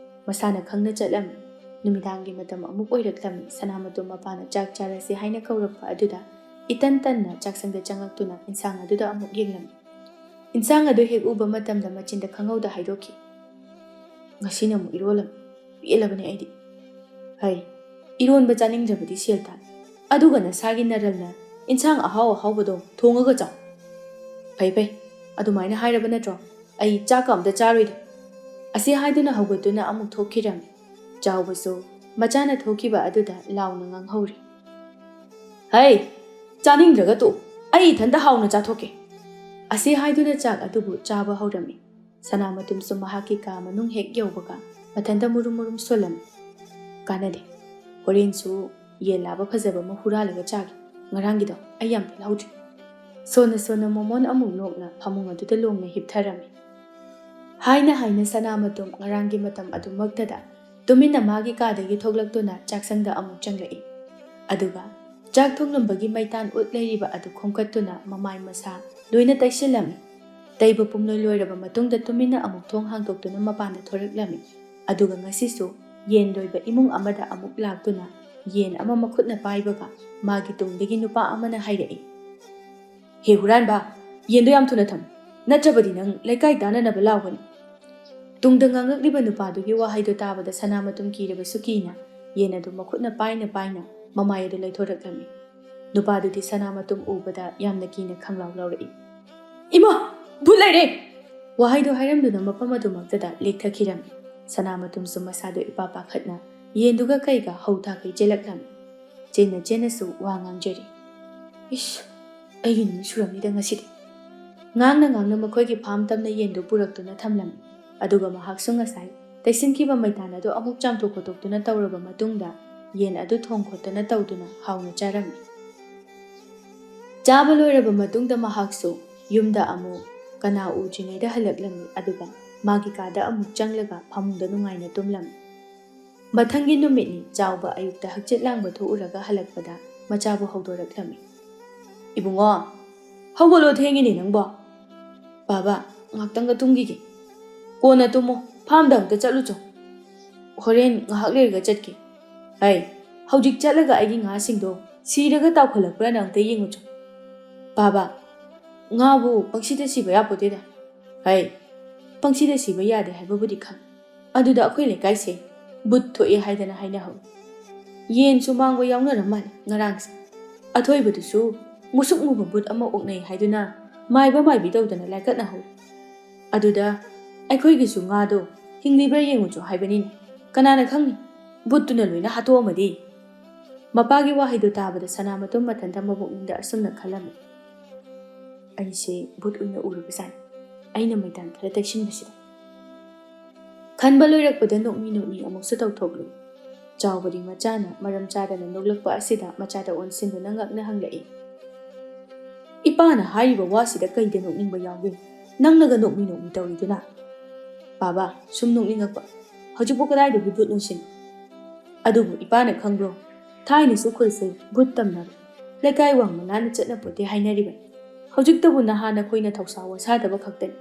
ꯃꯁꯥꯅ ꯈꯪꯅ ꯆꯠꯂꯝꯃꯤ꯫ ꯅꯨꯃꯤꯗꯥꯡꯒꯤ ꯃꯇꯝ ꯑꯃꯨꯛ ꯑꯣꯏꯔꯛꯂꯝꯃꯤ꯫ ꯁꯅꯥꯃꯇꯨꯝ ꯃꯄꯥꯅ ꯆꯥꯛ ꯆꯥꯔꯁꯤ ꯍꯥꯏꯅ ꯀꯧꯔꯛꯄ ꯑꯗꯨꯗ ꯏꯇꯟ ꯇꯟꯅ ꯆꯥꯛꯁꯪꯗ ꯆꯪꯉꯛꯇꯨꯅ ꯏꯟꯁꯥꯡ ꯑꯗꯨꯗ ꯑꯃꯨꯛ ꯌꯦꯡꯂꯝꯃꯤ꯫ ꯏꯟꯁꯥꯡ ꯑꯗꯨ ꯍꯦꯛ ꯎꯕ ꯃꯇꯝꯗ ꯃꯆꯤꯟꯗ ꯈꯪꯍꯧꯗ ꯍꯥꯏꯗꯣꯛꯈꯤ, "ꯉꯁꯤꯅ ꯑꯃꯨꯛ ꯏꯔꯣꯜꯂꯝꯃꯤ꯫ ꯄꯦꯜꯂꯕꯅꯦ ꯑꯩꯗꯤ꯫ ꯍꯩ, ꯏꯔꯣꯟꯕ ꯆꯥꯅꯤꯡꯗ꯭ꯔꯕꯗꯤ ꯁꯦꯜ ꯇꯥꯟ꯫ ꯑꯗꯨꯒ ꯅꯁꯥꯒꯤ ꯅꯔꯜꯅ ꯏꯟꯁꯥꯡ ꯑꯍꯥꯎ ꯑꯍꯥꯎꯕꯗꯣ ꯊꯣꯡꯉꯒ ꯆꯥꯎ꯫" "ꯐꯩ, ꯐꯩ꯫ ꯑꯗꯨꯃꯥꯏꯅ ꯍꯥꯏꯔꯕ ꯅꯠꯇ꯭ꯔꯣ? ꯑꯩ ꯆꯥꯛꯀ ꯑꯝꯇ ꯆꯥꯔꯣꯏꯗ꯫" ꯑꯁꯤ ꯍꯥꯏꯗꯨꯅ ꯍꯧꯒꯠꯇꯨꯅ ꯑꯃꯨꯛ ꯊꯣꯛꯈꯤꯔꯝꯃꯤ꯫ ꯆꯥꯎꯕꯁꯨ ꯃꯆꯥꯅ ꯊꯣꯛꯈꯤꯕ ꯑꯗꯨꯗ ꯂꯥꯎꯅ ꯉꯥꯡꯍꯧꯔꯤ, "ꯍꯩ, ꯆꯥꯅꯤꯡꯗ꯭ꯔꯒ ꯇꯣꯛꯎ꯫ ꯑꯩ ꯏꯊꯟꯇ ꯍꯥꯎꯅ ꯆꯥꯊꯣꯛꯀꯦ꯫" ꯑꯁꯤ ꯍꯥꯏꯗꯨꯅ ꯆꯥꯛ ꯑꯗꯨꯕꯨ ꯆꯥꯕ ꯍꯧꯔꯝꯃꯤ꯫ ꯁꯅꯥꯃꯇꯨꯝꯁꯨ ꯃꯍꯥꯛꯀꯤ ꯀꯥ ꯃꯅꯨꯡ ꯍꯦꯛ ꯌꯧꯕꯒ ꯃꯊꯟꯇ ꯃꯨꯔꯨꯝ ꯃꯨꯔꯨꯝ ꯁꯣꯜꯂꯝꯃꯤ꯫ "ꯀꯥꯟꯅꯗꯦ, ꯍꯣꯔꯦꯟꯁꯨ ꯌꯦꯟ ꯂꯥꯕ ꯐꯖꯕ ꯑꯃ ꯍꯨꯔꯥꯜꯂꯒ ꯆꯥꯒꯦ, ꯉꯔꯥꯡꯒꯤꯗꯣ ꯑꯩ ꯌꯥꯝ ꯄꯦꯜꯍꯧꯗ꯭ꯔꯦ"꯫ ꯁꯣꯟꯅ ꯁꯣꯟꯅ ꯃꯣꯃꯣꯟ ꯑꯃꯨꯛ ꯅꯣꯛꯅ ꯐꯃꯨꯡ ꯑꯗꯨꯗ ꯂꯣꯡꯅ ꯍꯤꯞꯊꯔꯝꯃꯤ꯫ ꯍꯥꯏꯅ ꯍꯥꯏꯅ ꯁꯅꯥꯃꯇꯨꯝ ꯉꯔꯥꯡꯒꯤ ꯃꯇꯝ ꯑꯗꯨꯃꯛꯇꯗ ꯇꯨꯃꯤꯟꯅ ꯃꯥꯒꯤ ꯀꯥꯗꯒꯤ ꯊꯣꯛꯂꯛꯇꯨꯅ ꯆꯥꯛꯁꯪꯗ ꯑꯃꯨꯛ ꯆꯪꯂꯛꯏ꯫ ꯑꯗꯨꯒ ꯆꯥꯛ ꯊꯣꯡꯂꯝꯕꯒꯤ ꯃꯩꯇꯥꯟ ꯎꯠ ꯂꯩꯔꯤꯕ ꯑꯗꯨ ꯈꯣꯝꯀꯠꯇꯨꯅ ꯃꯃꯥꯏ ꯃꯁꯥ ꯂꯣꯏꯅ ꯇꯩꯁꯤꯜꯂꯝꯃꯤ꯫ ꯇꯩꯕ ꯄꯨꯝꯂꯣꯏ ꯂꯣꯏꯔꯕ ꯃꯇꯨꯡꯗ ꯇꯨꯃꯤꯟꯅ ꯑꯃꯨꯛ ꯊꯣꯡ ꯍꯥꯡꯗꯣꯛꯇꯨꯅ ꯃꯄꯥꯟꯗ ꯊꯣꯔꯛꯂꯝꯃꯤ꯫ ꯑꯗꯨꯒ ꯉꯁꯤꯁꯨ ꯌꯦꯟ ꯂꯣꯏꯕ ꯏꯃꯨꯡ ꯑꯃꯗ ꯑꯃꯨꯛ ꯂꯥꯛꯇꯨꯅ ꯌꯦꯟ ꯑꯃ ꯃꯈꯨꯠꯅ ꯄꯥꯏꯕꯒ ꯃꯥꯒꯤ ꯇꯨꯡꯗꯒꯤ ꯅꯨꯄꯥ ꯑꯃꯅ ꯍꯥꯏꯔꯛꯏ, "ꯍꯦ ꯍꯨꯔꯥꯟꯕ, ꯌꯦꯟꯗꯣ ꯌꯥꯝ ꯊꯨꯅ ꯊꯝꯃꯨ, ꯅꯠꯇ꯭ꯔꯕꯗꯤ ꯅꯪ ꯂꯩꯀꯥꯏ ꯇꯥꯟꯅꯅꯕ ꯂꯥꯎꯒꯅꯤ"꯫ ꯇꯨꯡꯗ ꯉꯥꯡꯂꯛꯂꯤꯕ ꯅꯨꯄꯥꯗꯨꯒꯤ ꯋꯥꯍꯩꯗꯣ ꯇꯥꯕꯗ ꯁꯅꯥꯃꯇꯨꯝ ꯀꯤꯔꯕꯁꯨ ꯀꯤꯅ ꯌꯦꯟ ꯑꯗꯨ ꯃꯈꯨꯠꯅ ꯄꯥꯏꯅ ꯄꯥꯏꯅ ꯃꯃꯥꯏ ꯑꯗꯨ ꯂꯩꯊꯣꯔꯛꯂꯝꯃꯤ꯫ ꯅꯨꯄꯥꯗꯨꯗꯤ ꯁꯅꯥꯃꯇꯨꯝ ꯎꯕꯗ ꯌꯥꯝꯅ ꯀꯤꯅ ꯈꯪꯂꯥꯎ ꯂꯥꯎꯔꯛꯏ, "ꯏꯃꯥ! ꯚꯨꯠ ꯂꯩꯔꯦ!" ꯋꯥꯍꯩꯗꯣ ꯍꯥꯏꯔꯝꯗꯨꯅ ꯃꯐꯝ ꯑꯗꯨꯃꯛꯇꯗ ꯂꯦꯛꯊꯈꯤꯔꯝꯃꯤ꯫ ꯁꯅꯥꯃꯇꯨꯝꯁꯨ ꯃꯁꯥꯗꯣ ꯏꯄꯥ ꯄꯥꯈꯠꯅ ꯌꯦꯟꯗꯨꯒ ꯀꯩꯒ ꯍꯧ ꯊꯥꯈꯩ ꯆꯦꯜꯂꯛꯂꯝꯃꯤ꯫ ꯆꯦꯟꯅ ꯆꯦꯟꯅꯁꯨ ꯋꯥ ꯉꯥꯡꯖꯔꯤ꯫ "ꯏꯁ, ꯑꯩꯒꯤ ꯅꯨꯃꯤꯠ ꯁꯨꯔꯝꯅꯤꯗ ꯉꯁꯤꯗꯤ"꯫ ꯉꯥꯡꯅ ꯉꯥꯡꯅ ꯃꯈꯣꯏꯒꯤ ꯐꯥꯝ ꯇꯝꯅ ꯌꯦꯟꯗꯨ ꯄꯨꯔꯛꯇꯨꯅ ꯊꯝꯂꯝꯃꯤ꯫ ꯑꯗꯨꯒ ꯃꯍꯥꯛꯁꯨ ꯉꯁꯥꯏ ꯇꯩꯁꯤꯟꯈꯤꯕ ꯃꯩꯇꯥꯟ ꯑꯗꯨ ꯑꯃꯨꯛ ꯆꯥꯝꯊꯣꯛ ꯈꯣꯠꯇꯣꯛꯇꯨꯅ ꯇꯧꯔꯕ ꯃꯇꯨꯡꯗ ꯌꯦꯟ ꯑꯗꯨ ꯊꯣꯡ ꯈꯣꯠꯇꯅ ꯇꯧꯗꯨꯅ ꯍꯥꯎꯅ ꯆꯥꯔꯝꯃꯤ꯫ ꯆꯥꯕ ꯂꯣꯏꯔꯕ ꯃꯇꯨꯡꯗ ꯃꯍꯥꯛꯁꯨ ꯌꯨꯝꯗ ꯑꯃꯨꯛ ꯀꯅꯥ ꯎꯗ꯭ꯔꯤꯉꯩꯗ ꯍꯜꯂꯛꯂꯝꯃꯤ꯫ ꯑꯗꯨꯒ ꯃꯥꯒꯤ ꯀꯥꯗ ꯑꯃꯨꯛ ꯆꯪꯂꯒ ꯐꯃꯨꯡꯗ ꯅꯨꯡꯉꯥꯏꯅ ꯇꯨꯝꯂꯝꯃꯤ꯫ ꯃꯊꯪꯒꯤ ꯅꯨꯃꯤꯠꯅꯤ꯫ ꯆꯥꯎꯕ ꯑꯌꯨꯛꯇ ꯍꯛꯆꯤꯠ ꯂꯥꯡꯕ ꯊꯣꯛꯎꯔꯒ ꯍꯜꯂꯛꯄꯗ ꯃꯆꯥꯕꯨ ꯍꯧꯗꯣꯔꯛꯂꯝꯃꯤ꯫ "ꯏꯕꯨꯡꯉꯣ, ꯍꯧꯒꯠꯂꯣ, ꯊꯦꯡꯉꯤꯅꯦ ꯅꯪꯕꯣ"꯫ "ꯕꯥꯕꯥ, ꯉꯥꯛꯇꯪꯒ ꯇꯨꯝꯈꯤꯒꯦ"꯫ "ꯀꯣꯟꯅ ꯇꯨꯝꯃꯣ, ꯐꯥꯝꯗ ꯑꯃꯨꯛꯇ ꯆꯠꯂꯨꯆꯣ"꯫ "ꯍꯣꯔꯦꯟ ꯉꯥꯏꯍꯥꯛ ꯂꯩꯔꯒ ꯆꯠꯀꯦ"꯫ "ꯑꯩ ꯍꯧꯖꯤꯛ ꯆꯠꯂꯒ ꯑꯩꯒꯤ ꯉꯥꯁꯤꯡꯗꯣ ꯁꯤꯔꯒ ꯇꯥꯎꯈꯠꯂꯛꯄ꯭ꯔꯥꯅ ꯑꯃꯨꯛꯇ ꯌꯦꯡꯉꯨꯆꯣ"꯫ "ꯕꯥꯕꯥ, ꯉꯥꯕꯨ ꯄꯪꯁꯤꯗ ꯁꯤꯕ ꯌꯥꯄꯣꯠꯇꯦꯗ"꯫ "ꯑꯩ ꯄꯪꯁꯤꯗ ꯁꯤꯕ ꯌꯥꯗꯦ ꯍꯥꯏꯕꯕꯨꯗꯤ ꯈꯪ, ꯑꯗꯨꯗ ꯑꯩꯈꯣꯏ ꯂꯩꯀꯥꯏꯁꯦ ꯕꯨꯠ ꯊꯣꯛꯑꯦ ꯍꯥꯏꯗꯅ ꯍꯥꯏꯅꯍꯧꯏ꯫ ꯌꯦꯟꯁꯨ ꯃꯥꯡꯕ ꯌꯥꯎꯅꯔ ꯃꯥꯜꯂꯦ ꯉꯔꯥꯡꯁꯦ꯫ ꯑꯊꯣꯏꯕꯗꯨꯁꯨ ꯃꯨꯁꯨꯛ ꯃꯨꯕ ꯕꯨꯠ ꯑꯃ ꯑꯣꯛꯅꯩ ꯍꯥꯏꯗꯨꯅ ꯃꯥꯏꯕ ꯃꯥꯏꯕꯤ ꯇꯧꯗꯅ ꯂꯥꯏꯀꯠꯅꯍꯧꯏ꯫ ꯑꯗꯨꯗ ꯑꯩꯈꯣꯏꯒꯤꯁꯨ ꯉꯥꯗꯣ ꯍꯤꯡꯂꯤꯕ꯭ꯔꯥ ꯌꯦꯡꯉꯨꯆꯣ ꯍꯥꯏꯕꯅꯤꯅꯦ꯫ ꯀꯅꯥꯅ ꯈꯪꯅꯤ? ꯕꯨꯠꯇꯨꯅ ꯂꯣꯏꯅ ꯍꯥꯠꯇꯣꯛꯑꯝꯃꯗꯤ"꯫ ꯃꯄꯥꯒꯤ ꯋꯥꯍꯩꯗꯨ ꯇꯥꯕꯗ ꯁꯅꯥꯃꯇꯨꯝ ꯃꯊꯟꯇ ꯃꯕꯨꯛꯅꯤꯡꯗ ꯑꯁꯨꯝꯅ ꯈꯜꯂꯝꯃꯤ, "ꯑꯩꯁꯦ ꯕꯨꯠ ꯑꯣꯏꯅ ꯎꯔꯕꯖꯥꯠꯅꯤ, ꯑꯩꯅ ꯃꯩꯇꯥꯟ ꯈꯔ ꯇꯩꯁꯤꯟꯕꯁꯤꯗ"꯫ ꯈꯟꯕ ꯂꯣꯏꯔꯛꯄꯗ ꯅꯣꯛꯃꯤ ꯅꯣꯛꯃꯤ ꯑꯃꯨꯛꯁꯨ ꯇꯧꯊꯣꯛꯂꯨꯏ꯫ ꯆꯥꯎꯕꯗꯤ ꯃꯆꯥꯅ ꯃꯔꯝ ꯆꯥꯗꯅ ꯅꯣꯛꯂꯛꯄ ꯑꯁꯤꯗ ꯃꯆꯥꯗ ꯑꯣꯟꯁꯤꯟꯗꯨꯅ ꯉꯛꯅ ꯍꯪꯂꯛꯏ꯫ "ꯏꯄꯥꯅ ꯍꯥꯏꯔꯤꯕ ꯋꯥꯁꯤꯗ ꯀꯩꯗ ꯅꯣꯛꯅꯤꯡꯕ ꯌꯥꯎꯒꯦ? ꯅꯪꯅꯒ ꯅꯣꯛꯃꯤ ꯅꯣꯛꯃꯤ ꯇꯧꯔꯤꯗꯨꯅ?" "ꯕꯥꯕꯥ, ꯁꯨꯝ ꯅꯣꯛꯅꯤꯡꯉꯛꯄ꯫ ꯍꯧꯖꯤꯛꯄꯨ ꯀꯗꯥꯏꯗꯒꯤ ꯚꯨꯠꯅꯣ ꯁꯤꯅꯤ? ꯑꯗꯨꯕꯨ ꯏꯄꯥꯅ ꯈꯪꯕ꯭ꯔꯣ? ꯊꯥꯏꯅꯁꯨ ꯈꯨꯜꯁꯦ ꯚꯨꯠ ꯇꯝꯅꯕ ꯂꯩꯀꯥꯏ ꯋꯥꯡꯃ ꯂꯥꯟꯅ ꯆꯠꯅꯄꯣꯠꯇꯦ ꯍꯥꯏꯅꯔꯤꯕꯅꯤ꯫ ꯍꯧꯖꯤꯛꯇꯕꯨ ꯅꯍꯥ ꯅꯈꯣꯏꯅ ꯊꯧꯁꯥ ꯋꯥꯁꯥꯗꯕ ꯈꯛꯇꯅꯤ꯫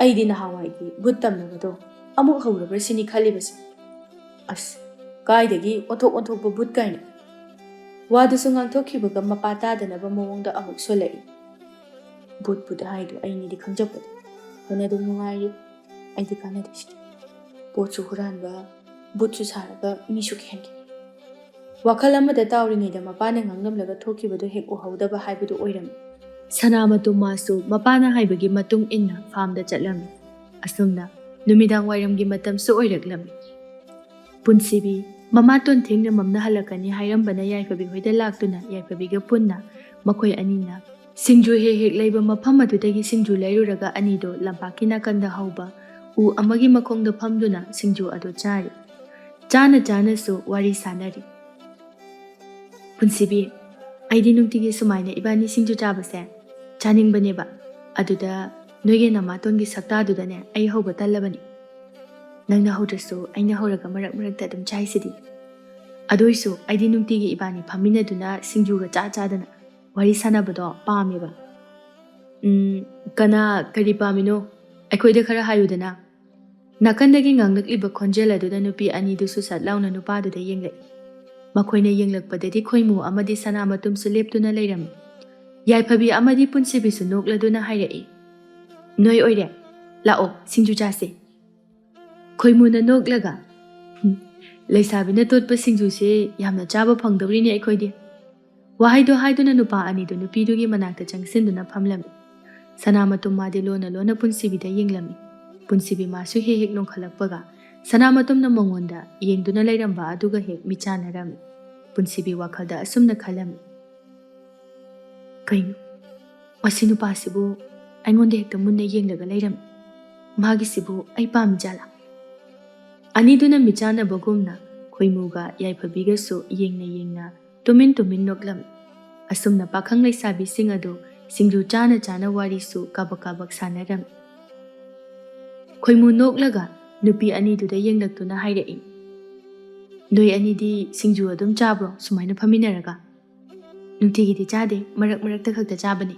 ꯑꯩꯗꯤ ꯅꯍꯥꯟꯋꯥꯏꯒꯤ ꯚꯨꯠ ꯇꯝꯅꯕꯗꯣ ꯑꯃꯨꯛ ꯍꯧꯔꯕ꯭ꯔꯥ ꯁꯤꯅꯤ ꯈꯜꯂꯤꯕꯁꯦ꯫ ꯑꯁ, ꯀꯥꯏꯗꯒꯤ ꯑꯣꯟꯊꯣꯛ ꯑꯣꯟꯊꯣꯛꯄ ꯚꯨꯠ ꯀꯥꯏꯅ!" ꯋꯥꯗꯨꯁꯨ ꯉꯥꯡꯊꯣꯛꯈꯤꯕꯒ ꯃꯄꯥ ꯇꯥꯗꯅꯕ ꯃꯑꯣꯡꯗ ꯑꯃꯨꯛ ꯁꯣꯜꯂꯛꯏ꯫ "ꯚꯨꯠ ꯚꯨꯠ ꯍꯥꯏꯗꯣ ꯑꯩꯅꯤꯗꯤ ꯈꯪꯖꯄꯣꯠꯇꯦ꯫ ꯐꯅ ꯑꯗꯨꯝ ꯅꯨꯡꯉꯥꯏꯔꯤ꯫ ꯑꯩꯗꯤ ꯀꯥꯟꯅꯗꯦ ꯁꯤꯗꯤ꯫ ꯄꯣꯠꯁꯨ ꯍꯨꯔꯥꯟꯕ, ꯚꯨꯠꯁꯨ ꯁꯥꯔꯒ ꯃꯤꯁꯨ ꯀꯤꯍꯟꯈꯤ꯫" ꯋꯥꯈꯜ ꯑꯃꯗ ꯇꯥꯎꯔꯤꯉꯩꯗ ꯃꯄꯥꯅ ꯉꯥꯡꯂꯝꯂꯒ ꯊꯣꯛꯈꯤꯕꯗꯨ ꯍꯦꯛ ꯎꯍꯧꯗꯕ ꯍꯥꯏꯕꯗꯨ ꯑꯣꯏꯔꯝꯃꯤ꯫ ꯁꯅꯥ ꯃꯇꯨꯝ ꯃꯥꯁꯨ ꯃꯄꯥꯅ ꯍꯥꯏꯕꯒꯤ ꯃꯇꯨꯡ ꯏꯟꯅ ꯐꯥꯝꯗ ꯆꯠꯂꯝꯃꯤ꯫ ꯑꯁꯨꯝꯅ ꯅꯨꯃꯤꯗꯥꯡ ꯋꯥꯏꯔꯝꯒꯤ ꯃꯇꯝꯁꯨ ꯑꯣꯏꯔꯛꯂꯝꯃꯤ꯫ ꯄꯨꯟꯁꯤꯕꯤ ꯃꯃꯥꯇꯣꯟ ꯊꯦꯡꯅ ꯃꯝꯅ ꯍꯜꯂꯛꯀꯅꯤ ꯍꯥꯏꯔꯝꯕꯅ ꯌꯥꯏꯐꯕꯤ ꯍꯣꯏꯗ ꯂꯥꯛꯇꯨꯅ ꯌꯥꯏꯐꯕꯤꯒ ꯄꯨꯟꯅ ꯃꯈꯣꯏ ꯑꯅꯤꯅ ꯁꯤꯡꯖꯨ ꯍꯦꯛ ꯍꯦꯛ ꯂꯩꯕ ꯃꯐꯝ ꯑꯗꯨꯗꯒꯤ ꯁꯤꯡꯖꯨ ꯂꯩꯔꯨꯔꯒ ꯑꯅꯤꯗꯣ ꯂꯝꯄꯥꯛꯀꯤ ꯅꯥꯀꯟꯗ ꯍꯧꯕ ꯎ ꯑꯃꯒꯤ ꯃꯈꯣꯡꯗ ꯐꯝꯗꯨꯅ ꯁꯤꯡꯖꯨ ꯑꯗꯨ ꯆꯥꯔꯤ꯫ ꯆꯥꯅ ꯆꯥꯅꯁꯨ ꯋꯥꯔꯤ ꯁꯥꯅꯔꯤ꯫ "ꯄꯨꯟꯁꯤꯕꯤ, ꯑꯩꯗꯤ ꯅꯨꯡꯇꯤꯒꯤ ꯁꯨꯃꯥꯏꯅ ꯏꯕꯥꯅꯤ ꯁꯤꯡꯖꯨ ꯆꯥꯕꯁꯦ ꯆꯥꯅꯤꯡꯕꯅꯦꯕ꯫ ꯑꯗꯨꯗ ꯅꯣꯏꯒꯤ ꯅꯃꯥꯇꯣꯟꯒꯤ ꯁꯛꯇꯥꯗꯨꯗꯅꯦ ꯑꯩ ꯍꯧꯕ ꯇꯜꯂꯕꯅꯤ꯫ ꯅꯪꯅ ꯍꯧꯗ꯭ꯔꯁꯨ ꯑꯩꯅ ꯍꯧꯔꯒ ꯃꯔꯛ ꯃꯔꯛꯇ ꯑꯗꯨꯝ ꯆꯥꯏꯁꯤꯗꯤ꯫ ꯑꯗꯨꯏꯁꯨ ꯑꯩꯗꯤ ꯅꯨꯡꯇꯤꯒꯤ ꯏꯕꯥꯅꯤ ꯐꯝꯃꯤꯟꯅꯗꯨꯅ ꯁꯤꯡꯖꯨꯒ ꯆꯥ ꯆꯥꯗꯅ ꯋꯥꯔꯤ ꯁꯥꯟꯅꯕꯗꯣ ꯄꯥꯝꯃꯦꯕ꯫" "ꯎꯝ, ꯀꯅꯥ ꯀꯔꯤ ꯄꯥꯝꯃꯤꯅꯣ? ꯑꯩꯈꯣꯏꯗ ꯈꯔ ꯍꯥꯏꯌꯨꯗꯅ꯫" ꯅꯥꯀꯟꯗꯒꯤ ꯉꯥꯡꯂꯛꯂꯤꯕ ꯈꯣꯟꯖꯦꯜ ꯑꯗꯨꯅ ꯅꯨꯄꯤ ꯑꯅꯤꯗꯨꯁꯨ ꯁꯠ ꯂꯥꯎꯅ ꯅꯨꯄꯥꯗꯨꯗ ꯌꯦꯡꯂꯛꯏ꯫ ꯃꯈꯣꯏꯅ ꯌꯦꯡꯂꯛꯄꯗꯗꯤ ꯈꯣꯏꯃꯨ ꯑꯃꯗꯤ ꯁꯅꯥ ꯃꯇꯨꯝꯁꯨ ꯂꯦꯞꯇꯨꯅ ꯂꯩꯔꯝꯃꯤ꯫ ꯌꯥꯏꯐꯕꯤ ꯑꯃꯗꯤ ꯄꯨꯟꯁꯤꯕꯤꯁꯨ ꯅꯣꯛꯂꯗꯨꯅ ꯍꯥꯏꯔꯛꯏ, "ꯅꯣꯏ ꯑꯣꯏꯔꯦ, ꯂꯥꯛꯑꯣ, ꯁꯤꯡꯖꯨ ꯆꯥꯁꯦ꯫" ꯈꯣꯏꯃꯨꯅ ꯅꯣꯛꯂꯒ, "ꯍꯨꯝ, ꯂꯩꯁꯥꯕꯤꯅ ꯇꯣꯠꯄ ꯁꯤꯡꯖꯨꯁꯦ ꯌꯥꯝꯅ ꯆꯥꯕ ꯐꯪꯗꯧꯔꯤꯅꯦ ꯑꯩꯈꯣꯏꯗꯤ꯫" ꯋꯥꯍꯩꯗꯣ ꯍꯥꯏꯗꯨꯅ ꯅꯨꯄꯥ ꯑꯅꯤꯗꯨ ꯅꯨꯄꯤꯗꯨꯒꯤ ꯃꯅꯥꯛꯇ ꯆꯪꯁꯤꯟꯗꯨꯅ ꯐꯝꯂꯝꯃꯤ꯫ ꯁꯅꯥ ꯃꯇꯨꯝ ꯃꯥꯗꯤ ꯂꯣꯟꯅ ꯂꯣꯟꯅ ꯄꯨꯟꯁꯤꯕꯤꯗ ꯌꯦꯡꯂꯝꯃꯤ꯫ ꯄꯨꯟꯁꯤꯕꯤ ꯃꯥꯁꯨ ꯍꯦꯛ ꯍꯦꯛ ꯅꯣꯡꯈꯠꯂꯛꯄꯒ ꯁꯅꯥ ꯃꯇꯨꯝꯅ ꯃꯉꯣꯟꯗ ꯌꯦꯡꯗꯨꯅ ꯂꯩꯔꯝꯕ ꯑꯗꯨꯒ ꯍꯦꯛ ꯃꯤꯠꯆꯥꯟꯅꯔꯝꯃꯤ꯫ ꯄꯨꯟꯁꯤꯕꯤ ꯋꯥꯈꯜꯗ ꯑꯁꯨꯝꯅ ꯈꯜꯂꯝꯃꯤ, "ꯀꯩꯅꯣ, ꯃꯁꯤ ꯅꯨꯄꯥꯁꯤꯕꯨ ꯑꯩꯉꯣꯟꯗ ꯍꯦꯛꯇ ꯃꯨꯟꯅ ꯌꯦꯡꯂꯒ ꯂꯩꯔꯝꯃꯤ꯫ ꯃꯥꯒꯤꯁꯤꯕꯨ ꯑꯩ ꯄꯥꯝꯃꯤ ꯖꯥꯠꯂꯥ?" ꯑꯅꯤꯗꯨꯅ ꯃꯤꯆꯥꯟꯅꯕꯒꯨꯝꯅ ꯈꯣꯏꯃꯨꯒ ꯌꯥꯏꯐꯕꯤꯒꯁꯨ ꯌꯦꯡꯅ ꯌꯦꯡꯅ ꯇꯨꯃꯤꯟ ꯇꯨꯃꯤꯟ ꯅꯣꯛꯂꯝꯃꯤ꯫ ꯑꯁꯨꯝꯅ ꯄꯥꯈꯪ ꯂꯩꯁꯥꯕꯤꯁꯤꯡ ꯑꯗꯨ ꯁꯤꯡꯖꯨ ꯆꯥꯅ ꯆꯥꯅ ꯋꯥꯔꯤꯁꯨ ꯀꯥꯕꯛ ꯀꯥꯕꯛ ꯁꯥꯟꯅꯔꯝꯃꯤ꯫ ꯈꯣꯏꯃꯨ ꯅꯣꯛꯂꯒ ꯅꯨꯄꯤ ꯑꯅꯤꯗꯨꯗ ꯌꯦꯡꯂꯛꯇꯨꯅ ꯍꯥꯏꯔꯛꯏ, "ꯅꯣꯏ ꯑꯅꯤꯗꯤ ꯁꯤꯡꯖꯨ ꯑꯗꯨꯝ ꯆꯥꯕ꯭ꯔꯣ ꯁꯨꯃꯥꯏꯅ ꯐꯝꯃꯤꯟꯅꯔꯒ?" "ꯅꯨꯡꯇꯤꯒꯤꯗꯤ ꯆꯥꯗꯦ, ꯃꯔꯛ ꯃꯔꯛꯇ ꯈꯛꯇ ꯆꯥꯕꯅꯤ꯫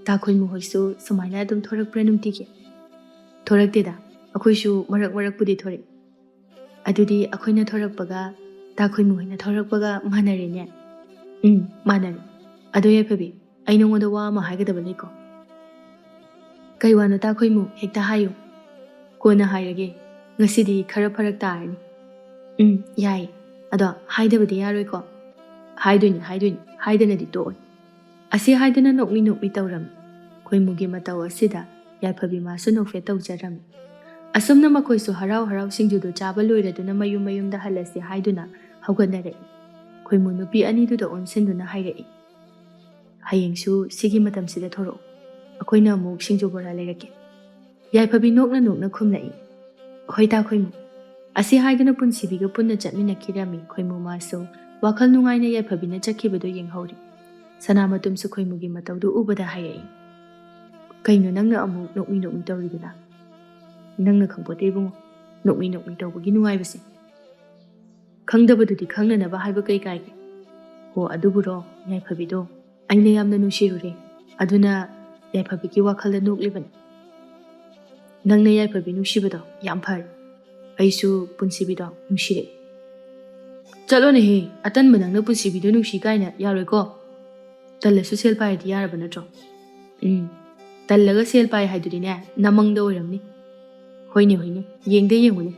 ꯇꯥ ꯈꯣꯏꯃꯨ ꯍꯣꯏꯁꯨ ꯁꯨꯃꯥꯏꯅ ꯑꯗꯨꯝ ꯊꯣꯔꯛꯄ꯭ꯔꯥ ꯅꯨꯡꯇꯤꯒꯤ?" "ꯊꯣꯔꯛꯇꯦꯗ, ꯑꯩꯈꯣꯏꯁꯨ ꯃꯔꯛ ꯃꯔꯛꯄꯨꯗꯤ ꯊꯣꯔꯛꯏ꯫ ꯑꯗꯨꯗꯤ ꯑꯩꯈꯣꯏꯅ ꯊꯣꯔꯛꯄꯒ ꯇꯥ ꯈꯣꯏꯃꯨ ꯍꯣꯏꯅ ꯊꯣꯔꯛꯄꯒ ꯃꯥꯟꯅꯔꯦꯅꯦ?" "ꯎꯝ, ꯃꯥꯟꯅꯔꯦ꯫ ꯑꯗꯣ ꯌꯥꯏꯐꯕꯤ, ꯑꯩ ꯅꯉꯣꯟꯗ ꯋꯥ ꯑꯃ ꯍꯥꯏꯒꯗꯕ ꯂꯩꯀꯣ?" "ꯀꯩ ꯋꯥꯅꯣ ꯇꯥ ꯈꯣꯏꯃꯨ? ꯍꯦꯛꯇ ꯍꯥꯏꯌꯨ꯫" "ꯀꯣꯟꯅ ꯍꯥꯏꯔꯒꯦ, ꯉꯁꯤꯗꯤ ꯈꯔ ꯐꯔꯛ ꯇꯥꯔꯅꯤ꯫" "ꯎꯝ, ꯌꯥꯏ꯫ ꯑꯗꯣ ꯍꯥꯏꯗꯕꯗꯤ ꯌꯥꯔꯣꯏꯀꯣ?" "ꯍꯥꯏꯗꯣꯏꯅꯤ, ꯍꯥꯏꯗꯣꯏꯅꯤ, ꯍꯥꯏꯗꯅꯗꯤ ꯇꯣꯛꯑꯣꯏ꯫" ꯑꯁꯤ ꯍꯥꯏꯗꯨꯅ ꯅꯣꯛꯃꯤ ꯅꯣꯛꯃꯤ ꯇꯧꯔꯝꯃꯤ꯫ ꯈꯣꯏꯃꯨꯒꯤ ꯃꯇꯧ ꯑꯁꯤꯗ ꯌꯥꯏꯐꯕꯤ ꯃꯥꯁꯨ ꯅꯣꯛꯐꯦꯠ ꯇꯧꯖꯔꯝꯃꯤ꯫ ꯑꯁꯨꯝꯅ ꯃꯈꯣꯏꯁꯨ ꯍꯔꯥꯎ ꯍꯔꯥꯎ ꯁꯤꯡꯖꯨꯗꯨ ꯆꯥꯕ ꯂꯣꯏꯔꯗꯨꯅ ꯃꯌꯨꯝ ꯃꯌꯨꯝꯗ ꯍꯜꯂꯁꯤ ꯍꯥꯏꯗꯨꯅ ꯍꯧꯒꯠꯅꯔꯛꯏ꯫ ꯈꯣꯏꯃꯨ ꯅꯨꯄꯤ ꯑꯅꯤꯗꯨꯗ ꯑꯣꯟꯁꯤꯟꯗꯨꯅ ꯍꯥꯏꯔꯛꯏ, "ꯍꯌꯦꯡꯁꯨ ꯁꯤꯒꯤ ꯃꯇꯝꯁꯤꯗ ꯊꯣꯔꯛꯎ꯫ ꯑꯩꯈꯣꯏꯅ ꯑꯃꯨꯛ ꯁꯤꯡꯖꯨ ꯕꯣꯔꯥ ꯂꯩꯔꯛꯀꯦ꯫" ꯌꯥꯏꯐꯕꯤ ꯅꯣꯛꯅ ꯅꯣꯛꯅ ꯈꯨꯝꯂꯛꯏ, "ꯍꯣꯏ ꯇꯥ ꯈꯣꯏꯃꯨ꯫" ꯑꯁꯤ ꯍꯥꯏꯗꯨꯅ ꯄꯨꯟꯁꯤꯕꯤꯒ ꯄꯨꯟꯅ ꯆꯠꯃꯤꯟꯅꯈꯤꯔꯝꯃꯤ꯫ ꯈꯣꯏꯃꯨ ꯃꯥꯁꯨ ꯋꯥꯈꯜ ꯅꯨꯡꯉꯥꯏꯅ ꯌꯥꯏꯐꯕꯤꯅ ꯆꯠꯈꯤꯕꯗꯨ ꯌꯦꯡꯍꯧꯔꯤ꯫ ꯁꯅꯥꯃꯇꯨꯝꯁꯨ ꯈꯣꯏꯃꯨꯒꯤ ꯃꯇꯧꯗꯨ ꯎꯕꯗ ꯍꯥꯏꯔꯛꯏ, "ꯀꯩꯅꯣ ꯅꯪꯅ ꯑꯃꯨꯛ ꯅꯣꯛꯃꯤ ꯅꯣꯛꯃꯤ ꯇꯧꯔꯤꯗꯨꯅ?" "ꯅꯪꯅ ꯈꯪꯄꯣꯠꯇꯦ ꯏꯕꯨꯡꯉꯣ, ꯅꯣꯛꯃꯤ ꯅꯣꯛꯃꯤ ꯇꯧꯕꯒꯤ ꯅꯨꯡꯉꯥꯏꯕꯁꯦ꯫" "ꯈꯪꯗꯕꯗꯨꯗꯤ ꯈꯪꯅꯅꯕ ꯍꯥꯏꯕ ꯀꯩ ꯀꯥꯏꯒꯦ?" "ꯍꯣ, ꯑꯗꯨꯕꯨꯔꯣ, ꯌꯥꯏꯐꯕꯤꯗꯣ ꯑꯩꯅ ꯌꯥꯝꯅ ꯅꯨꯡꯁꯤꯔꯨꯔꯦ, ꯑꯗꯨꯅ ꯌꯥꯏꯐꯕꯤꯒꯤ ꯋꯥꯈꯜꯗ ꯅꯣꯛꯂꯤꯕꯅꯤ꯫" "ꯅꯪꯅ ꯌꯥꯏꯐꯕꯤ ꯅꯨꯡꯁꯤꯕꯗꯣ ꯌꯥꯝ ꯐꯔꯦ, ꯑꯩꯁꯨ ꯄꯨꯟꯁꯤꯕꯤꯗꯣ ꯅꯨꯡꯁꯤꯔꯛꯏ꯫" "ꯆꯠꯂꯣꯅꯦꯍꯦ, ꯑꯇꯟꯕ ꯅꯪꯅ ꯄꯨꯟꯁꯤꯕꯤꯗꯣ ꯅꯨꯡꯁꯤ ꯀꯥꯏꯅ ꯌꯥꯔꯣꯏꯀꯣ꯫ ꯇꯜꯂꯁꯨ ꯁꯦꯜ ꯄꯥꯏꯔꯗꯤ ꯌꯥꯔꯕ ꯅꯠꯇ꯭ꯔꯣ?" "ꯎꯝ, ꯇꯜꯂꯒ ꯁꯦꯜ ꯄꯥꯏ ꯍꯥꯏꯗꯨꯗꯤꯅꯦ, ꯅꯃꯪꯗ ꯑꯣꯏꯔꯝꯅꯤ꯫" "ꯍꯣꯏꯅꯦ, ꯍꯣꯏꯅꯦ, ꯌꯦꯡꯗ ꯌꯦꯡꯉꯨꯅꯦ꯫"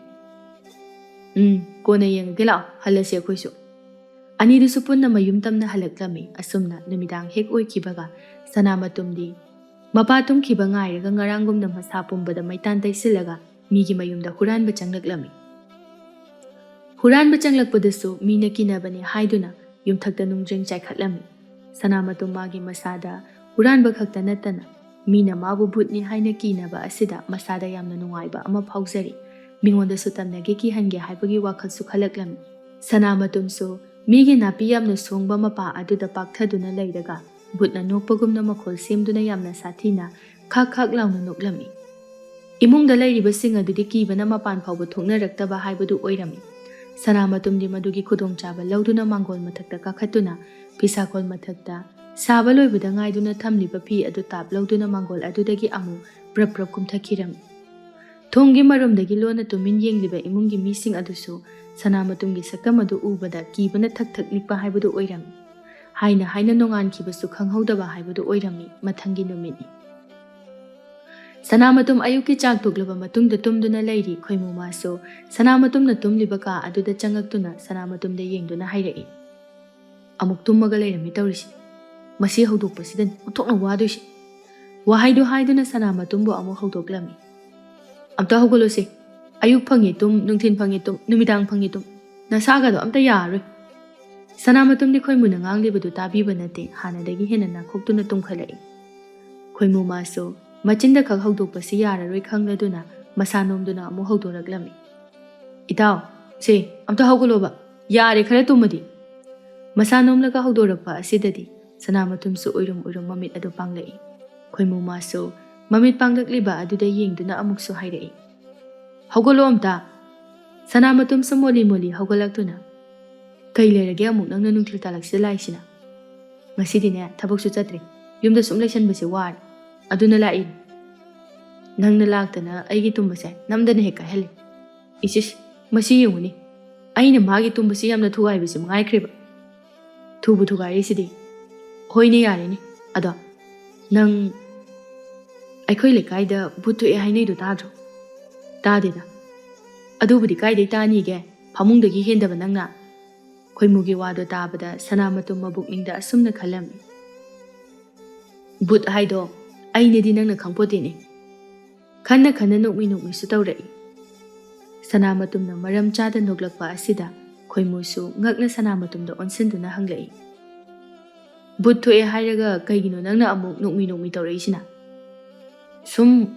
"ꯎꯝ, ꯀꯣꯟꯅ ꯌꯦꯡꯉꯒꯦ, ꯂꯥꯛꯑꯣ, ꯍꯜꯂꯁꯤ ꯑꯩꯈꯣꯏꯁꯨ꯫" ꯑꯅꯤꯗꯨꯁꯨ ꯄꯨꯟꯅ ꯃꯌꯨꯝ ꯇꯝꯅ ꯍꯜꯂꯛꯂꯝꯃꯤ꯫ ꯑꯁꯨꯝꯅ ꯅꯨꯃꯤꯗꯥꯡ ꯍꯦꯛ ꯑꯣꯏꯈꯤꯕꯒ ꯁꯅꯥꯃꯇꯨꯝꯗꯤ ꯃꯄꯥ ꯇꯨꯝꯈꯤꯕ ꯉꯥꯏꯔꯒ ꯉꯔꯥꯡꯒꯨꯝꯅ ꯃꯁꯥ ꯄꯨꯝꯕꯗ ꯃꯩꯇꯥꯟ ꯇꯩꯁꯤꯜꯂꯒ ꯃꯤꯒꯤ ꯃꯌꯨꯝꯗ ꯍꯨꯔꯥꯟꯕ ꯆꯪꯂꯛꯂꯝꯃꯤ꯫ ꯍꯨꯔꯥꯟꯕ ꯆꯪꯂꯛꯄꯗꯁꯨ ꯃꯤꯅ ꯀꯤꯅꯕꯅꯤ ꯍꯥꯏꯗꯨꯅ ꯌꯨꯝꯊꯛꯇ ꯅꯨꯡꯖ꯭ꯔꯦꯡ ꯆꯥꯏꯈꯠꯂꯝꯃꯤ꯫ ꯁꯅꯥꯃꯇꯨꯝ ꯃꯥꯒꯤ ꯃꯁꯥꯗ ꯍꯨꯔꯥꯟꯕ ꯈꯛꯇ ꯅꯠꯇꯅ ꯃꯤꯅ ꯃꯥꯕꯨ ꯚꯨꯠꯅꯤ ꯍꯥꯏꯅ ꯀꯤꯅꯕ ꯑꯁꯤꯗ ꯃꯁꯥꯗ ꯌꯥꯝꯅ ꯅꯨꯡꯉꯥꯏꯕ ꯑꯃ ꯐꯥꯎꯖꯔꯤ꯫ ꯃꯤꯉꯣꯟꯗꯁꯨ ꯇꯝꯅꯒꯦ, ꯀꯤꯍꯟꯒꯦ ꯍꯥꯏꯕꯒꯤ ꯋꯥꯈꯜꯁꯨ ꯈꯜꯂꯛꯂꯝꯃꯤ꯫ ꯁꯅꯥꯃꯇꯨꯝꯁꯨ ꯃꯤꯒꯤ ꯅꯥꯄꯤ ꯌꯥꯝꯅ ꯁꯣꯡꯕ ꯃꯄꯥ ꯑꯗꯨꯗ ꯄꯥꯛꯊꯗꯨꯅ ꯂꯩꯔꯒ ꯚꯨꯠꯅ ꯅꯣꯛꯄꯒꯨꯝꯅ ꯃꯈꯣꯜ ꯁꯦꯝꯗꯨꯅ ꯌꯥꯝꯅ ꯁꯥꯊꯤꯅ ꯈꯥꯛ ꯈꯥꯛ ꯂꯥꯎꯅ ꯅꯣꯛꯂꯝꯃꯤ꯫ ꯏꯃꯨꯡꯗ ꯂꯩꯔꯤꯕꯁꯤꯡ ꯑꯗꯨꯗꯤ ꯀꯤꯕꯅ ꯃꯄꯥꯟ ꯐꯥꯎꯕ ꯊꯣꯛꯅꯔꯛꯇꯕ ꯍꯥꯏꯕꯗꯨ ꯑꯣꯏꯔꯝꯃꯤ꯫ ꯁꯅꯥꯃꯇꯨꯝꯗꯤ ꯃꯗꯨꯒꯤ ꯈꯨꯗꯣꯡꯆꯥꯕ ꯂꯧꯗꯨꯅ ꯃꯥꯡꯒꯣꯜ ꯃꯊꯛꯇ ꯀꯥꯈꯠꯇꯨꯅ ꯐꯤꯁꯥꯀꯣꯜ ꯃꯊꯛꯇ ꯁꯥꯕ ꯂꯣꯏꯕꯗ ꯉꯥꯏꯗꯨꯅ ꯊꯝꯂꯤꯕ ꯐꯤ ꯑꯗꯨ ꯇꯥꯞ ꯂꯧꯗꯨꯅ ꯃꯥꯡꯒꯣꯜ ꯑꯗꯨꯗꯒꯤ ꯑꯃꯨꯛ ꯄ꯭ꯔꯞ ꯄ꯭ꯔꯞ ꯀꯨꯝꯊꯈꯤꯔꯝꯃꯤ꯫ ꯊꯣꯡꯒꯤ ꯃꯔꯨꯝꯗꯒꯤ ꯂꯣꯟꯅ ꯇꯨꯃꯤꯟ ꯌꯦꯡꯂꯤꯕ ꯏꯃꯨꯡꯒꯤ ꯃꯤꯁꯤꯡ ꯑꯗꯨꯁꯨ ꯁꯅꯥꯃꯇꯨꯝꯒꯤ ꯁꯛꯇꯝ ꯑꯗꯨ ꯎꯕꯗ ꯀꯤꯕꯅ ꯊꯛ ꯊꯛ ꯅꯤꯛꯄ ꯍꯥꯏꯕꯗꯨ ꯑꯣꯏꯔꯝꯃꯤ꯫ ꯍꯥꯏꯅ ꯍꯥꯏꯅ ꯅꯣꯡꯉꯥꯟꯈꯤꯕꯁꯨ ꯈꯪꯍꯧꯗꯕ ꯍꯥꯏꯕꯗꯨ ꯑꯣꯏꯔꯝꯃꯤ꯫ ꯃꯊꯪꯒꯤ ꯅꯨꯃꯤꯠꯅꯤ꯫ ꯁꯅꯥꯃꯇꯨꯝ ꯑꯌꯨꯛꯀꯤ ꯆꯥꯛ ꯇꯣꯛꯂꯕ ꯃꯇꯨꯡꯗ ꯇꯨꯝꯗꯨꯅ ꯂꯩꯔꯤ꯫ ꯈꯣꯏꯃꯨꯃꯥꯁꯨ ꯁꯅꯥꯃꯇꯨꯝꯅ ꯇꯨꯝꯂꯤꯕ ꯀꯥ ꯑꯗꯨꯗ ꯆꯪꯉꯛꯇꯨꯅ ꯁꯅꯥꯃꯇꯨꯝꯗ ꯌꯦꯡꯗꯨꯅ ꯍꯥꯏꯔꯛꯏ, "ꯑꯃꯨꯛ ꯇꯨꯝꯃꯒ ꯂꯩꯔꯝꯃꯤ ꯇꯧꯔꯤꯁꯤ꯫ ꯃꯁꯤ ꯍꯧꯗꯣꯛꯄꯁꯤꯗꯅꯤ ꯑꯣꯟꯊꯣꯛꯅ ꯋꯥꯗꯣꯏꯁꯤ꯫" ꯋꯥꯍꯩꯗꯨ ꯍꯥꯏꯗꯨꯅ ꯁꯅꯥꯃꯇꯨꯝꯕꯨ ꯑꯃꯨꯛ ꯍꯧꯗꯣꯛꯂꯝꯃꯤ꯫ "ꯑꯝꯇ ꯍꯧꯒꯠꯂꯣꯁꯦ, ꯑꯌꯨꯛ ꯐꯪꯉꯦ ꯇꯨꯝ, ꯅꯨꯡꯊꯤꯜ ꯐꯪꯉꯦ ꯇꯨꯝ, ꯅꯨꯃꯤꯗꯥꯡ ꯐꯪꯉꯦ ꯇꯨꯝ, ꯅꯁꯥꯒꯗꯣ ꯑꯝꯇ ꯌꯥꯔꯔꯣꯏ꯫" ꯁꯅꯥꯃꯇꯨꯝꯗꯤ ꯈꯣꯏꯃꯨꯅ ꯉꯥꯡꯂꯤꯕꯗꯨ ꯇꯥꯕꯤꯕ ꯅꯠꯇꯦ, ꯍꯥꯟꯅꯗꯒꯤ ꯍꯦꯟꯅ ꯅꯥꯈꯣꯛꯇꯨꯅ ꯇꯨꯝꯈꯠꯂꯛꯏ꯫ ꯈꯣꯏꯃꯨꯃꯥꯁꯨ ꯃꯆꯤꯟꯗ ꯈꯛ ꯍꯧꯗꯣꯛꯄꯁꯤ ꯌꯥꯔꯔꯣꯏ ꯈꯪꯂꯗꯨꯅ ꯃꯁꯥ ꯅꯣꯝꯗꯨꯅ ꯑꯃꯨꯛ ꯍꯧꯗꯣꯔꯛꯂꯝꯃꯤ꯫ "ꯏꯇꯥꯎ, ꯁꯦ, ꯑꯝꯇ ꯍꯧꯒꯠꯂꯣꯕ, ꯌꯥꯔꯦ ꯈꯔ ꯇꯨꯝꯃꯗꯤ꯫" ꯃꯁꯥ ꯅꯣꯝꯂꯒ ꯍꯧꯗꯣꯔꯛꯄ ꯑꯁꯤꯗꯗꯤ ꯁꯅꯥꯃꯇꯨꯝꯁꯨ ꯎꯏꯔꯨꯝ ꯎꯏꯔꯨꯝ ꯃꯃꯤꯠ ꯑꯗꯨ ꯄꯥꯡꯂꯛꯏ꯫ ꯈꯣꯏꯃꯨꯃꯥꯁꯨ ꯃꯃꯤꯠ ꯄꯥꯡꯂꯛꯂꯤꯕ ꯑꯗꯨꯗ ꯌꯦꯡꯗꯨꯅ ꯑꯃꯨꯛꯁꯨ ꯍꯥꯏꯔꯛꯏ, "ꯍꯧꯒꯠꯂꯣ ꯑꯝꯇ꯫" ꯁꯅꯥꯃꯇꯨꯝꯁꯨ ꯃꯣꯂꯤ ꯃꯣꯂꯤ ꯍꯧꯒꯠꯂꯛꯇꯨꯅ, "ꯀꯩ ꯂꯩꯔꯒꯦ ꯑꯃꯨꯛ ꯅꯪꯅ ꯅꯨꯡꯊꯤꯜ ꯇꯥꯜꯂꯛꯁꯤꯗ ꯂꯥꯛꯏꯁꯤꯅ?" "ꯉꯁꯤꯗꯤꯅꯦ ꯊꯕꯛꯁꯨ ꯆꯠꯇ꯭ꯔꯦ, ꯌꯨꯝꯗ ꯁꯨꯝ ꯂꯩꯁꯟꯕꯁꯦ ꯋꯥꯔꯦ, ꯑꯗꯨꯅ ꯂꯥꯛꯏꯅꯤ꯫" "ꯅꯪꯅ ꯂꯥꯛꯇꯅ ꯑꯩꯒꯤ ꯇꯨꯝꯕꯁꯦ ꯅꯝꯗꯅ ꯍꯦꯛ ꯀꯥꯏꯍꯜꯂꯦ꯫ ꯏꯁ ꯏꯁ, ꯃꯁꯤ ꯌꯦꯡꯉꯨꯅꯦ, ꯑꯩꯅ ꯃꯥꯒꯤ ꯇꯨꯝꯕꯁꯤ ꯌꯥꯝꯅ ꯊꯨꯒꯥꯏꯕꯁꯤ ꯃꯉꯥꯏꯈ꯭ꯔꯦꯕ꯫ ꯊꯨꯕꯨ ꯊꯨꯒꯥꯏꯔꯤꯁꯤꯗꯤ꯫" "ꯍꯣꯏꯅꯦ, ꯌꯥꯔꯦꯅꯦ꯫ ꯑꯗꯣ ꯅꯪ ꯑꯩꯈꯣꯏ ꯂꯩꯀꯥꯏꯗ ꯚꯨꯠ ꯊꯣꯛꯑꯦ ꯍꯥꯏꯅꯩꯗꯣ ꯇꯥꯗ꯭ꯔꯣ?" "ꯇꯥꯗꯦꯗ꯫ ꯑꯗꯨꯕꯨꯗꯤ ꯀꯥꯏꯗꯩ ꯇꯥꯅꯤꯒꯦ? ꯐꯃꯨꯡꯗꯒꯤ ꯍꯦꯟꯗꯕ ꯅꯪꯅ꯫" ꯈꯣꯏꯃꯨꯒꯤ ꯋꯥꯗꯣ ꯇꯥꯕꯗ ꯁꯅꯥꯃꯇꯨꯝ ꯃꯕꯨꯛꯅꯤꯡꯗ ꯑꯁꯨꯝꯅ ꯈꯜꯂꯝꯃꯤ, "ꯚꯨꯠ ꯍꯥꯏꯗꯣ ꯑꯩꯅꯦꯗꯤ ꯅꯪꯅ ꯈꯪꯄꯣꯠꯇꯦꯅꯦ꯫" ꯈꯟꯅ ꯈꯟꯅ ꯅꯣꯛꯃꯤ ꯅꯣꯛꯃꯤꯁꯨ ꯇꯧꯔꯛꯏ꯫ ꯁꯅꯥꯃꯇꯨꯝꯅ ꯃꯔꯝ ꯆꯥꯗ ꯅꯣꯛꯂꯛꯄ ꯑꯁꯤꯗ ꯈꯣꯏꯃꯨꯁꯨ ꯉꯛꯅ ꯁꯅꯥꯃꯇꯨꯝꯗ ꯑꯣꯟꯁꯤꯟꯗꯨꯅ ꯍꯪꯂꯛꯏ, "ꯚꯨꯠ ꯊꯣꯛꯑꯦ ꯍꯥꯏꯔꯒ ꯀꯩꯒꯤꯅꯣ ꯅꯪꯅ ꯑꯃꯨꯛ ꯅꯣꯛꯃꯤ ꯅꯣꯛꯃꯤ ꯇꯧꯔꯛꯏꯁꯤꯅ?" "ꯁꯨꯝ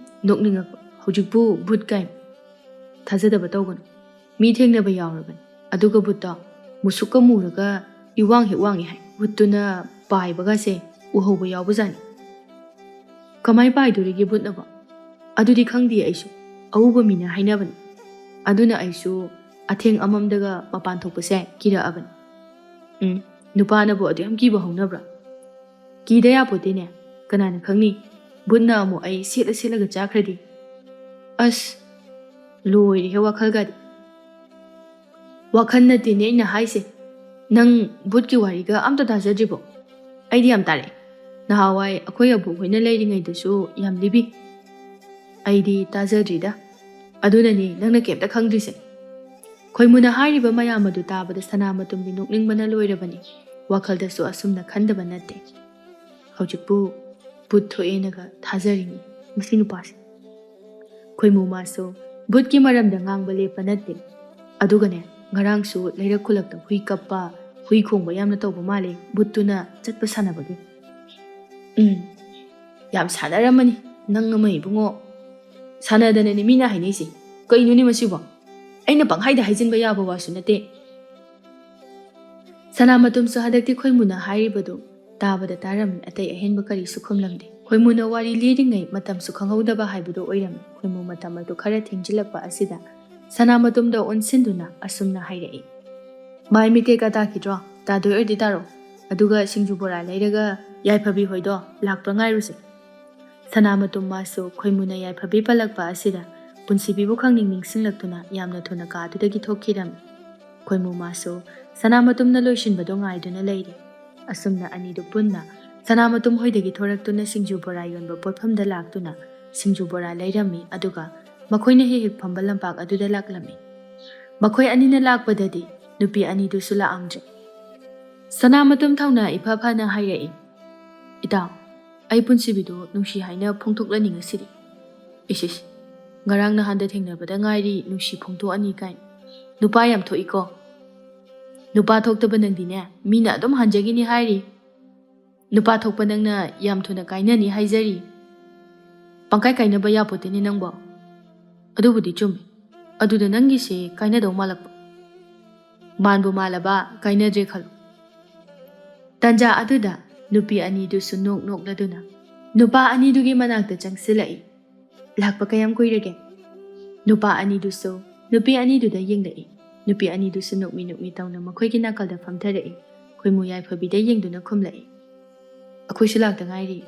ꯅꯣꯛꯅꯤꯡꯉꯛꯄ, ꯍꯧꯖꯤꯛꯄꯨ ꯚꯨꯠ ꯀꯥꯏꯅ꯫" ꯊꯥꯖꯗꯕ ꯇꯧꯒꯅꯨ꯫ ꯃꯤ ꯊꯦꯡꯅꯕ ꯌꯥꯎꯔꯕꯅꯤ꯫ ꯑꯗꯨꯒ ꯕꯨꯠꯇꯣ ꯃꯨꯁꯨꯛꯀ ꯃꯨꯔꯒ ꯏꯋꯥꯡ ꯍꯦꯛ ꯋꯥꯡꯉꯤ ꯍꯥꯏ꯫ ꯕꯨꯠꯇꯨꯅ ꯄꯥꯏꯕꯒꯁꯦ ꯎꯍꯧꯕ ꯌꯥꯎꯕꯖꯥꯠꯅꯤ꯫ ꯀꯃꯥꯏ ꯄꯥꯏꯗꯣꯔꯤꯒꯦ ꯕꯨꯠꯅꯕꯣ? ꯑꯗꯨꯗꯤ ꯈꯪꯗꯦ ꯑꯩꯁꯨ꯫ ꯑꯎꯕ ꯃꯤꯅ ꯍꯥꯏꯅꯕꯅꯤ꯫ ꯑꯗꯨꯅ ꯑꯩꯁꯨ ꯑꯊꯦꯡ ꯑꯃꯝꯗꯒ ꯃꯄꯥꯟ ꯊꯣꯛꯄꯁꯦ ꯀꯤꯔꯛꯑꯕꯅꯤ꯫ ꯎꯝ, ꯅꯨꯄꯥꯅꯕꯨ ꯑꯗꯨ ꯌꯥꯝ ꯀꯤꯕ ꯍꯧꯅꯕ꯭ꯔꯥ? ꯀꯤꯗ ꯌꯥꯄꯣꯠꯇꯦꯅꯦ꯫ ꯀꯅꯥꯅ ꯈꯪꯅꯤ? ꯕꯨꯠꯅ ꯑꯃꯨꯛ ꯑꯩ ꯁꯦꯠꯂ ꯁꯦꯠꯂꯒ ꯆꯥꯈ꯭ꯔꯗꯤ? ꯑꯁ, ꯂꯣꯏꯔꯦꯍꯦ ꯋꯥꯈꯜꯒꯗꯤ꯫ ꯋꯥꯈꯜ ꯅꯠꯇꯦꯅꯦ ꯑꯩꯅ ꯍꯥꯏꯁꯦ꯫ ꯅꯪ ꯕꯨꯠꯀꯤ ꯋꯥꯔꯤꯒ ꯑꯝꯇ ꯇꯥꯖꯗ꯭ꯔꯤꯕꯣ? ꯑꯩꯗꯤ ꯌꯥꯝ ꯇꯥꯔꯛꯑꯦ꯫ ꯅꯍꯥꯟꯋꯥꯏ ꯑꯩꯈꯣꯏ ꯑꯕꯣꯛ ꯍꯣꯏꯅ ꯂꯩꯔꯤꯉꯩꯗꯁꯨ ꯌꯥꯝ ꯂꯤꯕꯤ꯫ ꯑꯩꯗꯤ ꯇꯥꯖꯗ꯭ꯔꯤꯗ꯫ ꯑꯗꯨꯅꯅꯤ ꯅꯪꯅ ꯀꯩꯝꯇ ꯈꯪꯗ꯭ꯔꯤꯁꯦ꯫ ꯈꯣꯏꯃꯨꯅ ꯍꯥꯏꯔꯤꯕ ꯃꯌꯥꯝ ꯑꯗꯨ ꯇꯥꯕꯗ ꯁꯅꯥꯃꯇꯨꯝꯗꯤ ꯅꯣꯛꯅꯤꯡꯕꯅ ꯂꯣꯏꯔꯕꯅꯤ꯫ ꯋꯥꯈꯜꯗꯁꯨ ꯑꯁꯨꯝꯅ ꯈꯟꯗꯕ ꯅꯠꯇꯦ꯫ ꯍꯧꯖꯤꯛꯄꯨ ꯕꯨꯠ ꯊꯣꯛꯑꯦꯅꯒ ꯊꯥꯖꯔꯤꯅꯤ ꯃꯁꯤ ꯅꯨꯄꯥꯁꯦ꯫ ꯈꯣꯏꯃꯨ ꯃꯥꯁꯨ ꯕꯨꯠꯀꯤ ꯃꯔꯝꯗ ꯉꯥꯡꯕ ꯂꯦꯞꯄ ꯅꯠꯇꯦ꯫ ꯑꯗꯨꯒꯅꯦ, ꯉꯔꯥꯡꯁꯨ ꯂꯩꯔꯛ ꯈꯨꯂꯛꯇ ꯍꯨꯏ ꯀꯞꯄ, ꯍꯨꯏ ꯈꯣꯡꯕ ꯌꯥꯝꯅ ꯇꯧꯕ ꯃꯥꯜꯂꯦ ꯕꯨꯠꯇꯨꯅ ꯆꯠꯄ ꯁꯥꯟꯅꯕꯒꯤ꯫ ꯎꯝ, ꯌꯥꯝ ꯁꯥꯟꯅꯔꯝꯃꯅꯤ ꯅꯪ ꯑꯃ ꯏꯕꯨꯡꯉꯣ꯫ ꯁꯥꯟꯅꯗꯅꯅꯦ ꯃꯤꯅ ꯍꯥꯏꯅꯩꯁꯦ꯫ ꯀꯩꯅꯣꯅꯦ ꯃꯁꯤꯕꯣ? ꯑꯩꯅ ꯄꯪꯍꯥꯏꯗ ꯍꯥꯏꯖꯤꯟꯕ ꯌꯥꯕ ꯋꯥꯁꯨ ꯅꯠꯇꯦ꯫ ꯁꯅꯥꯃꯇꯨꯝꯁꯨ ꯍꯟꯗꯛꯇꯤ ꯈꯣꯏꯃꯨꯅ ꯍꯥꯏꯔꯤꯕꯗꯨ ꯇꯥꯕꯗ ꯇꯥꯔꯝꯃꯤ, ꯑꯇꯩ ꯑꯍꯦꯟꯕ ꯀꯔꯤꯁꯨ ꯈꯨꯝꯂꯝꯗꯦ꯫ ꯈꯣꯏꯃꯨꯅ ꯋꯥꯔꯤ ꯂꯤꯔꯤꯉꯩ ꯃꯇꯝꯁꯨ ꯈꯪꯍꯧꯗꯕ ꯍꯥꯏꯕꯗꯨ ꯑꯣꯏꯔꯝꯃꯤ꯫ ꯈꯣꯏꯃꯨ ꯃꯇꯝ ꯑꯗꯨ ꯈꯔ ꯊꯦꯡꯖꯤꯜꯂꯛꯄ ꯑꯁꯤꯗ ꯁꯅꯥꯃꯇꯨꯝꯗ ꯑꯣꯟꯁꯤꯟꯗꯨꯅ ꯑꯁꯨꯝꯅ ꯍꯥꯏꯔꯛꯏ, "ꯃꯥꯏ ꯃꯤꯠ ꯀꯩꯀꯥ ꯇꯥꯈꯤꯗ꯭ꯔꯣ? ꯇꯥꯗꯣꯏ ꯑꯣꯏꯔꯗꯤ ꯇꯥꯔꯣ꯫ ꯑꯗꯨꯒ ꯁꯤꯡꯖꯨ ꯕꯣꯔꯥ ꯂꯩꯔꯒ ꯌꯥꯏꯐꯕꯤ ꯍꯣꯏꯗꯣ ꯂꯥꯛꯄ꯭ꯔꯥ ꯉꯥꯏꯔꯨꯁꯦ꯫" ꯁꯅꯥꯃꯇꯨꯝ ꯃꯥꯁꯨ ꯈꯣꯏꯃꯨꯅ ꯌꯥꯏꯐꯕꯤ ꯄꯜꯂꯛꯄ ꯑꯁꯤꯗ ꯄꯨꯟꯁꯤꯕꯤꯕꯨ ꯈꯪꯅꯤꯡ ꯅꯤꯡꯁꯤꯡꯂꯛꯇꯨꯅ ꯌꯥꯝꯅ ꯊꯨꯅ ꯀꯥ ꯑꯗꯨꯗꯒꯤ ꯊꯣꯛꯈꯤꯔꯝꯃꯤ꯫ ꯈꯣꯏꯃꯨ ꯃꯥꯁꯨ ꯁꯅꯥꯃꯇꯨꯝꯅ ꯂꯣꯏꯁꯤꯟꯕꯗꯣ ꯉꯥꯏꯗꯨꯅ ꯂꯩꯔꯤ꯫ ꯑꯁꯨꯝꯅ ꯑꯅꯤꯗꯨ ꯄꯨꯟꯅ ꯁꯅꯥꯃꯇꯨꯝ ꯍꯣꯏꯗꯒꯤ ꯊꯣꯔꯛꯇꯨꯅ ꯁꯤꯡꯖꯨ ꯕꯣꯔꯥ ꯌꯣꯟꯕ ꯄꯣꯠꯐꯝꯗ ꯂꯥꯛꯇꯨꯅ ꯁꯤꯡꯖꯨ ꯕꯣꯔꯥ ꯂꯩꯔꯝꯃꯤ, ꯑꯗꯨꯒ ꯃꯈꯣꯏꯅ ꯍꯦꯛ ꯍꯦꯛ ꯐꯝꯕ ꯂꯝꯄꯥꯛ ꯑꯗꯨꯗ ꯂꯥꯛꯂꯝꯃꯤ꯫ ꯃꯈꯣꯏ ꯑꯅꯤꯅ ꯂꯥꯛꯄꯗꯗꯤ ꯅꯨꯄꯤ ꯑꯅꯤꯗꯨꯁꯨ ꯂꯥꯛꯑꯝꯗ꯭ꯔꯦ꯫ ꯁꯅꯥꯃꯇꯨꯝ ꯊꯧꯅꯥ ꯏꯐ ꯐꯅ ꯍꯥꯏꯔꯛꯏ, "ꯏꯇꯥꯎ, ꯑꯩ ꯄꯨꯟꯁꯤꯕꯤꯗꯨ ꯅꯨꯡꯁꯤ ꯍꯥꯏꯅ ꯐꯣꯡꯗꯣꯛꯂꯅꯤ ꯉꯁꯤꯗꯤ꯫" "ꯏꯁ ꯏꯁ, ꯉꯔꯥꯡ ꯅꯍꯥꯟꯗ ꯊꯦꯡꯅꯕꯗ ꯉꯥꯏꯔꯤ ꯅꯨꯡꯁꯤ ꯐꯣꯡꯗꯣꯛꯑꯅꯤ ꯀꯥꯏꯅ꯫ ꯅꯨꯄꯥ ꯌꯥꯝ ꯊꯣꯛꯏꯀꯣ꯫ ꯅꯨꯄꯥ ꯊꯣꯛꯇꯕ ꯅꯪꯗꯤꯅꯦ ꯃꯤꯅ ꯑꯗꯨꯝ ꯍꯟꯖꯈꯤꯅꯤ ꯍꯥꯏꯔꯤ꯫ ꯅꯨꯄꯥ ꯊꯣꯛꯄ ꯅꯪꯅ ꯌꯥꯝ ꯊꯨꯅ ꯀꯥꯏꯅꯅꯤ ꯍꯥꯏꯖꯔꯤ꯫ ꯄꯪꯀꯥꯏ ꯀꯥꯏꯅꯕ ꯌꯥꯄꯣꯠꯇꯦꯅꯦ ꯅꯪꯕꯣ꯫" "ꯑꯗꯨꯕꯨꯗꯤ ꯆꯨꯝꯃꯤ꯫ ꯑꯗꯨꯗ ꯅꯪꯒꯤꯁꯦ ꯀꯥꯏꯅꯗꯧ ꯃꯥꯜꯂꯛꯄ꯫ ꯃꯥꯟꯕꯨ ꯃꯥꯜꯂꯕ ꯀꯥꯏꯅꯗ꯭ꯔꯦ ꯈꯜꯂꯣ꯫ ꯇꯥꯟꯖꯥ ꯑꯗꯨꯗ ꯅꯨꯄꯤ ꯑꯅꯤꯗꯨꯁꯨ ꯅꯣꯛ ꯅꯣꯛꯂꯗꯨꯅ ꯅꯨꯄꯥ ꯑꯅꯤꯗꯨꯒꯤ ꯃꯅꯥꯛꯇ ꯆꯪꯁꯤꯜꯂꯛꯏ꯫ "ꯂꯥꯛꯄ ꯀꯌꯥꯝ ꯀꯨꯏꯔꯒꯦ?" ꯅꯨꯄꯥ ꯑꯅꯤꯗꯨꯁꯨ ꯅꯨꯄꯤ ꯑꯅꯤꯗꯨꯗ ꯌꯦꯡꯂꯛꯏ꯫ ꯅꯨꯄꯤ ꯑꯅꯤꯗꯨꯁꯨ ꯅꯣꯛꯃꯤ ꯅꯣꯛꯃꯤ ꯇꯧꯅ ꯃꯈꯣꯏꯒꯤ ꯅꯥꯀꯜꯗ ꯐꯝꯊꯔꯛꯏ꯫ ꯈꯣꯏꯃꯨ ꯌꯥꯏꯐꯕꯤꯗ ꯌꯦꯡꯗꯨꯅ ꯈꯨꯝꯂꯛꯏ, "ꯑꯩꯈꯣꯏꯁꯨ ꯂꯥꯛꯇ ꯉꯥꯏꯔꯤ꯫"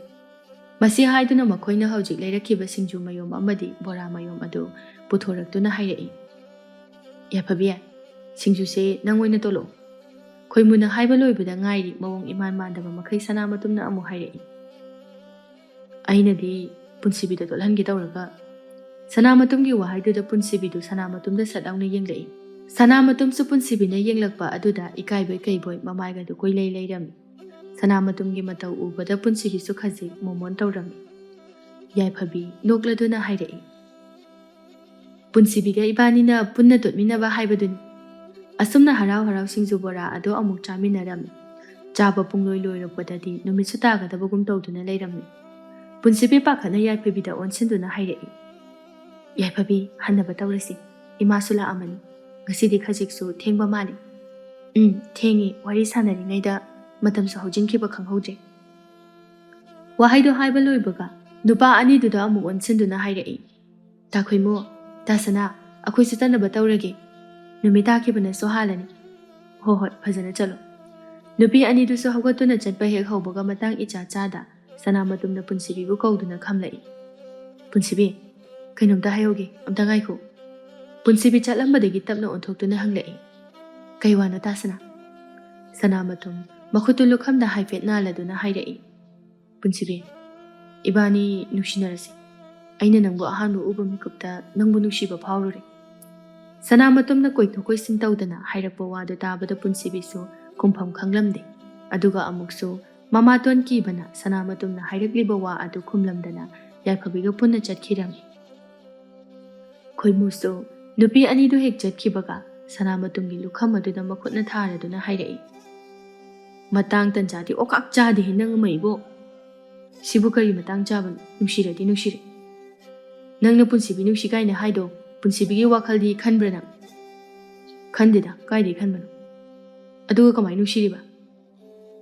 ꯃꯁꯤ ꯍꯥꯏꯗꯨꯅ ꯃꯈꯣꯏꯅ ꯍꯧꯖꯤꯛ ꯂꯩꯔꯛꯈꯤꯕ ꯁꯤꯡꯖꯨ ꯃꯌꯣꯝ ꯑꯃꯗꯤ ꯕꯣꯔꯥ ꯃꯌꯣꯝ ꯑꯗꯨ ꯄꯨꯊꯣꯔꯛꯇꯨꯅ ꯍꯥꯏꯔꯛꯏ, "ꯌꯥꯏꯐꯕꯤ, ꯁꯤꯡꯖꯨꯁꯦ ꯅꯪ ꯑꯣꯏꯅ ꯇꯣꯠꯂꯛꯑꯣ꯫" ꯈꯣꯏꯃꯨꯅ ꯍꯥꯏꯕ ꯂꯣꯏꯕꯗ ꯉꯥꯏꯔꯤ ꯃꯑꯣꯡ ꯏꯃꯥꯟ ꯃꯥꯟꯗꯕ ꯃꯈꯩ ꯁꯅꯥꯃꯇꯨꯝꯅ ꯑꯃꯨꯛ ꯍꯥꯏꯔꯛꯏ, "ꯑꯩꯅꯗꯤ ꯄꯨꯟꯁꯤꯕꯤꯗ ꯇꯣꯠꯍꯟꯒꯦ ꯇꯧꯔꯒ꯫" ꯁꯅꯥꯃꯇꯨꯝꯒꯤ ꯋꯥꯍꯩꯗꯨꯗ ꯄꯨꯟꯁꯤꯕꯤꯗꯨ ꯁꯅꯥꯃꯇꯨꯝꯗ ꯁꯠ ꯂꯥꯎꯅ ꯌꯦꯡꯂꯛꯏ꯫ ꯁꯅꯥꯃꯇꯨꯝꯁꯨ ꯄꯨꯟꯁꯤꯕꯤꯅ ꯌꯦꯡꯂꯛꯄ ꯑꯗꯨꯗ ꯏꯀꯥꯏꯕꯣꯏ ꯀꯩꯕꯣꯏ ꯃꯃꯥꯏꯒꯗꯨ ꯀꯣꯏꯂꯩ ꯂꯩꯔꯝꯃꯤ꯫ ꯁꯅꯥꯃꯇꯨꯝꯒꯤ ꯃꯇꯧ ꯎꯕꯗ ꯄꯨꯟꯁꯤꯕꯤꯁꯨ ꯈꯖꯤꯛ ꯃꯣꯃꯣꯟ ꯇꯧꯔꯝꯃꯤ꯫ ꯌꯥꯏꯐꯕꯤ ꯅꯣꯛꯂꯗꯨꯅ ꯍꯥꯏꯔꯛꯏ, "ꯄꯨꯟꯁꯤꯕꯤꯒ ꯏꯕꯥꯅꯤꯅ ꯄꯨꯟꯅ ꯇꯣꯠꯃꯤꯟꯅꯕ ꯍꯥꯏꯕꯗꯨꯅꯤ꯫" ꯑꯁꯨꯝꯅ ꯍꯔꯥꯎ ꯍꯔꯥꯎ ꯁꯤꯡꯖꯨ ꯕꯣꯔꯥ ꯑꯗꯨ ꯑꯃꯨꯛ ꯆꯥꯃꯤꯟꯅꯔꯝꯃꯤ꯫ ꯆꯥꯕ ꯄꯨꯡꯂꯣꯏ ꯂꯣꯏꯔꯛꯄꯗꯗꯤ ꯅꯨꯃꯤꯠꯁꯨ ꯇꯥꯒꯗꯕꯒꯨꯝ ꯇꯧꯗꯨꯅ ꯂꯩꯔꯝꯃꯤ꯫ ꯄꯨꯟꯁꯤꯕꯤ ꯄꯥꯈꯠꯅ ꯌꯥꯏꯐꯕꯤꯗ ꯑꯣꯟꯁꯤꯟꯗꯨꯅ ꯍꯥꯏꯔꯛꯏ, "ꯌꯥꯏꯐꯕꯤ, ꯍꯟꯅꯕ ꯇꯧꯔꯁꯤ꯫ ꯏꯃꯥꯁꯨ ꯂꯥꯛꯑꯝꯃꯅꯤ꯫ ꯉꯁꯤꯗꯤ ꯈꯖꯤꯛꯁꯨ ꯊꯦꯡꯕ ꯃꯥꯜꯂꯤ꯫" "ꯎꯝ, ꯊꯦꯡꯉꯤ꯫ ꯋꯥꯔꯤ ꯁꯥꯟꯅꯔꯤꯉꯩꯗ ꯃꯇꯝꯁꯨ ꯍꯧꯖꯤꯟꯈꯤꯕ ꯈꯪꯍꯧꯗ꯭ꯔꯦ꯫" ꯋꯥꯍꯩꯗꯣ ꯍꯥꯏꯕ ꯂꯣꯏꯕꯒ ꯅꯨꯄꯥ ꯑꯅꯤꯗꯨꯗ ꯑꯃꯨꯛ ꯑꯣꯟꯁꯤꯟꯗꯨꯅ ꯍꯥꯏꯔꯛꯏ, "ꯇꯥ ꯈꯣꯏꯃꯨ, ꯇꯥ ꯁꯅꯥ, ꯑꯩꯈꯣꯏꯁꯨ ꯆꯠꯅꯕ ꯇꯧꯔꯒꯦ꯫ ꯅꯨꯃꯤꯠ ꯇꯥꯈꯤꯕꯅꯁꯨ ꯍꯥꯜꯂꯅꯤ꯫ ꯍꯣ ꯍꯣꯏ, ꯐꯖꯅ ꯆꯠꯂꯣ꯫" ꯅꯨꯄꯤ ꯑꯅꯤꯗꯨꯁꯨ ꯍꯧꯒꯠꯇꯨꯅ ꯆꯠꯄ ꯍꯦꯛ ꯍꯧꯕꯒ ꯃꯇꯥꯡ ꯏꯆꯥ ꯆꯥꯗ ꯁꯅꯥꯃꯇꯨꯝꯅ ꯄꯨꯟꯁꯤꯕꯤꯕꯨ ꯀꯧꯗꯨꯅ ꯈꯝꯂꯛꯏ꯫ "ꯄꯨꯟꯁꯤꯕꯤ, ꯀꯩꯅꯣꯝꯇ ꯍꯥꯏꯍꯧꯒꯦ, ꯑꯝꯇ ꯉꯥꯏꯈꯣ꯫" ꯄꯨꯟꯁꯤꯕꯤ ꯆꯠꯂꯝꯕꯗꯒꯤ ꯇꯞꯅ ꯑꯣꯟꯊꯣꯛꯇꯨꯅ ꯍꯪꯂꯛꯏ, "ꯀꯩ ꯋꯥꯅꯣ ꯇꯥ ꯁꯅꯥ?" ꯁꯅꯥꯃꯇꯨꯝ ꯃꯈꯨꯠꯇꯨ ꯂꯨꯈꯝꯗ ꯍꯥꯏꯐꯦꯠ ꯅꯥꯜꯂꯗꯨꯅ ꯍꯥꯏꯔꯛꯏ, "ꯄꯨꯟꯁꯤꯕꯤ, ꯏꯕꯥꯅꯤ ꯅꯨꯡꯁꯤꯅꯔꯁꯤ꯫ ꯑꯩꯅ ꯅꯪꯕꯨ ꯑꯍꯥꯟꯕ ꯎꯕ ꯃꯤꯀꯨꯞꯇ ꯅꯪꯕꯨ ꯅꯨꯡꯁꯤꯕ ꯐꯥꯎꯔꯨꯔꯦ꯫" ꯁꯅꯥꯃꯇꯨꯝꯅ ꯀꯣꯏꯊꯣꯛ ꯀꯣꯏꯁꯤꯟ ꯇꯧꯗꯅ ꯍꯥꯏꯔꯛꯄ ꯋꯥꯗꯨ ꯇꯥꯕꯗ ꯄꯨꯟꯁꯤꯕꯤꯁꯨ ꯈꯨꯝꯐꯝ ꯈꯪꯂꯝꯗꯦ꯫ ꯑꯗꯨꯒ ꯑꯃꯨꯛꯁꯨ ꯃꯃꯥꯇꯣꯟ ꯀꯤꯕꯅ ꯁꯅꯥꯃꯇꯨꯝꯅ ꯍꯥꯏꯔꯛꯂꯤꯕ ꯋꯥ ꯑꯗꯨ ꯈꯨꯝꯂꯝꯗꯅ ꯌꯥꯏꯐꯕꯤꯒ ꯄꯨꯟꯅ ꯆꯠꯈꯤꯔꯝꯃꯤ꯫ ꯈꯣꯏꯃꯨꯁꯨ ꯅꯨꯄꯤ ꯑꯅꯤꯗꯨ ꯍꯦꯛ ꯆꯠꯈꯤꯕꯒ ꯁꯅꯥꯃꯇꯨꯝꯒꯤ ꯂꯨꯈꯝ ꯑꯗꯨꯗ ꯃꯈꯨꯠꯅ ꯊꯥꯔꯗꯨꯅ ꯍꯥꯏꯔꯛꯏ, "ꯃꯇꯥꯡ ꯇꯟꯖꯥꯗꯤ ꯑꯣꯀꯥꯛ ꯆꯥꯗꯦꯍꯦ ꯅꯪ ꯑꯃ ꯏꯕꯣ꯫ ꯁꯤꯕꯨ ꯀꯔꯤ ꯃꯇꯥꯡ ꯆꯥꯕꯅꯣ? ꯅꯨꯡꯁꯤꯔꯗꯤ ꯅꯨꯡꯁꯤꯔꯦ꯫ ꯅꯪꯅ ꯄꯨꯟꯁꯤꯕꯤ ꯅꯨꯡꯁꯤ ꯀꯥꯏꯅ ꯍꯥꯏꯗꯣ ꯄꯨꯟꯁꯤꯕꯤꯒꯤ ꯋꯥꯈꯜꯗꯤ ꯈꯟꯕ꯭ꯔꯥ ꯅꯪ? ꯈꯟꯗꯦꯗ, ꯀꯥꯏꯗꯩ ꯈꯟꯕꯅꯣ? ꯑꯗꯨꯒ ꯀꯃꯥꯏꯅ ꯅꯨꯡꯁꯤꯔꯤꯕ?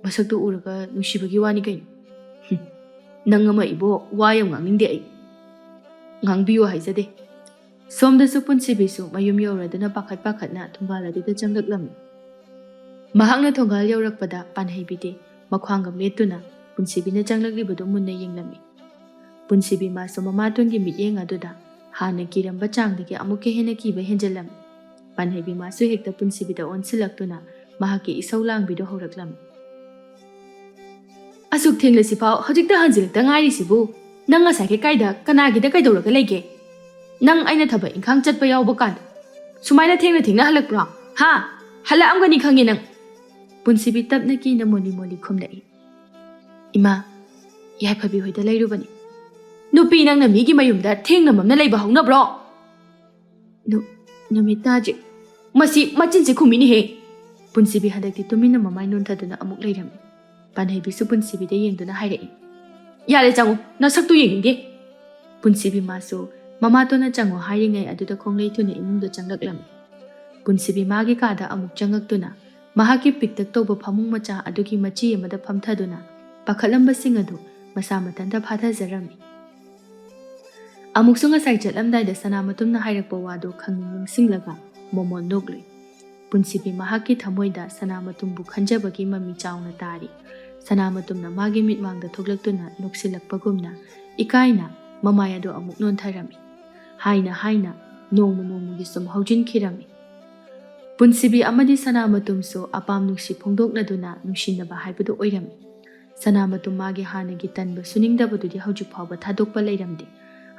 ꯃꯁꯛꯇꯨ ꯎꯔꯒ ꯅꯨꯡꯁꯤꯕꯒꯤ ꯋꯥꯅꯤ ꯀꯩꯅꯣ꯫ ꯍꯨꯝ, ꯅꯪ ꯑꯃ ꯏꯕꯣ, ꯋꯥ ꯌꯥꯝ ꯉꯥꯡꯅꯤꯡꯗꯦ ꯑꯩ꯫ ꯉꯥꯡꯕꯤꯌꯨ ꯍꯥꯏꯖꯗꯦ꯫ ꯁꯣꯝꯗꯁꯨ ꯄꯨꯟꯁꯤꯕꯤꯁꯨ ꯃꯌꯨꯝ ꯌꯧꯔꯗꯨꯅ ꯄꯥꯈꯠ ꯄꯥꯈꯠꯅ ꯊꯣꯡꯒꯥꯜ ꯑꯗꯨꯗ ꯆꯪꯂꯛꯂꯝꯃꯤ꯫ ꯃꯍꯥꯛꯅ ꯊꯣꯡꯒꯥꯜ ꯌꯧꯔꯛꯄꯗ ꯄꯥꯟꯍꯩꯕꯤꯗꯤ ꯃꯈ꯭ꯋꯥꯡꯒ ꯃꯦꯠꯇꯨꯅ ꯄꯨꯟꯁꯤꯕꯤꯅ ꯆꯪꯂꯛꯂꯤꯕꯗꯨ ꯃꯨꯟꯅ ꯌꯦꯡꯂꯝꯃꯤ꯫ ꯄꯨꯟꯁꯤꯕꯤ ꯃꯥꯁꯨ ꯃꯃꯥꯇꯣꯟꯒꯤ ꯃꯤꯠꯌꯦꯡ ꯑꯗꯨꯗ ꯍꯥꯟꯅ ꯀꯤꯔꯝꯕ ꯆꯥꯡꯗꯒꯤ ꯑꯃꯨꯛꯀ ꯍꯦꯟꯅ ꯀꯤꯕ ꯍꯦꯟꯖꯜꯂꯝꯃꯤ꯫ ꯄꯥꯟꯍꯩꯕꯤ ꯃꯥꯁꯨ ꯍꯦꯛꯇ ꯄꯨꯟꯁꯤꯕꯤꯗ ꯑꯣꯟꯁꯤꯜꯂꯛꯇꯨꯅ ꯃꯍꯥꯛꯀꯤ ꯏꯁꯧ ꯂꯥꯡꯕꯤꯗꯨ ꯍꯧꯔꯛꯂꯝꯃꯤ꯫ "ꯑꯁꯨꯛ ꯊꯦꯡꯂꯁꯤꯐꯥꯎ ꯍꯧꯖꯤꯛꯇ ꯍꯟꯖꯤꯜꯂꯛꯇ ꯉꯥꯏꯔꯤꯁꯤꯕꯨ, ꯅꯪ ꯉꯁꯥꯏꯒꯩ ꯀꯥꯏꯗ, ꯀꯅꯥꯒꯤꯗ ꯀꯩꯗꯧꯔꯒ ꯂꯩꯒꯦ? ꯅꯪ ꯑꯩꯅ ꯊꯕꯛ ꯏꯪꯈꯥꯡ ꯆꯠꯄ ꯌꯥꯎꯕ ꯀꯥꯟꯗ ꯁꯨꯃꯥꯏꯅ ꯊꯦꯡꯅ ꯊꯦꯡꯅ ꯍꯜꯂꯛꯄ꯭ꯔꯣ? ꯍꯥ? ꯍꯜꯂꯛꯑꯝꯒꯅꯤ ꯈꯪꯉꯦ ꯅꯪ꯫" ꯄꯨꯟꯁꯤꯕꯤ ꯇꯞꯅ ꯀꯤꯅ ꯃꯣꯂꯤ ꯃꯣꯂꯤ ꯈꯨꯝꯂꯛꯏ꯫ "ꯏꯃꯥ, ꯌꯥꯏꯐꯕꯤ ꯍꯣꯏꯗ ꯂꯩꯔꯨꯕꯅꯤ꯫" "ꯅꯨꯄꯤ ꯅꯪꯅ ꯃꯤꯒꯤ ꯃꯌꯨꯝꯗ ꯊꯦꯡꯅ ꯃꯝꯅ ꯂꯩꯕ ꯍꯧꯅꯕ꯭ꯔꯣ?" "ꯅꯨ-, ꯅꯨꯃꯤꯠ ꯇꯥꯗ꯭ꯔꯤ꯫" "ꯃꯁꯤ ꯃꯆꯤꯟꯁꯦ ꯈꯨꯝꯃꯤꯅꯦꯍꯦ!" ꯄꯨꯟꯁꯤꯕꯤ ꯍꯟꯗꯛꯇꯤ ꯇꯨꯃꯤꯟꯅ ꯃꯃꯥꯏ ꯅꯣꯟꯊꯗꯨꯅ ꯑꯃꯨꯛ ꯂꯩꯔꯝꯃꯤ꯫ ꯄꯥꯟꯍꯩꯕꯤꯁꯨ ꯄꯨꯟꯁꯤꯕꯤꯗ ꯌꯦꯡꯗꯨꯅ ꯍꯥꯏꯔꯛꯏ, "ꯌꯥꯔꯦ, ꯆꯪꯉꯨ, ꯅꯁꯛꯇꯨ ꯌꯦꯡꯅꯤꯡꯗꯦ꯫" ꯄꯨꯟꯁꯤꯕꯤ ꯃꯥꯁꯨ ꯃꯃꯥꯇꯣꯟꯅ ꯆꯪꯉꯨ ꯍꯥꯏꯔꯤꯉꯩ ꯑꯗꯨꯗ ꯈꯣꯡꯂꯩ ꯊꯨꯅ ꯏꯃꯨꯡꯗ ꯆꯪꯂꯛꯂꯝꯃꯤ꯫ ꯄꯨꯟꯁꯤꯕꯤ ꯃꯥꯒꯤ ꯀꯥꯗ ꯑꯃꯨꯛ ꯆꯪꯉꯛꯇꯨꯅ ꯃꯍꯥꯛꯀꯤ ꯄꯤꯛꯇꯛ ꯇꯧꯕ ꯐꯃꯨꯡ ꯃꯆꯥ ꯑꯗꯨꯒꯤ ꯃꯆꯤ ꯑꯃꯗ ꯐꯝꯊꯗꯨꯅ ꯄꯥꯈꯠꯂꯝꯕꯁꯤꯡ ꯑꯗꯨ ꯃꯁꯥ ꯃꯊꯟꯇ ꯐꯥꯊꯖꯔꯝꯃꯤ꯫ ꯑꯃꯨꯛꯁꯨ ꯉꯁꯥꯏ ꯆꯠꯂꯝꯗꯥꯏꯗ ꯁꯅꯥꯃꯇꯨꯝꯅ ꯍꯥꯏꯔꯛꯄ ꯋꯥꯗꯨ ꯈꯪꯅꯤꯡ ꯅꯤꯡꯁꯤꯡꯂꯒ ꯃꯣꯃꯣꯟ ꯅꯣꯛꯂꯨꯏ꯫ ꯄꯨꯟꯁꯤꯕꯤ ꯃꯍꯥꯛꯀꯤ ꯊꯃꯣꯏꯗ ꯁꯅꯥꯃꯇꯨꯝꯕꯨ ꯈꯟꯖꯕꯒꯤ ꯃꯃꯤ ꯆꯥꯎꯅ ꯇꯥꯔꯤ꯫ ꯁꯅꯥꯃꯇꯨꯝꯅ ꯃꯥꯒꯤ ꯃꯤꯠꯃꯥꯡꯗ ꯊꯣꯛꯂꯛꯇꯨꯅ ꯅꯣꯛꯁꯤꯜꯂꯛꯄꯒꯨꯝꯅ ꯏꯀꯥꯏꯅ ꯃꯃꯥꯏ ꯑꯗꯨ ꯑꯃꯨꯛ ꯅꯣꯟꯊꯔꯝꯃꯤ꯫ ꯍꯥꯏꯅ ꯍꯥꯏꯅ ꯅꯣꯡꯃ ꯅꯣꯡꯃꯒꯤ ꯁꯨꯝ ꯍꯧꯖꯤꯟꯈꯤꯔꯝꯃꯤ꯫ ꯄꯨꯟꯁꯤꯕꯤ ꯑꯃꯗꯤ ꯁꯅꯥꯃꯇꯨꯝꯁꯨ ꯑꯄꯥꯝ ꯅꯨꯡꯁꯤ ꯐꯣꯡꯗꯣꯛꯅꯗꯨꯅ ꯅꯨꯡꯁꯤꯅꯕ ꯍꯥꯏꯕꯗꯨ ꯑꯣꯏꯔꯝꯃꯤ꯫ ꯁꯅꯥꯃꯇꯨꯝ ꯃꯥꯒꯤ ꯍꯥꯟꯅꯒꯤ ꯇꯟꯕ ꯁꯨꯅꯤꯡꯗꯕꯗꯨꯗꯤ ꯍꯧꯖꯤꯛ ꯐꯥꯎꯕ ꯊꯥꯗꯣꯛꯄ ꯂꯩꯔꯝꯗꯦ꯫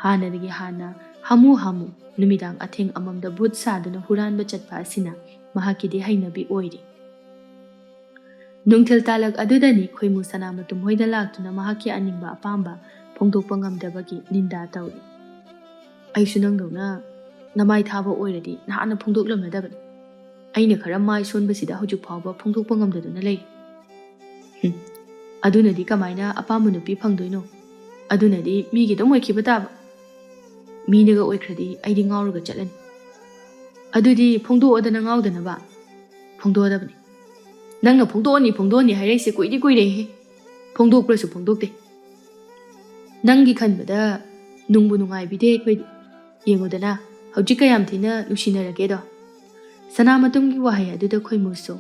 ꯍꯥꯟꯅꯗꯒꯤ ꯍꯥꯟꯅ ꯍꯥꯃꯨ ꯍꯥꯃꯨ ꯅꯨꯃꯤꯗꯥꯡ ꯑꯊꯦꯡ ꯑꯃꯝꯗ ꯚꯨꯠ ꯁꯥꯗꯨꯅ ꯍꯨꯔꯥꯟꯕ ꯆꯠꯄ ꯑꯁꯤꯅ ꯃꯍꯥꯛꯀꯤꯗꯤ ꯍꯩꯅꯕꯤ ꯑꯣꯏꯔꯤ꯫ ꯅꯨꯡꯊꯤꯜ ꯇꯥꯂꯛ ꯑꯗꯨꯗꯅꯤ ꯈꯣꯏꯃꯨ ꯁꯅꯥꯃꯇꯨꯝ ꯍꯣꯏꯗ ꯂꯥꯛꯇꯨꯅ ꯃꯍꯥꯛꯀꯤ ꯑꯅꯤꯡꯕ ꯑꯄꯥꯝꯕ ꯐꯣꯡꯗꯣꯛꯄ ꯉꯝꯗꯕꯒꯤ ꯅꯤꯟꯗꯥ ꯇꯧꯔꯤ꯫ "ꯑꯩꯁꯨ ꯅꯪꯗꯧꯅ ꯅꯃꯥꯏ ꯊꯥꯕ ꯑꯣꯏꯔꯗꯤ ꯅꯍꯥꯟꯅ ꯐꯣꯡꯗꯣꯛꯂꯝꯂꯗꯕꯅꯤ꯫ ꯑꯩꯅ ꯈꯔ ꯃꯥꯏ ꯁꯣꯟꯕꯁꯤꯗ ꯍꯧꯖꯤꯛ ꯐꯥꯎꯕ ꯐꯣꯡꯗꯣꯛꯄ ꯉꯝꯗꯗꯨꯅ ꯂꯩ꯫" "ꯍꯨꯝ, ꯑꯗꯨꯅꯗꯤ ꯀꯃꯥꯏꯅ ꯑꯄꯥꯝꯕ ꯅꯨꯄꯤ ꯐꯪꯗꯣꯏꯅꯣ? ꯑꯗꯨꯅꯗꯤ ꯃꯤꯒꯤ ꯑꯗꯨꯝ ꯑꯣꯏꯈꯤꯕ ꯇꯥꯕ꯫" ꯃꯤꯅꯒ ꯑꯣꯏꯈ꯭ꯔꯗꯤ ꯑꯩꯗꯤ ꯉꯥꯎꯔꯒ ꯆꯠꯂꯅꯤ꯫ ꯑꯗꯨꯗꯤ ꯐꯣꯡꯗꯣꯛꯑꯣꯗꯅ ꯉꯥꯎꯗꯅꯕ꯫ ꯐꯣꯡꯗꯣꯛꯑꯗꯕꯅꯤ꯫ ꯅꯪꯅ ꯐꯣꯡꯗꯣꯛꯑꯅꯤ, ꯐꯣꯡꯗꯣꯛꯑꯅꯤ ꯍꯥꯏꯔꯛꯏꯁꯦ ꯀꯨꯏꯗꯤ ꯀꯨꯏꯔꯦꯍꯦ꯫ ꯐꯣꯡꯗꯣꯛꯄ꯭ꯔꯁꯨ ꯐꯣꯡꯗꯣꯛꯇꯦ꯫ ꯅꯪꯒꯤ ꯈꯟꯕꯗ ꯅꯨꯡꯕꯨ ꯅꯨꯡꯉꯥꯏꯕꯤꯗꯦ ꯑꯩꯈꯣꯏꯗꯤ꯫ ꯌꯦꯡꯉꯨꯗꯅ, ꯍꯧꯖꯤꯛ ꯀꯌꯥꯝ ꯊꯤꯅ ꯅꯨꯡꯁꯤꯅꯔꯒꯦꯗꯣ꯫ ꯁꯅꯥꯃꯇꯨꯝꯒꯤ ꯋꯥꯍꯩ ꯑꯗꯨꯗ ꯈꯣꯏꯃꯨꯁꯨ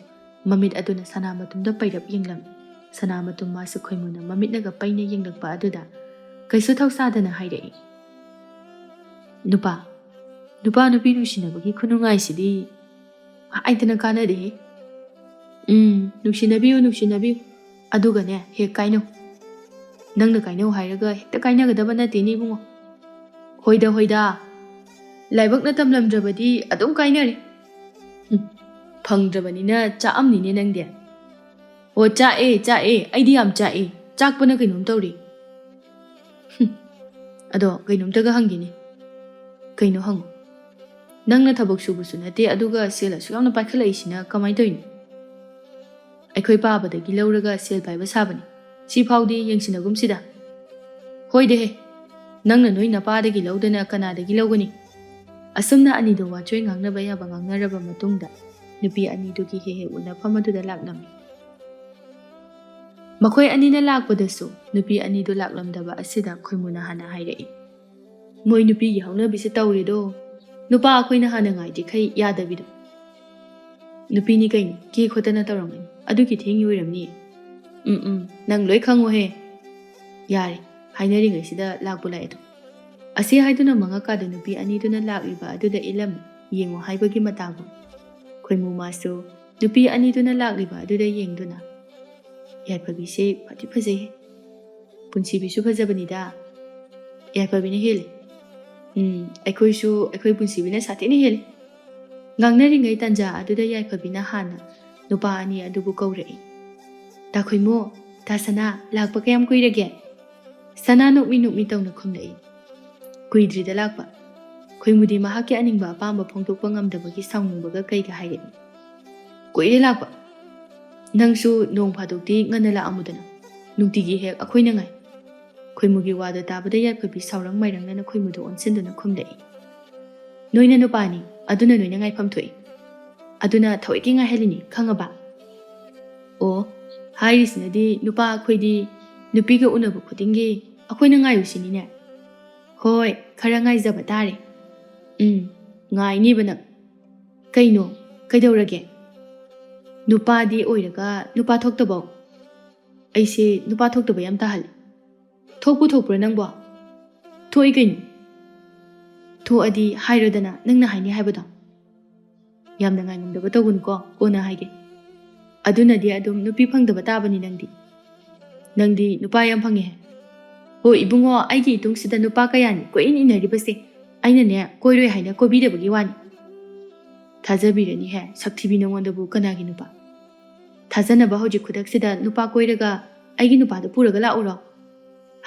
ꯃꯃꯤꯠ ꯑꯗꯨꯅ ꯁꯅꯥꯃꯇꯨꯝꯗ ꯄꯩꯔꯞ ꯌꯦꯡꯂꯝꯃꯤ꯫ ꯁꯅꯥꯃꯇꯨꯝ ꯃꯥꯁꯨ ꯈꯣꯏꯃꯨꯅ ꯃꯃꯤꯠꯅꯒ ꯄꯩꯅ ꯌꯦꯡꯂꯛꯄ ꯑꯗꯨꯗ ꯀꯩꯁꯨ ꯊꯧꯁꯥꯗꯅ ꯍꯥꯏꯔꯛꯏ, "ꯅꯨꯄꯥ, ꯅꯨꯄꯥ ꯅꯨꯄꯤ ꯅꯨꯡꯁꯤꯅꯕꯒꯤ ꯈꯨꯅꯨꯡꯉꯥꯏꯁꯤꯗꯤ ꯍꯥꯏꯗꯅ ꯀꯥꯟꯅꯗꯦꯍꯦ꯫ ꯎꯝ, ꯅꯨꯡꯁꯤꯅꯕꯤꯌꯨ, ꯅꯨꯡꯁꯤꯅꯕꯤꯌꯨ꯫ ꯑꯗꯨꯒꯅꯦ, ꯍꯦꯛ ꯀꯥꯏꯅꯧ꯫ ꯅꯪꯅ ꯀꯥꯏꯅꯧ ꯍꯥꯏꯔꯒ ꯍꯦꯛꯇ ꯀꯥꯏꯅꯒꯗꯕ ꯅꯠꯇꯦꯅꯦ ꯏꯕꯨꯡꯉꯣ꯫ ꯍꯣꯏꯗ, ꯍꯣꯏꯗ꯫ ꯂꯥꯏꯕꯛꯅ ꯇꯝꯂꯝꯗ꯭ꯔꯕꯗꯤ ꯑꯗꯨꯝ ꯀꯥꯏꯅꯔꯦ꯫ ꯎꯝ, ꯐꯪꯗ꯭ꯔꯕꯅꯤꯅ ꯆꯥꯛꯑꯝꯅꯤꯅꯦ ꯅꯪꯗꯤ?" "ꯑꯣ, ꯆꯥꯛꯑꯦ, ꯆꯥꯛꯑꯦ꯫ ꯑꯩꯗꯤ ꯌꯥꯝ ꯆꯥꯛꯑꯦ꯫ ꯆꯥꯛꯄꯅ ꯀꯩꯅꯣꯝ ꯇꯧꯔꯦ꯫" ꯍꯨꯝ, ꯑꯗꯣ ꯀꯩꯅꯣꯝꯇꯒ ꯍꯪꯒꯦꯅꯦ꯫ "ꯀꯩꯅꯣ ꯍꯪꯉꯨ꯫" "ꯅꯪꯅ ꯊꯕꯛ ꯁꯨꯕꯁꯨ ꯅꯠꯇꯦ, ꯑꯗꯨꯒ ꯁꯦꯜ ꯑꯁꯨꯛ ꯌꯥꯝꯅ ꯄꯥꯏꯈꯠꯂꯛꯏꯁꯤꯅ ꯀꯃꯥꯏꯅ ꯇꯧꯔꯤꯅꯣ?" "ꯑꯩꯈꯣꯏ ꯄꯥꯕꯗꯒꯤ ꯂꯧꯔꯒ ꯁꯦꯜ ꯄꯥꯏꯕ ꯁꯥꯕꯅꯤ꯫ ꯁꯤ ꯐꯥꯎꯗꯤ ꯌꯦꯡꯁꯤꯟꯅꯒꯨꯝꯁꯤꯗ꯫" "ꯍꯣꯏꯗꯦꯍꯦ, ꯅꯪꯅ ꯅꯣꯏ ꯅꯄꯥꯗꯒꯤ ꯂꯧꯗꯅ ꯀꯅꯥꯗꯒꯤ ꯂꯧꯒꯅꯤ?" ꯑꯁꯨꯝꯅ ꯑꯅꯤꯗꯣ ꯋꯥꯆꯣꯏ ꯉꯥꯡꯅꯕ ꯌꯥꯕ ꯉꯥꯡꯅꯔꯕ ꯃꯇꯨꯡꯗ, ꯅꯨꯄꯤ ꯑꯅꯤꯗꯨꯒꯤ ꯍꯦꯛ ꯍꯦꯛ ꯎꯅꯐꯝ ꯑꯗꯨꯗ ꯂꯥꯛꯂꯝꯃꯤ꯫ ꯃꯈꯣꯏ ꯑꯅꯤꯅ ꯂꯥꯛꯄꯗꯁꯨ ꯅꯨꯄꯤ ꯑꯅꯤꯗꯨ ꯂꯥꯛꯂꯝꯗꯕ ꯑꯁꯤꯗ ꯈꯣꯏꯃꯨꯅ ꯍꯥꯟꯅ ꯍꯥꯏꯔꯛꯏ, "ꯃꯣꯏ ꯅꯨꯄꯤꯒꯤ ꯍꯧꯅꯕꯤꯁꯦ ꯇꯧꯔꯦꯗꯣ꯫ ꯅꯨꯄꯥ ꯑꯩꯈꯣꯏꯅ ꯍꯥꯟꯅ ꯉꯥꯏꯗ꯭ꯔꯤꯈꯩ ꯌꯥꯗꯕꯤꯗꯣ꯫ ꯅꯨꯄꯤꯅꯤ ꯀꯩꯅꯣ, ꯀꯦ ꯈꯣꯠꯇꯅ ꯇꯧꯔꯝꯒꯅꯤ꯫ ꯑꯗꯨꯒꯤ ꯊꯦꯡꯉꯤ ꯑꯣꯏꯔꯝꯅꯤ꯫" "ꯎꯝ, ꯎꯝ, ꯅꯪ ꯂꯣꯏ ꯈꯪꯉꯨꯍꯦ꯫" ꯌꯥꯔꯦ, ꯍꯥꯏꯅꯔꯤꯉꯩꯁꯤꯗ ꯂꯥꯛꯄꯨ ꯂꯥꯛꯑꯦꯗꯣ꯫ ꯑꯁꯤ ꯍꯥꯏꯗꯨꯅ ꯃꯉꯛꯀꯥꯗ ꯅꯨꯄꯤ ꯑꯅꯤꯗꯨꯅ ꯂꯥꯛꯂꯤꯕ ꯑꯗꯨꯗ ꯏꯜꯂꯝꯃꯤ꯫ ꯌꯦꯡꯉꯨ ꯍꯥꯏꯕꯒꯤ ꯃꯇꯥꯒꯨꯝ꯫ ꯈꯣꯏꯃꯨ ꯃꯥꯁꯨ ꯅꯨꯄꯤ ꯑꯅꯤꯗꯨꯅ ꯂꯥꯛꯂꯤꯕ ꯑꯗꯨꯗ ꯌꯦꯡꯗꯨꯅ, "ꯌꯥꯏꯐꯕꯤꯁꯦ ꯐꯗꯤ ꯐꯖꯩꯍꯦ꯫ ꯄꯨꯟꯁꯤꯕꯤꯁꯨ ꯐꯖꯕꯅꯤꯗ꯫ ꯌꯥꯏꯐꯕꯤꯅ ꯍꯦꯜꯂꯦ꯫ ꯎꯝ, ꯑꯩꯈꯣꯏꯁꯨ, ꯑꯩꯈꯣꯏ ꯄꯨꯟꯁꯤꯕꯤꯅ ꯁꯥꯊꯤꯅ ꯍꯦꯜꯂꯦ꯫" ꯉꯥꯡꯅꯔꯤꯉꯩ ꯇꯥꯟꯖꯥ ꯑꯗꯨꯗ ꯌꯥꯏꯐꯕꯤꯅ ꯍꯥꯟꯅ ꯅꯨꯄꯥ ꯑꯅꯤ ꯑꯗꯨꯕꯨ ꯀꯧꯔꯛꯏ꯫ "ꯇꯥ ꯈꯣꯏꯃꯨ, ꯇꯥ ꯁꯅꯥ, ꯂꯥꯛꯄ ꯀꯌꯥꯝ ꯀꯨꯏꯔꯒꯦ?" ꯁꯅꯥ ꯅꯣꯛꯃꯤ ꯅꯣꯛꯃꯤ ꯇꯧꯅ ꯈꯨꯝꯂꯛꯏ꯫ "ꯀꯨꯏꯗ꯭ꯔꯤꯗ ꯂꯥꯛꯄ꯫" ꯈꯣꯏꯃꯨꯗꯤ ꯃꯍꯥꯛꯀꯤ ꯑꯅꯤꯡꯕ ꯑꯄꯥꯝꯕ ꯐꯣꯡꯗꯣꯛꯄ ꯉꯝꯗꯕꯒꯤ ꯁꯥꯎꯅꯤꯡꯕꯒ ꯀꯩꯒ ꯍꯥꯏꯔꯛꯏ꯫ "ꯀꯨꯏꯔꯦ ꯂꯥꯛꯄ꯫ ꯅꯪꯁꯨ ꯅꯣꯡ ꯐꯥꯗꯣꯛꯇꯤ ꯉꯟꯅ ꯂꯥꯛꯑꯝꯃꯨꯗꯅ꯫ ꯅꯨꯡꯇꯤꯒꯤ ꯍꯦꯛ ꯑꯩꯈꯣꯏꯅ ꯉꯥꯏ꯫" ꯈꯣꯏꯃꯨꯒꯤ ꯋꯥꯗꯣ ꯇꯥꯕꯗ ꯌꯥꯏꯐꯕꯤ ꯁꯥꯎꯔꯪ ꯃꯥꯏꯔꯪꯅꯅ ꯈꯣꯏꯃꯨꯗ ꯑꯣꯟꯁꯤꯟꯗꯨꯅ ꯈꯨꯝꯂꯛꯏ꯫ "ꯅꯣꯏꯅ ꯅꯨꯄꯥꯅꯤ, ꯑꯗꯨꯅ ꯅꯣꯏꯅ ꯉꯥꯏꯐꯝ ꯊꯣꯛꯏ꯫ ꯑꯗꯨꯅ ꯊꯑꯣꯏꯀꯤ ꯉꯥꯏꯍꯜꯂꯤꯅꯤ, ꯈꯪꯉꯕ?" "ꯑꯣ, ꯍꯥꯏꯔꯤꯁꯤꯅꯗꯤ ꯅꯨꯄꯥ ꯑꯩꯈꯣꯏꯗꯤ ꯅꯨꯄꯤꯒ ꯎꯅꯕ ꯈꯨꯗꯤꯡꯒꯤ ꯑꯩꯈꯣꯏꯅ ꯉꯥꯏꯌꯨꯁꯤꯅꯤꯅꯦ?" "ꯍꯣꯏ, ꯈꯔ ꯉꯥꯏꯖꯕ ꯇꯥꯔꯦ꯫" "ꯎꯝ, ꯉꯥꯏꯅꯤꯕ ꯅꯪ꯫" "ꯀꯩꯅꯣ? ꯀꯩꯗꯧꯔꯒꯦ?" "ꯅꯨꯄꯥꯗꯤ ꯑꯣꯏꯔꯒ ꯅꯨꯄꯥ ꯊꯣꯛꯇꯕꯧ?" "ꯑꯩꯁꯦ ꯅꯨꯄꯥ ꯊꯣꯛꯇꯕ ꯌꯥꯝ ꯇꯥꯍꯜꯂꯦ꯫" "ꯊꯣꯛꯄꯨ ꯊꯣꯛꯄ꯭ꯔꯣ ꯅꯪꯕꯣ?" "ꯊꯣꯛꯏ ꯀꯩꯅꯣ꯫" "ꯊꯣꯛꯑꯗꯤ ꯍꯥꯏꯔꯣꯗꯅ, ꯅꯪꯅ ꯍꯥꯏꯅꯤ ꯍꯥꯏꯕꯗꯣ꯫" "ꯌꯥꯝꯅ ꯉꯥꯏꯉꯝꯗꯕ ꯇꯧꯒꯅꯨꯀꯣ, ꯀꯣꯟꯅ ꯍꯥꯏꯒꯦ꯫ ꯑꯗꯨꯅꯗꯤ ꯑꯗꯨꯝ ꯅꯨꯄꯤ ꯐꯪꯗꯕ ꯇꯥꯕꯅꯤ ꯅꯪꯗꯤ꯫ ꯅꯪꯗꯤ ꯅꯨꯄꯥ ꯌꯥꯝ ꯐꯪꯉꯦ ꯍꯥꯏ꯫" "ꯍꯣ ꯏꯕꯨꯡꯉꯣ, ꯑꯩꯒꯤ ꯏꯇꯨꯡꯁꯤꯗ ꯅꯨꯄꯥ ꯀꯌꯥꯅꯤ ꯀꯣꯏꯏꯟ ꯏꯟꯅꯔꯤꯕꯁꯦ꯫ ꯑꯩꯅꯅꯦ, ꯀꯣꯏꯔꯣꯏ ꯍꯥꯏꯅ ꯀꯣꯏꯕꯤꯗꯕꯒꯤ ꯋꯥꯅꯤ꯫" "ꯊꯥꯖꯕꯤꯔꯅꯤꯍꯦ, ꯁꯛꯊꯤꯕꯤ, ꯅꯉꯣꯟꯗꯕꯨ ꯀꯅꯥꯒꯤ ꯅꯨꯄꯥ? ꯊꯥꯖꯅꯕ ꯍꯧꯖꯤꯛ ꯈꯨꯗꯛꯁꯤꯗ ꯅꯨꯄꯥ ꯀꯣꯏꯔꯒ ꯑꯩꯒꯤ ꯅꯨꯄꯥꯗꯨ ꯄꯨꯔꯒ ꯂꯥꯛꯎꯔꯣ?"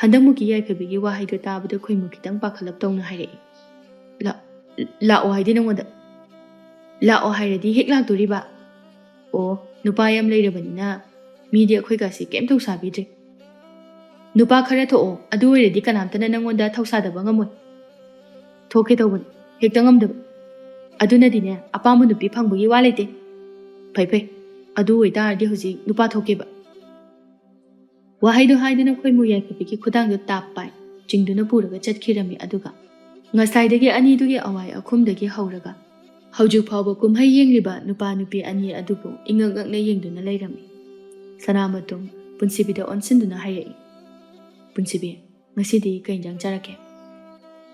ꯍꯟꯗꯛꯃꯨꯛꯀꯤ ꯌꯥꯏꯐꯕꯤꯒꯤ ꯋꯥꯍꯩꯗꯣ ꯇꯥꯕꯗ ꯈꯣꯏꯃꯨ ꯈꯤꯇꯪ ꯄꯥꯈꯠꯂꯞ ꯇꯧꯅ ꯍꯥꯏꯔꯛꯏ꯫ "ꯂꯥ-, ꯂꯥꯛꯑꯣ ꯍꯥꯏꯗꯤ ꯅꯉꯣꯟꯗ?" "ꯂꯥꯛꯑꯣ ꯍꯥꯏꯔꯗꯤ ꯍꯦꯛ ꯂꯥꯛꯇꯣꯔꯤꯕ?" "ꯑꯣ, ꯅꯨꯄꯥ ꯌꯥꯝ ꯂꯩꯔꯕꯅꯤꯅ ꯃꯤꯗꯤ ꯑꯩꯈꯣꯏꯒꯁꯦ ꯀꯩꯝ ꯊꯧꯁꯥꯕꯤꯗ꯭ꯔꯦ꯫" "ꯅꯨꯄꯥ ꯈꯔ ꯊꯣꯛꯑꯣ, ꯑꯗꯨ ꯑꯣꯏꯔꯗꯤ ꯀꯅꯥꯝꯇꯅ ꯅꯪꯉꯣꯟꯗ ꯊꯧꯁꯥꯗꯕ ꯉꯝꯃꯣꯏ꯫" "ꯊꯣꯛꯀꯦ ꯇꯧꯕꯅꯤ, ꯍꯦꯛꯇ ꯉꯝꯗꯕ꯫ ꯑꯗꯨꯅꯗꯤꯅꯦ, ꯑꯄꯥꯝꯕ ꯅꯨꯄꯤ ꯐꯪꯕꯒꯤ ꯋꯥ ꯂꯩꯇꯦ꯫" "ꯐꯩ ꯐꯩ, ꯑꯗꯨ ꯑꯣꯏꯇꯥꯔꯗꯤ ꯍꯧꯖꯤꯛ ꯅꯨꯄꯥ ꯊꯣꯛꯀꯦꯕ꯫" ꯋꯥꯍꯩꯗꯣ ꯍꯥꯏꯗꯨꯅ ꯈꯣꯏꯃꯨ ꯌꯥꯏꯐꯕꯤꯒꯤ ꯈꯨꯗꯥꯡꯗꯣ ꯇꯥꯞ ꯄꯥꯏ ꯆꯤꯡꯗꯨꯅ ꯄꯨꯔꯒ ꯆꯠꯈꯤꯔꯝꯃꯤ꯫ ꯑꯗꯨꯒ ꯉꯁꯥꯏꯗꯒꯤ ꯑꯅꯤꯗꯨꯒꯤ ꯑꯋꯥꯏ ꯑꯈꯨꯝꯗꯒꯤ ꯍꯧꯔꯒ ꯍꯧꯖꯤꯛ ꯐꯥꯎꯕ ꯀꯨꯝꯍꯩ ꯌꯦꯡꯂꯤꯕ ꯅꯨꯄꯥ ꯅꯨꯄꯤ ꯑꯅꯤ ꯑꯗꯨꯕꯨ ꯏꯉꯛ ꯉꯛꯅ ꯌꯦꯡꯗꯨꯅ ꯂꯩꯔꯝꯃꯤ꯫ ꯁꯅꯥꯃꯇꯨꯝ ꯄꯨꯟꯁꯤꯕꯤꯗ ꯑꯣꯟꯁꯤꯟꯗꯨꯅ ꯍꯥꯏꯔꯛꯏ, "ꯄꯨꯟꯁꯤꯕꯤ, ꯉꯁꯤꯗꯤ ꯀꯩ ꯏꯟꯖꯥꯡ ꯆꯥꯔꯛꯀꯦ?"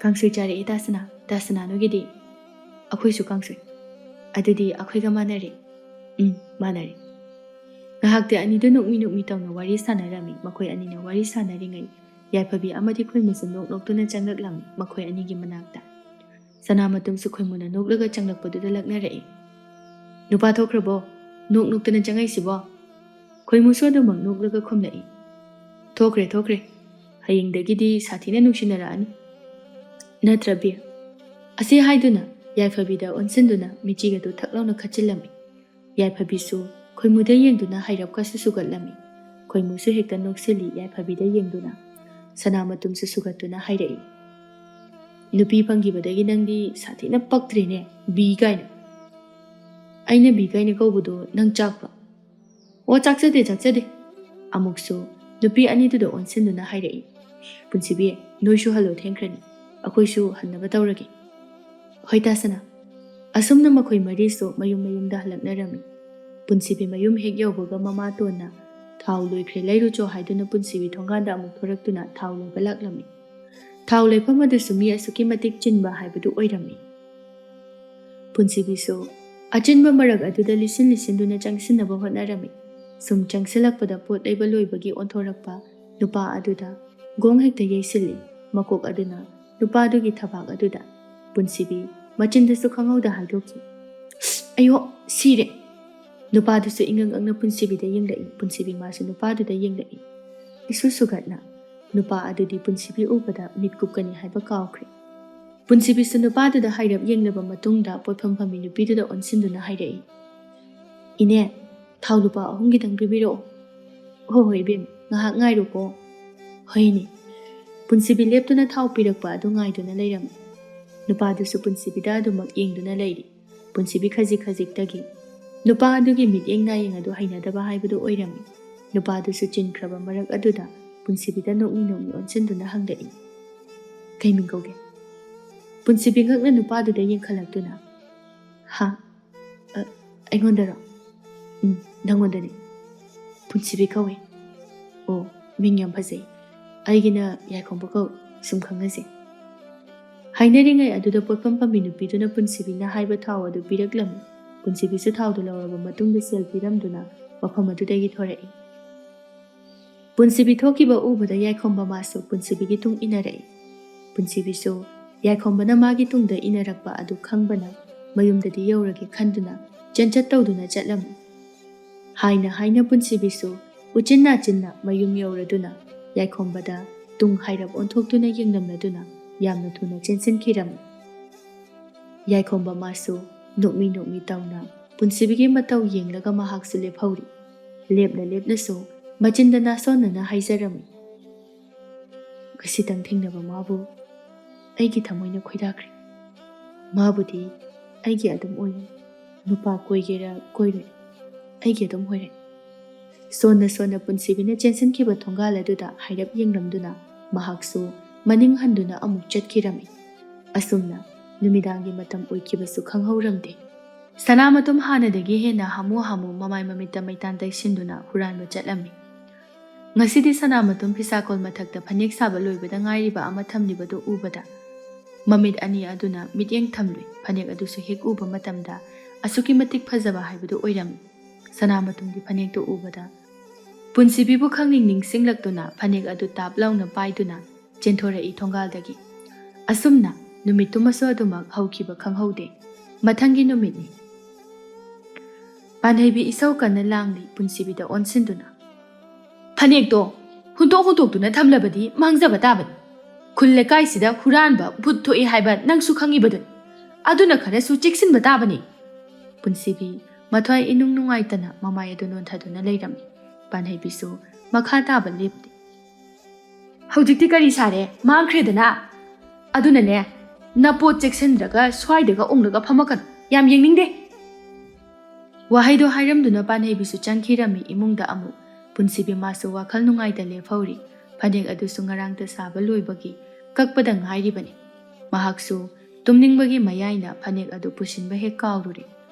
"ꯀꯥꯡꯁꯣꯏ ꯆꯥꯔꯛꯑꯦ ꯇꯥ ꯁꯅꯥ꯫ ꯇꯥ ꯁꯅꯥ, ꯅꯣꯏꯒꯤꯗꯤ?" "ꯑꯩꯈꯣꯏꯁꯨ ꯀꯥꯡꯁꯣꯏ꯫" "ꯑꯗꯨꯗꯤ ꯑꯩꯈꯣꯏꯒ ꯃꯥꯟꯅꯔꯦ꯫" "ꯎꯝ, ꯃꯥꯟꯅꯔꯦ꯫" ꯉꯥꯏꯍꯥꯛꯇꯤ ꯑꯅꯤꯗꯨ ꯅꯣꯛꯃꯤ ꯅꯣꯛꯃꯤ ꯇꯧꯅ ꯋꯥꯔꯤ ꯁꯥꯟꯅꯔꯝꯃꯤ꯫ ꯃꯈꯣꯏ ꯑꯅꯤꯅ ꯋꯥꯔꯤ ꯁꯥꯟꯅꯔꯤꯉꯩ ꯌꯥꯏꯐꯕꯤ ꯑꯃꯗꯤ ꯈꯣꯏꯃꯨꯁꯨ ꯅꯣꯛ ꯅꯣꯛꯇꯨꯅ ꯆꯪꯂꯛꯂꯝꯃꯤ ꯃꯈꯣꯏ ꯑꯅꯤꯒꯤ ꯃꯅꯥꯛꯇ꯫ ꯁꯅꯥꯃꯇꯨꯝꯁꯨ ꯈꯣꯏꯃꯨꯅ ꯅꯣꯛꯂꯒ ꯆꯪꯂꯛꯄꯗꯨꯗ ꯂꯛꯅꯔꯛꯏ꯫ "ꯅꯨꯄꯥ ꯊꯣꯛꯈ꯭ꯔꯕꯣ? ꯅꯣꯛ ꯅꯣꯛꯇꯅ ꯆꯪꯉꯛꯏꯁꯤꯕꯣ?" ꯈꯣꯏꯃꯨꯁꯨ ꯑꯗꯨꯃꯛ ꯅꯣꯛꯂꯒ ꯈꯨꯝꯂꯛꯏ꯫ "ꯊꯣꯛꯈ꯭ꯔꯦ, ꯊꯣꯛꯈ꯭ꯔꯦ꯫ ꯍꯌꯦꯡꯗꯒꯤꯗꯤ ꯁꯥꯊꯤꯅ ꯅꯨꯡꯁꯤꯅꯔꯛꯑꯅꯤ꯫ ꯅꯠꯇ꯭ꯔ ꯕꯤꯔ?" ꯑꯁꯤ ꯍꯥꯏꯗꯨꯅ ꯌꯥꯏꯐꯕꯤꯗ ꯑꯣꯟꯁꯤꯟꯗꯨꯅ ꯃꯤꯆꯤꯒꯗꯨ ꯊꯛ ꯂꯥꯎꯅ ꯈꯠꯆꯤꯜꯂꯝꯃꯤ꯫ ꯌꯥꯏꯐꯕꯤꯁꯨ ꯈꯣꯏꯃꯨꯗ ꯌꯦꯡꯗꯨꯅ ꯍꯩꯔꯞꯀꯁꯨ ꯁꯨꯒꯠꯂꯝꯃꯤ꯫ ꯈꯣꯏꯃꯨꯁꯨ ꯍꯦꯛꯇ ꯅꯣꯛꯁꯤꯜꯂꯤ ꯌꯥꯏꯐꯕꯤꯗ ꯌꯦꯡꯗꯨꯅ꯫ ꯁꯅꯥꯃꯇꯨꯝꯁꯨ ꯁꯨꯒꯠꯇꯨꯅ ꯍꯥꯏꯔꯛꯏ, "ꯅꯨꯄꯤ ꯐꯪꯈꯤꯕꯗꯒꯤ ꯅꯪꯗꯤ ꯁꯥꯊꯤꯅ ꯄꯛꯇ꯭ꯔꯦꯅꯦ, ꯕꯤ ꯀꯥꯏꯅ꯫ ꯑꯩꯅ ꯕꯤ ꯀꯥꯏꯅ ꯀꯧꯕꯗꯣ ꯅꯪ ꯆꯥꯛꯄ꯭ꯔꯣ?" "ꯑꯣ, ꯆꯥꯛꯆꯗꯦ, ꯆꯥꯛꯆꯗꯦ"꯫ ꯑꯃꯨꯛꯁꯨ ꯅꯨꯄꯤ ꯑꯅꯤꯗꯨꯗ ꯑꯣꯟꯁꯤꯟꯗꯨꯅ ꯍꯥꯏꯔꯛꯏ, "ꯄꯨꯟꯁꯤꯕꯤ, ꯅꯣꯏꯁꯨ ꯍꯜꯂꯣ, ꯊꯦꯡꯈ꯭ꯔꯅꯤ꯫ ꯑꯩꯈꯣꯏꯁꯨ ꯍꯟꯅꯕ ꯇꯧꯔꯒꯦ꯫ ꯍꯣꯏ ꯇꯥ ꯁꯅꯥ"꯫ ꯑꯁꯨꯝꯅ ꯃꯈꯣꯏ ꯃꯔꯤꯁꯨ ꯃꯌꯨꯝ ꯃꯌꯨꯝꯗ ꯍꯜꯂꯛꯅꯔꯝꯃꯤ꯫ ꯄꯨꯟꯁꯤꯕꯤ ꯃꯌꯨꯝ ꯍꯦꯛ ꯌꯧꯕꯒ ꯃꯃꯥꯇꯣꯟꯅ "ꯊꯥꯎ ꯂꯣꯏꯈ꯭ꯔꯦ, ꯂꯩꯔꯨꯆꯣ" ꯍꯥꯏꯗꯨꯅ ꯄꯨꯟꯁꯤꯕꯤ ꯊꯣꯡꯒꯥꯟꯗ ꯑꯃꯨꯛ ꯊꯣꯔꯛꯇꯨꯅ ꯊꯥꯎ ꯂꯩꯕ ꯂꯥꯛꯂꯝꯃꯤ꯫ ꯊꯥꯎ ꯂꯩꯐꯝ ꯑꯗꯨꯁꯨ ꯃꯤ ꯑꯁꯨꯛꯀꯤ ꯃꯇꯤꯛ ꯆꯤꯟꯕ ꯍꯥꯏꯕꯗꯨ ꯑꯣꯏꯔꯝꯃꯤ꯫ ꯄꯨꯟꯁꯤꯕꯤꯁꯨ ꯑꯆꯤꯟꯕ ꯃꯔꯛ ꯑꯗꯨꯗ ꯂꯤꯁꯤꯟ ꯂꯤꯁꯤꯟꯗꯨꯅ ꯆꯪꯁꯤꯟꯅꯕ ꯍꯣꯠꯅꯔꯝꯃꯤ꯫ ꯁꯨꯝ ꯆꯪꯁꯤꯜꯂꯛꯄꯗ ꯄꯣꯠ ꯂꯩꯕ ꯂꯣꯏꯕꯒꯤ ꯑꯣꯟꯊꯣꯔꯛꯄ ꯅꯨꯄꯥ ꯑꯗꯨꯗ ꯒꯣꯡ ꯍꯦꯛꯇ ꯌꯩꯁꯤꯜꯂꯤ꯫ ꯃꯀꯣꯛ ꯑꯗꯨꯅ ꯅꯨꯄꯥꯗꯨꯒꯤ ꯊꯕꯥꯛ ꯑꯗꯨꯗ꯫ ꯄꯨꯟꯁꯤꯕꯤ ꯃꯆꯤꯟꯗꯁꯨ ꯈꯪꯍꯧꯗ ꯍꯥꯏꯗꯣꯛꯈꯤ, "ꯑꯌꯣ, ꯁꯤꯔꯦ!" ꯅꯨꯄꯥꯗꯨꯁꯨ ꯏꯉꯛ ꯉꯛꯅ ꯄꯨꯟꯁꯤꯕꯤꯗ ꯌꯦꯡꯂꯛꯏ꯫ ꯄꯨꯟꯁꯤꯕꯤ ꯃꯥꯁꯨ ꯅꯨꯄꯥꯗꯨꯗ ꯌꯦꯡꯂꯛꯏ꯫ ꯏꯁꯨ ꯁꯨꯒꯠꯅ ꯅꯨꯄꯥ ꯑꯗꯨꯗꯤ ꯄꯨꯟꯁꯤꯕꯤ ꯎꯕꯗ ꯃꯤꯠ ꯀꯨꯞꯀꯅꯤ ꯍꯥꯏꯕ ꯀꯥꯎꯈ꯭ꯔꯦ꯫ ꯄꯨꯟꯁꯤꯕꯤꯁꯨ ꯅꯨꯄꯥꯗꯨꯗ ꯍꯥꯏꯔꯞ ꯌꯦꯡꯂꯕ ꯃꯇꯨꯡꯗ ꯄꯣꯠꯐꯝ ꯐꯝꯕꯤ ꯅꯨꯄꯤꯗꯨꯗ ꯑꯣꯟꯁꯤꯟꯗꯨꯅ ꯍꯥꯏꯔꯛꯏ, "ꯏꯅꯦ, ꯊꯥꯎ ꯂꯨꯄꯥ ꯑꯍꯨꯝꯒꯤꯗꯪ ꯄꯤꯕꯤꯔꯛꯑꯣ"꯫ "ꯍꯣꯏ ꯍꯣꯏ ꯏꯕꯦꯝꯃ, ꯉꯥꯏꯍꯥꯛ ꯉꯥꯏꯔꯣꯀꯣ"꯫ "ꯍꯣꯏꯅꯦ"꯫ ꯄꯨꯟꯁꯤꯕꯤ ꯂꯦꯞꯇꯨꯅ ꯊꯥꯎ ꯄꯤꯔꯛꯄ ꯑꯗꯨ ꯉꯥꯏꯗꯨꯅ ꯂꯩꯔꯝꯃꯤ꯫ ꯅꯨꯄꯥꯗꯨꯁꯨ ꯄꯨꯟꯁꯤꯕꯤꯗ ꯑꯗꯨꯃꯛ ꯌꯦꯡꯗꯨꯅ ꯂꯩꯔꯤ꯫ ꯄꯨꯟꯁꯤꯕꯤ ꯈꯖꯤꯛ ꯈꯖꯤꯛꯇꯒꯤ ꯅꯨꯄꯥ ꯑꯗꯨꯒꯤ ꯃꯤꯠꯌꯦꯡ ꯅꯥꯌꯦꯡ ꯑꯗꯨ ꯍꯩꯅꯗꯕ ꯍꯥꯏꯕꯗꯨ ꯑꯣꯏꯔꯝꯃꯤ꯫ ꯅꯨꯄꯥꯗꯨꯁꯨ ꯆꯤꯟꯈ꯭ꯔꯕ ꯃꯔꯛ ꯑꯗꯨꯗ ꯄꯨꯟꯁꯤꯕꯤꯗ ꯅꯣꯛꯃꯤ ꯅꯣꯛꯃꯤ ꯑꯣꯟꯁꯤꯟꯗꯨꯅ ꯍꯪꯂꯛꯏ, "ꯀꯩ ꯃꯤꯡ ꯀꯧꯒꯦ?" ꯄꯨꯟꯁꯤꯕꯤ ꯉꯛꯅ ꯅꯨꯄꯥꯗꯨꯗ ꯌꯦꯡꯈꯠꯂꯛꯇꯨꯅ, "ꯍꯥ? ꯑ, ꯑꯩꯉꯣꯟꯗꯔꯣ?" "ꯎꯝ, ꯅꯪꯉꯣꯟꯗꯅꯤ꯫ ꯄꯨꯟꯁꯤꯕꯤ ꯀꯧꯏ"꯫ "ꯑꯣ, ꯃꯤꯡ ꯌꯥꯝ ꯐꯖꯩ꯫ ꯑꯩꯒꯤꯅ ꯌꯥꯏꯈꯣꯝꯕ ꯀꯧꯏ, ꯁꯨꯝ ꯈꯪꯅꯁꯦ"꯫ ꯍꯥꯏꯅꯔꯤꯉꯩ ꯑꯗꯨꯗ ꯄꯣꯠꯐꯝ ꯐꯝꯕꯤ ꯅꯨꯄꯤꯗꯨꯅ ꯄꯨꯟꯁꯤꯕꯤꯅ ꯍꯥꯏꯕ ꯊꯥꯎ ꯑꯗꯨ ꯄꯤꯔꯛꯂꯝꯃꯤ꯫ ꯄꯨꯟꯁꯤꯕꯤꯁꯨ ꯊꯥꯎꯗꯨ ꯂꯧꯔꯕ ꯃꯇꯨꯡꯗ ꯁꯦꯜ ꯄꯤꯔꯝꯗꯨꯅ ꯃꯐꯝ ꯑꯗꯨꯗꯒꯤ ꯊꯣꯔꯛꯏ꯫ ꯄꯨꯟꯁꯤꯕꯤ ꯊꯣꯛꯈꯤꯕ ꯎꯕꯗ ꯌꯥꯏꯈꯣꯝꯕ ꯃꯥꯁꯨ ꯄꯨꯟꯁꯤꯕꯤꯒꯤ ꯇꯨꯡ ꯏꯟꯅꯔꯛꯏ꯫ ꯄꯨꯟꯁꯤꯕꯤꯁꯨ ꯌꯥꯏꯈꯣꯝꯕꯅ ꯃꯥꯒꯤ ꯇꯨꯡꯗ ꯏꯟꯅꯔꯛꯄ ꯑꯗꯨ ꯈꯪꯕꯅ ꯃꯌꯨꯝꯗꯗꯤ ꯌꯧꯔꯒꯦ ꯈꯟꯗꯨꯅ ꯆꯦꯟꯆꯠ ꯇꯧꯗꯨꯅ ꯆꯠꯂꯝꯃꯤ꯫ ꯍꯥꯏꯅ ꯍꯥꯏꯅ ꯄꯨꯟꯁꯤꯕꯤꯁꯨ ꯎꯆꯤꯟ ꯅꯥꯆꯤꯟꯅ ꯃꯌꯨꯝ ꯌꯧꯔꯗꯨꯅ ꯌꯥꯏꯈꯣꯝꯕꯗ ꯇꯨꯡ ꯍꯥꯏꯔꯞ ꯑꯣꯟꯊꯣꯛꯇꯨꯅ ꯌꯦꯡꯂꯝꯂꯗꯨꯅ ꯌꯥꯝꯅ ꯊꯨꯅ ꯆꯦꯟꯁꯤꯟꯈꯤꯔꯝꯃꯤ꯫ ꯌꯥꯏꯈꯣꯝꯕ ꯃꯥꯁꯨ ꯅꯣꯛꯃꯤ ꯅꯣꯛꯃꯤ ꯇꯧꯅ ꯄꯨꯟꯁꯤꯕꯤꯒꯤ ꯃꯇꯧ ꯌꯦꯡꯂꯒ ꯃꯍꯥꯛꯁꯨ ꯂꯦꯞꯍꯧꯔꯤ꯫ ꯂꯦꯞꯅ ꯂꯦꯞꯅꯁꯨ ꯃꯆꯤꯟꯗ ꯅꯥꯁꯣꯟꯅꯅ ꯍꯥꯏꯖꯔꯝꯃꯤ, ꯉꯁꯤꯇꯪ ꯊꯦꯡꯅꯕ ꯃꯥꯕꯨ ꯑꯩꯒꯤ ꯊꯃꯣꯏꯅ ꯈꯣꯏꯗꯥꯈ꯭ꯔꯦ꯫ ꯃꯥꯕꯨꯗꯤ ꯑꯩꯒꯤ ꯑꯗꯨꯝ ꯑꯣꯏꯔꯦ꯫ ꯅꯨꯄꯥ ꯀꯣꯏꯒꯦꯔꯥ ꯀꯣꯏꯔꯣꯏ, ꯑꯩꯒꯤ ꯑꯗꯨꯝ ꯑꯣꯏꯔꯦ꯫ ꯁꯣꯟꯅ ꯁꯣꯟꯅ ꯄꯨꯟꯁꯤꯕꯤꯅ ꯆꯦꯟꯁꯤꯟꯈꯤꯕ ꯊꯣꯡꯒꯥꯜ ꯑꯗꯨꯗ ꯍꯥꯏꯔꯞ ꯌꯦꯡꯂꯝꯗꯨꯅ ꯃꯍꯥꯛꯁꯨ ꯃꯅꯤꯡ ꯍꯟꯗꯨꯅ ꯑꯃꯨꯛ ꯆꯠꯈꯤꯔꯝꯃꯤ꯫ ꯑꯁꯨꯝꯅ ꯅꯨꯃꯤꯗꯥꯡꯒꯤ ꯃꯇꯝ ꯑꯣꯏꯈꯤꯕꯁꯨ ꯈꯪꯍꯧꯔꯝꯗꯦ꯫ ꯁꯅꯥꯃꯇꯨꯝ ꯍꯥꯟꯅꯗꯒꯤ ꯍꯦꯟꯅ ꯍꯥꯃꯨ ꯍꯥꯃꯨ ꯃꯃꯥꯏ ꯃꯃꯤꯠꯇ ꯃꯩꯇꯥꯟ ꯇꯩꯁꯤꯟꯗꯨꯅ ꯍꯨꯔꯥꯟꯕ ꯆꯠꯂꯝꯃꯤ꯫ ꯉꯁꯤꯗꯤ ꯁꯅꯥꯃꯇꯨꯝ ꯐꯤꯁꯥꯀꯣꯜ ꯃꯊꯛꯇ ꯐꯅꯦꯛ ꯁꯥꯕ ꯂꯣꯏꯕꯗ ꯉꯥꯏꯔꯤꯕ ꯑꯃ ꯊꯝꯂꯤꯕꯗꯨ ꯎꯕꯗ ꯃꯃꯤꯠ ꯑꯅꯤ ꯑꯗꯨꯅ ꯃꯤꯠꯌꯦꯡ ꯊꯝꯂꯨꯏ꯫ ꯐꯅꯦꯛ ꯑꯗꯨꯁꯨ ꯍꯦꯛ ꯎꯕ ꯃꯇꯝꯗ ꯑꯁꯨꯛꯀꯤ ꯃꯇꯤꯛ ꯐꯖꯕ ꯍꯥꯏꯕꯗꯨ ꯑꯣꯏꯔꯝꯃꯤ꯫ ꯁꯅꯥꯃꯇꯨꯝꯒꯤ ꯐꯅꯦꯛꯇꯨ ꯎꯕꯗ ꯄꯨꯟꯁꯤꯕꯤꯕꯨ ꯈꯪꯅꯤꯡ ꯅꯤꯡꯁꯤꯡꯂꯛꯇꯨꯅ ꯐꯅꯦꯛ ꯑꯗꯨ ꯇꯥꯞ ꯂꯥꯎꯅ ꯄꯥꯏꯗꯨꯅ ꯆꯦꯟꯊꯣꯔꯛꯏ ꯊꯣꯡꯒꯥꯜꯗꯒꯤ꯫ ꯑꯁꯨꯝꯅ ꯅꯨꯃꯤꯠꯇꯨꯃꯁꯨ ꯑꯗꯨꯃꯛ ꯍꯧꯈꯤꯕ ꯈꯪꯍꯧꯗꯦ꯫ ꯃꯊꯪꯒꯤ ꯅꯨꯃꯤꯠꯅꯤ꯫ ꯄꯥꯟꯍꯩꯕꯤ ꯏꯁꯧ ꯀꯟꯅ ꯂꯥꯡꯂꯤ ꯄꯨꯟꯁꯤꯕꯤꯗ ꯑꯣꯟꯁꯤꯟꯗꯨꯅ꯫ "ꯐꯅꯦꯛꯇꯣ ꯍꯨꯟꯗꯣꯛ ꯍꯨꯟꯗꯣꯛꯇꯨꯅ ꯊꯝꯂꯕꯗꯤ ꯃꯥꯡꯖꯕ ꯇꯥꯕꯅꯤ꯫ ꯈꯨꯜ ꯂꯩꯀꯥꯏꯁꯤꯗ ꯍꯨꯔꯥꯟꯕ ꯚꯨꯠ ꯊꯣꯛꯏ ꯍꯥꯏꯕ ꯅꯪꯁꯨ ꯈꯪꯉꯤꯕꯗꯨꯅꯤ꯫ ꯑꯗꯨꯅ ꯈꯔꯁꯨ ꯆꯦꯛꯁꯤꯟꯕ ꯇꯥꯕꯅꯤ꯫" ꯄꯨꯟꯁꯤꯕꯤ ꯃꯊ꯭ꯋꯥꯏ ꯏꯅꯨꯡ ꯅꯨꯡꯉꯥꯏꯇꯅ ꯃꯃꯥꯏ ꯑꯗꯨ ꯅꯣꯟꯊꯗꯨꯅ ꯂꯩꯔꯝꯃꯤ꯫ ꯄꯥꯟꯍꯩꯕꯤꯁꯨ ꯃꯈꯥ ꯇꯥꯕ ꯂꯦꯞꯇꯦ꯫ "ꯍꯧꯖꯤꯛꯇꯤ ꯀꯔꯤ ꯁꯥꯔꯦ? ꯃꯥꯡꯈ꯭ꯔꯦꯗꯅ꯫ ꯑꯗꯨꯅꯅꯦ, ꯅꯄꯣꯠ ꯆꯦꯛꯁꯤꯟꯗ꯭ꯔꯒ ꯁ꯭ꯋꯥꯏꯗꯒ ꯎꯪꯂꯒ ꯐꯝꯃꯛꯀꯅꯨ꯫ ꯌꯥꯝ ꯌꯦꯡꯅꯤꯡꯗꯦ꯫" ꯋꯥꯍꯩꯗꯣ ꯍꯥꯏꯔꯝꯗꯨꯅ ꯄꯥꯟꯍꯩꯕꯤꯁꯨ ꯆꯪꯈꯤꯔꯝꯃꯤ ꯏꯃꯨꯡꯗ ꯑꯃꯨꯛ꯫ ꯄꯨꯟꯁꯤꯕꯤ ꯃꯥꯁꯨ ꯋꯥꯈꯜ ꯅꯨꯡꯉꯥꯏꯇ ꯂꯦꯞꯍꯧꯔꯤ꯫ ꯐꯅꯦꯛ ꯑꯗꯨꯁꯨ ꯉꯔꯥꯡꯇ ꯁꯥꯕ ꯂꯣꯏꯕꯒꯤ ꯀꯛꯄꯗ ꯉꯥꯏꯔꯤꯕꯅꯤ꯫ ꯃꯍꯥꯛꯁꯨ ꯇꯨꯝꯅꯤꯡꯕꯒꯤ ꯃꯌꯥꯏꯅ ꯐꯅꯦꯛ ꯑꯗꯨ ꯄꯨꯁꯤꯟꯕ ꯍꯦꯛ ꯀꯥꯎꯔꯨꯔꯦ꯫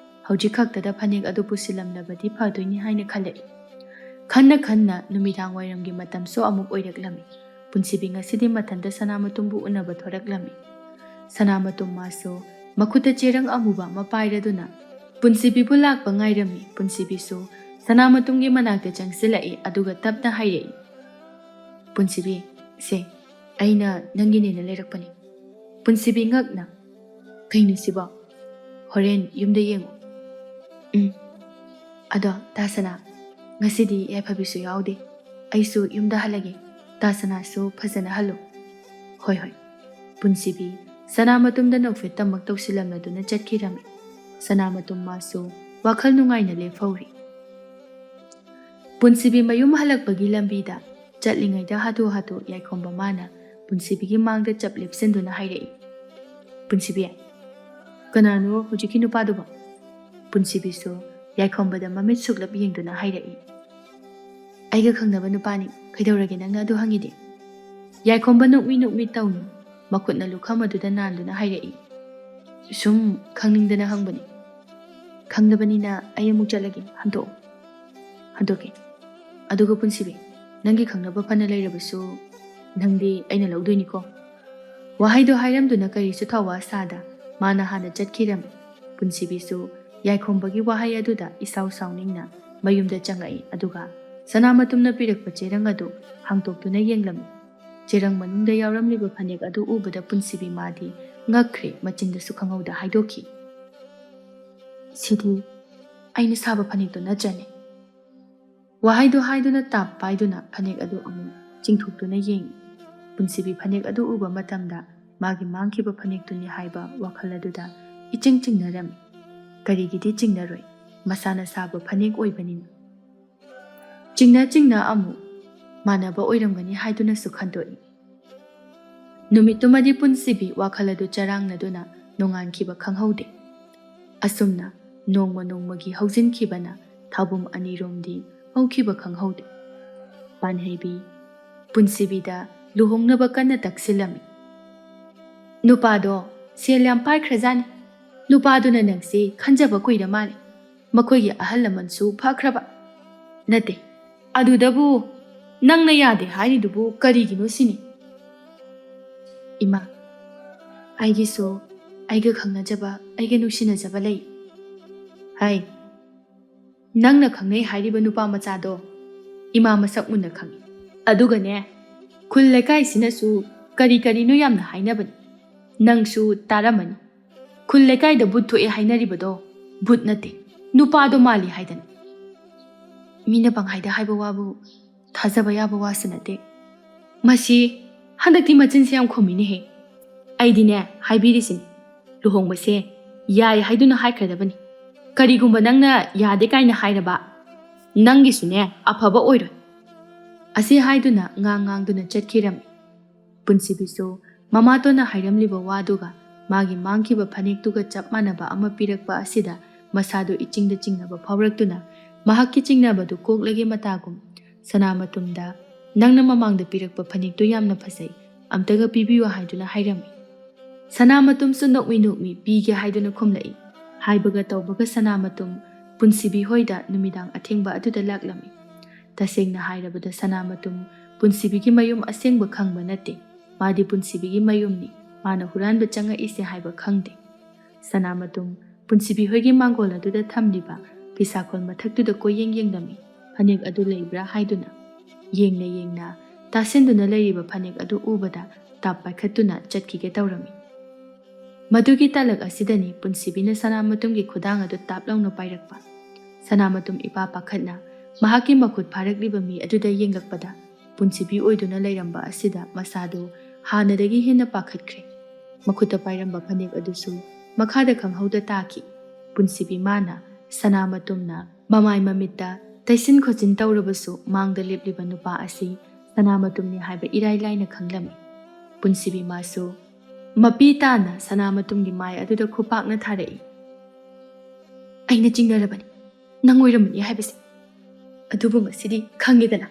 ꯍꯧꯖꯤꯛ ꯈꯛꯇꯗ ꯐꯅꯦꯛ ꯑꯗꯨ ꯄꯨꯁꯤꯜꯂꯝꯂꯕꯗꯤ ꯐꯗꯣꯏꯅꯤ ꯍꯥꯏꯅ ꯈꯜꯂꯛꯏ꯫ ꯈꯟꯅ ꯈꯟꯅ ꯅꯨꯃꯤꯗꯥꯡ ꯋꯥꯏꯔꯝꯒꯤ ꯃꯇꯝꯁꯨ ꯑꯃꯨꯛ ꯑꯣꯏꯔꯛꯂꯝꯃꯤ꯫ ꯄꯨꯟꯁꯤꯕꯤ ꯉꯁꯤꯗꯤ ꯃꯊꯟꯇ ꯁꯅꯥꯃꯇꯨꯝꯕꯨ ꯎꯅꯕ ꯊꯣꯔꯛꯂꯝꯃꯤ꯫ ꯁꯅꯥꯃꯇꯨꯝ ꯃꯥꯁꯨ ꯃꯈꯨꯠꯇ ꯆꯦꯔꯪ ꯑꯃꯨꯕ ꯑꯃ ꯄꯥꯏꯔꯗꯨꯅ ꯄꯨꯟꯁꯤꯕꯤꯕꯨ ꯂꯥꯛꯄ ꯉꯥꯏꯔꯝꯃꯤ꯫ ꯄꯨꯟꯁꯤꯕꯤꯁꯨ ꯁꯅꯥꯃꯇꯨꯝꯒꯤ ꯃꯅꯥꯛꯇ ꯆꯪꯁꯤꯜꯂꯛꯏ, ꯑꯗꯨꯒ ꯇꯞꯅ ꯍꯥꯏꯔꯛꯏ, "ꯄꯨꯟꯁꯤꯕꯤ, ꯁꯦ, ꯑꯩꯅ ꯅꯪꯒꯤꯅꯦꯅ ꯂꯩꯔꯛꯄꯅꯤ꯫" ꯄꯨꯟꯁꯤꯕꯤ ꯉꯛꯅ, "ꯀꯩꯅꯣ ꯁꯤꯕꯣ? ꯍꯣꯔꯦꯟ ꯌꯨꯝꯗ ꯌꯦꯡꯉꯨ꯫" "ꯎꯝ꯫ ꯑꯗꯣ ꯇꯥ ꯁꯅꯥ, ꯉꯁꯤꯗꯤ ꯌꯥꯏꯐꯕꯤꯁꯨ ꯌꯥꯎꯗꯦ꯫ ꯑꯩꯁꯨ ꯌꯨꯝꯗ ꯍꯜꯂꯒꯦ꯫ ꯇꯥ ꯁꯅꯥꯁꯨ ꯐꯖꯅ ꯍꯜꯂꯨ꯫" "ꯍꯣꯏ, ꯍꯣꯏ꯫" ꯄꯨꯟꯁꯤꯕꯤ ꯁꯅꯥꯃꯇꯨꯝꯗ ꯅꯣꯛꯐꯦꯠ ꯇꯝꯃꯛ ꯇꯧꯁꯤꯜꯂꯝꯂꯗꯨꯅ ꯆꯠꯈꯤꯔꯝꯃꯤ꯫ ꯁꯅꯥꯃꯇꯨꯝ ꯃꯥꯁꯨ ꯋꯥꯈꯜ ꯅꯨꯡꯉꯥꯏꯅ ꯂꯦꯞꯍꯧꯔꯤ꯫ ꯄꯨꯟꯁꯤꯕꯤ ꯃꯌꯨꯝ ꯍꯜꯂꯛꯄꯒꯤ ꯂꯝꯕꯤꯗ ꯆꯠꯂꯤꯉꯩꯗ ꯍꯥꯊꯨ ꯍꯥꯊꯨ ꯌꯥꯏꯈꯣꯝꯕ ꯃꯥꯅ ꯄꯨꯟꯁꯤꯕꯤꯒꯤ ꯃꯥꯡꯗ ꯆꯞ ꯂꯦꯞꯁꯤꯟꯗꯨꯅ ꯍꯥꯏꯔꯛꯏ꯫ "ꯄꯨꯟꯁꯤꯕꯤ, ꯀꯅꯥꯅꯣ ꯍꯧꯖꯤꯛꯀꯤ ꯅꯨꯄꯥꯗꯨꯕꯣ?" ꯄꯨꯟꯁꯤꯕꯤꯁꯨ ꯌꯥꯏꯈꯣꯝꯕꯗ ꯃꯃꯤꯠ ꯁꯨꯛꯂꯞ ꯌꯦꯡꯗꯨꯅ ꯍꯥꯏꯔꯛꯏ꯫ "ꯑꯩꯒ ꯈꯪꯅꯕ ꯅꯨꯄꯥꯅꯤ꯫ ꯀꯩꯗꯧꯔꯒꯦ ꯅꯪꯅ ꯑꯗꯨ ꯍꯪꯉꯤꯗꯤ?" ꯌꯥꯏꯈꯣꯝꯕ ꯅꯣꯛꯃꯤ ꯅꯣꯛꯃꯤ ꯇꯧꯅ ꯃꯈꯨꯠꯅ ꯂꯨꯈꯝ ꯑꯗꯨꯗ ꯅꯥꯟꯗꯨꯅ ꯍꯥꯏꯔꯛꯏ꯫ "ꯁꯨꯝ ꯈꯪꯅꯤꯡꯗꯅ ꯍꯪꯕꯅꯤ꯫" "ꯈꯪꯗꯕꯅꯤꯅ ꯑꯩ ꯑꯃꯨꯛ ꯆꯠꯂꯒꯦ, ꯍꯟꯗꯣꯛꯑꯣ꯫" "ꯍꯟꯗꯣꯛꯀꯦ꯫ ꯑꯗꯨꯒ ꯄꯨꯟꯁꯤꯕꯤ, ꯅꯪꯒꯤ ꯈꯪꯅꯕ ꯐꯅ ꯂꯩꯔꯕꯁꯨ ꯅꯪꯗꯤ ꯑꯩꯅ ꯂꯧꯗꯣꯏꯅꯤꯀꯣ꯫" ꯋꯥꯍꯩꯗꯣ ꯍꯥꯏꯔꯝꯗꯨꯅ ꯀꯔꯤꯁꯨ ꯊꯧꯋꯥ ꯁꯥꯗ ꯃꯥꯅ ꯍꯥꯟꯅ ꯆꯠꯈꯤꯔꯝꯃꯤ꯫ ꯄꯨꯟꯁꯤꯕꯤꯁꯨ ꯌꯥꯏꯈꯣꯝꯕꯒꯤ ꯋꯥꯍꯩ ꯑꯗꯨꯗ ꯏꯁꯥꯎ ꯁꯥꯎꯅꯤꯡꯅ ꯃꯌꯨꯝꯗ ꯆꯪꯂꯛꯏ꯫ ꯑꯗꯨꯒ ꯁꯅꯥꯃꯇꯨꯝꯅ ꯄꯤꯔꯛꯄ ꯆꯦꯔꯪ ꯑꯗꯨ ꯍꯥꯡꯇꯣꯛꯇꯨꯅ ꯌꯦꯡꯂꯝꯃꯤ꯫ ꯆꯦꯔꯪ ꯃꯅꯨꯡꯗ ꯌꯥꯎꯔꯝꯂꯤꯕ ꯐꯅꯦꯛ ꯑꯗꯨ ꯎꯕꯗ ꯄꯨꯟꯁꯤꯕꯤ ꯃꯥꯗꯤ ꯉꯛꯈ꯭ꯔꯦ, ꯃꯆꯤꯟꯗꯁꯨ ꯈꯪꯍꯧꯗ ꯍꯥꯏꯗꯣꯛꯈꯤ꯫ "ꯁꯤꯗꯤ ꯑꯩꯅ ꯁꯥꯕ ꯐꯅꯦꯛꯇꯨ ꯅꯠꯇ꯭ꯔꯅꯦ?" ꯋꯥꯍꯩꯗꯨ ꯍꯥꯏꯗꯨꯅ ꯇꯥꯞ ꯄꯥꯏꯗꯨꯅ ꯐꯅꯦꯛ ꯑꯗꯨ ꯑꯃꯨꯛ ꯆꯤꯡꯊꯣꯛꯇꯨꯅ ꯌꯦꯡꯏ꯫ ꯄꯨꯟꯁꯤꯕꯤ ꯐꯅꯦꯛ ꯑꯗꯨ ꯎꯕ ꯃꯇꯝꯗ ꯃꯥꯒꯤ ꯃꯥꯡꯈꯤꯕ ꯐꯅꯦꯛꯇꯨꯅꯤ ꯍꯥꯏꯕ ꯋꯥꯈꯜ ꯑꯗꯨꯗ ꯏꯆꯤꯡ ꯆꯤꯡꯅꯔꯝꯃꯤ꯫ ꯀꯔꯤꯒꯤꯗꯤ ꯆꯤꯡꯅꯔꯣꯏ? ꯃꯁꯥꯅ ꯁꯥꯕ ꯐꯅꯦꯛ ꯑꯣꯏꯕꯅꯤꯅ꯫ ꯆꯤꯡꯅ ꯆꯤꯡꯅ ꯑꯃꯨꯛ ꯃꯥꯟꯅꯕ ꯑꯣꯏꯔꯝꯒꯅꯤ ꯍꯥꯏꯗꯨꯅꯁꯨ ꯈꯟꯗꯣꯛꯏ꯫ ꯅꯨꯃꯤꯠꯇꯨꯃꯗꯤ ꯄꯨꯟꯁꯤꯕꯤ ꯋꯥꯈꯜ ꯑꯗꯨ ꯆꯔꯥꯡꯅꯗꯨꯅ ꯅꯣꯡꯉꯥꯟꯈꯤꯕ ꯈꯪꯍꯧꯗꯦ꯫ ꯑꯁꯨꯝꯅ ꯅꯣꯡꯃ ꯅꯣꯡꯃꯒꯤ ꯍꯧꯖꯤꯟꯈꯤꯕꯅ ꯊꯥꯕꯨꯝ ꯑꯅꯤꯔꯣꯝꯗꯤ ꯍꯧꯈꯤꯕ ꯈꯪꯍꯧꯗꯦ꯫ ꯄꯥꯟꯍꯩꯕꯤ ꯄꯨꯟꯁꯤꯕꯤꯗ ꯂꯨꯍꯣꯡꯅꯕ ꯀꯟꯅ ꯇꯛꯁꯤꯜꯂꯝꯃꯤ꯫ "ꯅꯨꯄꯥꯗꯣ ꯁꯦꯜ ꯌꯥꯝ ꯄꯥꯏꯈ꯭ꯔꯖꯥꯠꯅꯤ꯫ ꯅꯨꯄꯥꯗꯨꯅ ꯅꯪꯁꯤ ꯈꯟꯖꯕ ꯀꯨꯏꯔ ꯃꯥꯜꯂꯦ꯫ ꯃꯈꯣꯏꯒꯤ ꯑꯍꯜ ꯂꯃꯟꯁꯨ ꯐꯈ꯭ꯔꯕ꯫" "ꯅꯠꯇꯦ, ꯑꯗꯨꯗꯕꯨ ꯅꯪꯅ ꯌꯥꯗꯦ ꯍꯥꯏꯔꯤꯗꯨꯕꯨ ꯀꯔꯤꯒꯤꯅꯣ ꯁꯤꯅꯤ?" "ꯏꯃꯥ, ꯑꯩꯒꯤꯁꯨ ꯑꯩꯒ ꯈꯪꯅꯖꯕ, ꯑꯩꯒ ꯅꯨꯡꯁꯤꯅꯖꯕ ꯂꯩ꯫" "ꯍꯥꯏ, ꯅꯪꯅ ꯈꯪꯅꯩ ꯍꯥꯏꯔꯤꯕ ꯅꯨꯄꯥ ꯃꯆꯥꯗꯣ ꯏꯃꯥ ꯃꯁꯛ ꯃꯨꯟꯅ ꯈꯪꯏ꯫ ꯑꯗꯨꯒꯅꯦ, ꯈꯨꯜ ꯂꯩꯀꯥꯏꯁꯤꯅꯁꯨ ꯀꯔꯤ ꯀꯔꯤꯅꯣ ꯌꯥꯝꯅ ꯍꯥꯏꯅꯕꯅꯤ꯫ ꯅꯪꯁꯨ ꯇꯥꯔꯝꯃꯅꯤ꯫ ꯈꯨꯜ ꯂꯩꯀꯥꯏꯗ ꯚꯨꯠ ꯊꯣꯛꯑꯦ ꯍꯥꯏꯅꯔꯤꯕꯗꯣ ꯚꯨꯠ ꯅꯠꯇꯦ, ꯅꯨꯄꯥꯗꯣ ꯃꯥꯜꯂꯤ ꯍꯥꯏꯗꯅ꯫ ꯃꯤꯅ ꯄꯪꯍꯥꯏꯗ ꯍꯥꯏꯕ ꯋꯥꯕꯨ ꯊꯥꯖꯕ ꯌꯥꯕ ꯋꯥꯁꯨ ꯅꯠꯇꯦ꯫ ꯃꯁꯤ ꯍꯟꯗꯛꯇꯤ ꯃꯆꯤꯟꯁꯦ ꯌꯥꯝ ꯈꯨꯝꯃꯤꯅꯦꯍꯦ꯫ ꯑꯩꯗꯤꯅꯦ ꯍꯥꯏꯕꯤꯔꯤꯁꯤꯅꯤ, ꯂꯨꯍꯣꯡꯕꯁꯦ ꯌꯥꯏ ꯍꯥꯏꯗꯨꯅ ꯍꯥꯏꯈ꯭ꯔꯗꯕꯅꯤ꯫ ꯀꯔꯤꯒꯨꯝꯕ ꯅꯪꯅ ꯌꯥꯗꯦ ꯀꯥꯏꯅ ꯍꯥꯏꯔꯕ, ꯅꯪꯒꯤꯁꯨꯅꯦ ꯑꯐꯕ ꯑꯣꯏꯔꯣꯏ꯫" ꯑꯁꯤ ꯍꯥꯏꯗꯨꯅ ꯉꯥꯡ ꯉꯥꯡꯗꯨꯅ ꯆꯠꯈꯤꯔꯝꯃꯤ꯫ ꯄꯨꯟꯁꯤꯕꯤꯁꯨ ꯃꯃꯥꯇꯣꯟꯅ ꯍꯥꯏꯔꯝꯂꯤꯕ ꯋꯥꯗꯨꯒ ꯃꯥꯒꯤ ꯃꯥꯡꯈꯤꯕ ꯐꯅꯦꯛꯇꯨꯒ ꯆꯞ ꯃꯥꯟꯅꯕ ꯑꯃ ꯄꯤꯔꯛꯄ ꯑꯁꯤꯗ ꯃꯁꯥꯗꯨ ꯏꯆꯤꯡꯗ ꯆꯤꯡꯅꯕ ꯐꯥꯎꯔꯛꯇꯨꯅ ꯃꯍꯥꯛꯀꯤ ꯆꯤꯡꯅꯕꯗꯨ ꯀꯣꯛꯂꯒꯦ ꯃꯇꯥꯒꯨꯝ ꯁꯅꯥꯃꯇꯨꯝꯗ, "ꯅꯪꯅ ꯃꯃꯥꯡꯗ ꯄꯤꯔꯛꯄ ꯐꯅꯦꯛꯇꯨ ꯌꯥꯝꯅ ꯐꯖꯩ, ꯑꯝꯇꯒ ꯄꯤꯕꯤꯌꯨ" ꯍꯥꯏꯗꯨꯅ ꯍꯥꯏꯔꯝꯃꯤ꯫ ꯁꯅꯥꯃꯇꯨꯝꯁꯨ ꯅꯣꯛꯃꯤ ꯅꯣꯛꯃꯤ "ꯄꯤꯒꯦ" ꯍꯥꯏꯗꯨꯅ ꯈꯨꯝꯂꯛꯏ꯫ ꯍꯥꯏꯕꯒ ꯇꯧꯕꯒ ꯁꯅꯥꯃꯇꯨꯝ ꯄꯨꯟꯁꯤꯕꯤ ꯍꯣꯏꯗ ꯅꯨꯃꯤꯗꯥꯡ ꯑꯊꯦꯡꯕ ꯑꯗꯨꯗ ꯂꯥꯛꯂꯝꯃꯤ꯫ ꯇꯁꯦꯡꯅ ꯍꯥꯏꯔꯕꯗ ꯁꯅꯥꯃꯇꯨꯝ ꯄꯨꯟꯁꯤꯕꯤꯒꯤ ꯃꯌꯨꯝ ꯑꯁꯦꯡꯕ ꯈꯪꯕ ꯅꯠꯇꯦ꯫ ꯃꯥꯗꯤ ꯄꯨꯟꯁꯤꯕꯤꯒꯤ ꯃꯌꯨꯝꯅꯤ, ꯃꯥꯅ ꯍꯨꯔꯥꯟꯕ ꯆꯪꯉꯛꯏꯁꯦ ꯍꯥꯏꯕ ꯈꯪꯗꯦ꯫ ꯁꯅꯥꯃꯇꯨꯝ ꯄꯨꯟꯁꯤꯕꯤ ꯍꯣꯏꯒꯤ ꯃꯥꯡꯒꯣꯜ ꯑꯗꯨꯗ ꯊꯝꯂꯤꯕ ꯐꯤꯁꯥꯈꯣꯜ ꯃꯊꯛꯇꯨꯗ ꯀꯣꯏꯌꯦꯡ ꯌꯦꯡꯂꯝꯃꯤ꯫ ꯐꯅꯦꯛ ꯑꯗꯨ ꯂꯩꯕ꯭ꯔꯥ ꯍꯥꯏꯗꯨꯅ꯫ ꯌꯦꯡꯅ ꯌꯦꯡꯅ ꯇꯥꯁꯤꯟꯗꯨꯅ ꯂꯩꯔꯤꯕ ꯐꯅꯦꯛ ꯑꯗꯨ ꯎꯕꯗ ꯇꯥꯞ ꯄꯥꯏꯈꯠꯇꯨꯅ ꯆꯠꯈꯤꯒꯦ ꯇꯧꯔꯝꯃꯤ꯫ ꯃꯗꯨꯒꯤ ꯇꯥꯂꯛ ꯑꯁꯤꯗꯅꯤ ꯄꯨꯟꯁꯤꯕꯤꯅ ꯁꯅꯥꯃꯇꯨꯝꯒꯤ ꯈꯨꯗꯥꯡ ꯑꯗꯨ ꯇꯥꯞ ꯂꯥꯎꯅ ꯄꯥꯏꯔꯛꯄ꯫ ꯁꯅꯥꯃꯇꯨꯝ ꯏꯄꯥ ꯄꯥꯈꯠꯅ ꯃꯍꯥꯛꯀꯤ ꯃꯈꯨꯠ ꯐꯥꯔꯛꯂꯤꯕ ꯃꯤ ꯑꯗꯨꯗ ꯌꯦꯡꯂꯛꯄꯗ ꯄꯨꯟꯁꯤꯕꯤ ꯑꯣꯏꯗꯨꯅ ꯂꯩꯔꯝꯕ ꯑꯁꯤꯗ ꯃꯁꯥꯗꯨ ꯍꯥꯟꯅꯗꯒꯤ ꯍꯦꯟꯅ ꯄꯥꯈꯠꯈ꯭ꯔꯦ꯫ ꯃꯈꯨꯠꯇ ꯄꯥꯏꯔꯝꯕ ꯐꯅꯦꯛ ꯑꯗꯨꯁꯨ ꯃꯈꯥꯗ ꯈꯪꯍꯧꯗ ꯇꯥꯈꯤ꯫ ꯄꯨꯟꯁꯤꯕꯤ ꯃꯥꯅ ꯁꯅꯥꯃꯇꯨꯝꯅ ꯃꯃꯥꯏ ꯃꯃꯤꯠꯇ ꯇꯩꯁꯤꯟ ꯈꯣꯠꯆꯤꯟ ꯇꯧꯔꯕꯁꯨ ꯃꯥꯡꯗ ꯂꯦꯞꯂꯤꯕ ꯅꯨꯄꯥ ꯑꯁꯤ ꯁꯅꯥꯃꯇꯨꯝꯅꯤ ꯍꯥꯏꯕ ꯏꯔꯥꯏ ꯂꯥꯏꯅ ꯈꯪꯂꯝꯃꯤ꯫ ꯄꯨꯟꯁꯤꯕꯤ ꯃꯥꯁꯨ ꯃꯄꯤ ꯇꯥꯅ ꯁꯅꯥꯃꯇꯨꯝꯒꯤ ꯃꯥꯏ ꯑꯗꯨꯗ ꯈꯨꯄꯥꯛꯅ ꯊꯥꯔꯛꯏ꯫ "ꯑꯩꯅ ꯆꯤꯡꯅꯔꯕꯅꯤ, ꯅꯪ ꯑꯣꯏꯔꯝꯃꯅꯤ ꯍꯥꯏꯕꯁꯦ꯫ ꯑꯗꯨꯕꯨ ꯉꯁꯤꯗꯤ ꯈꯪꯉꯦꯗꯅ,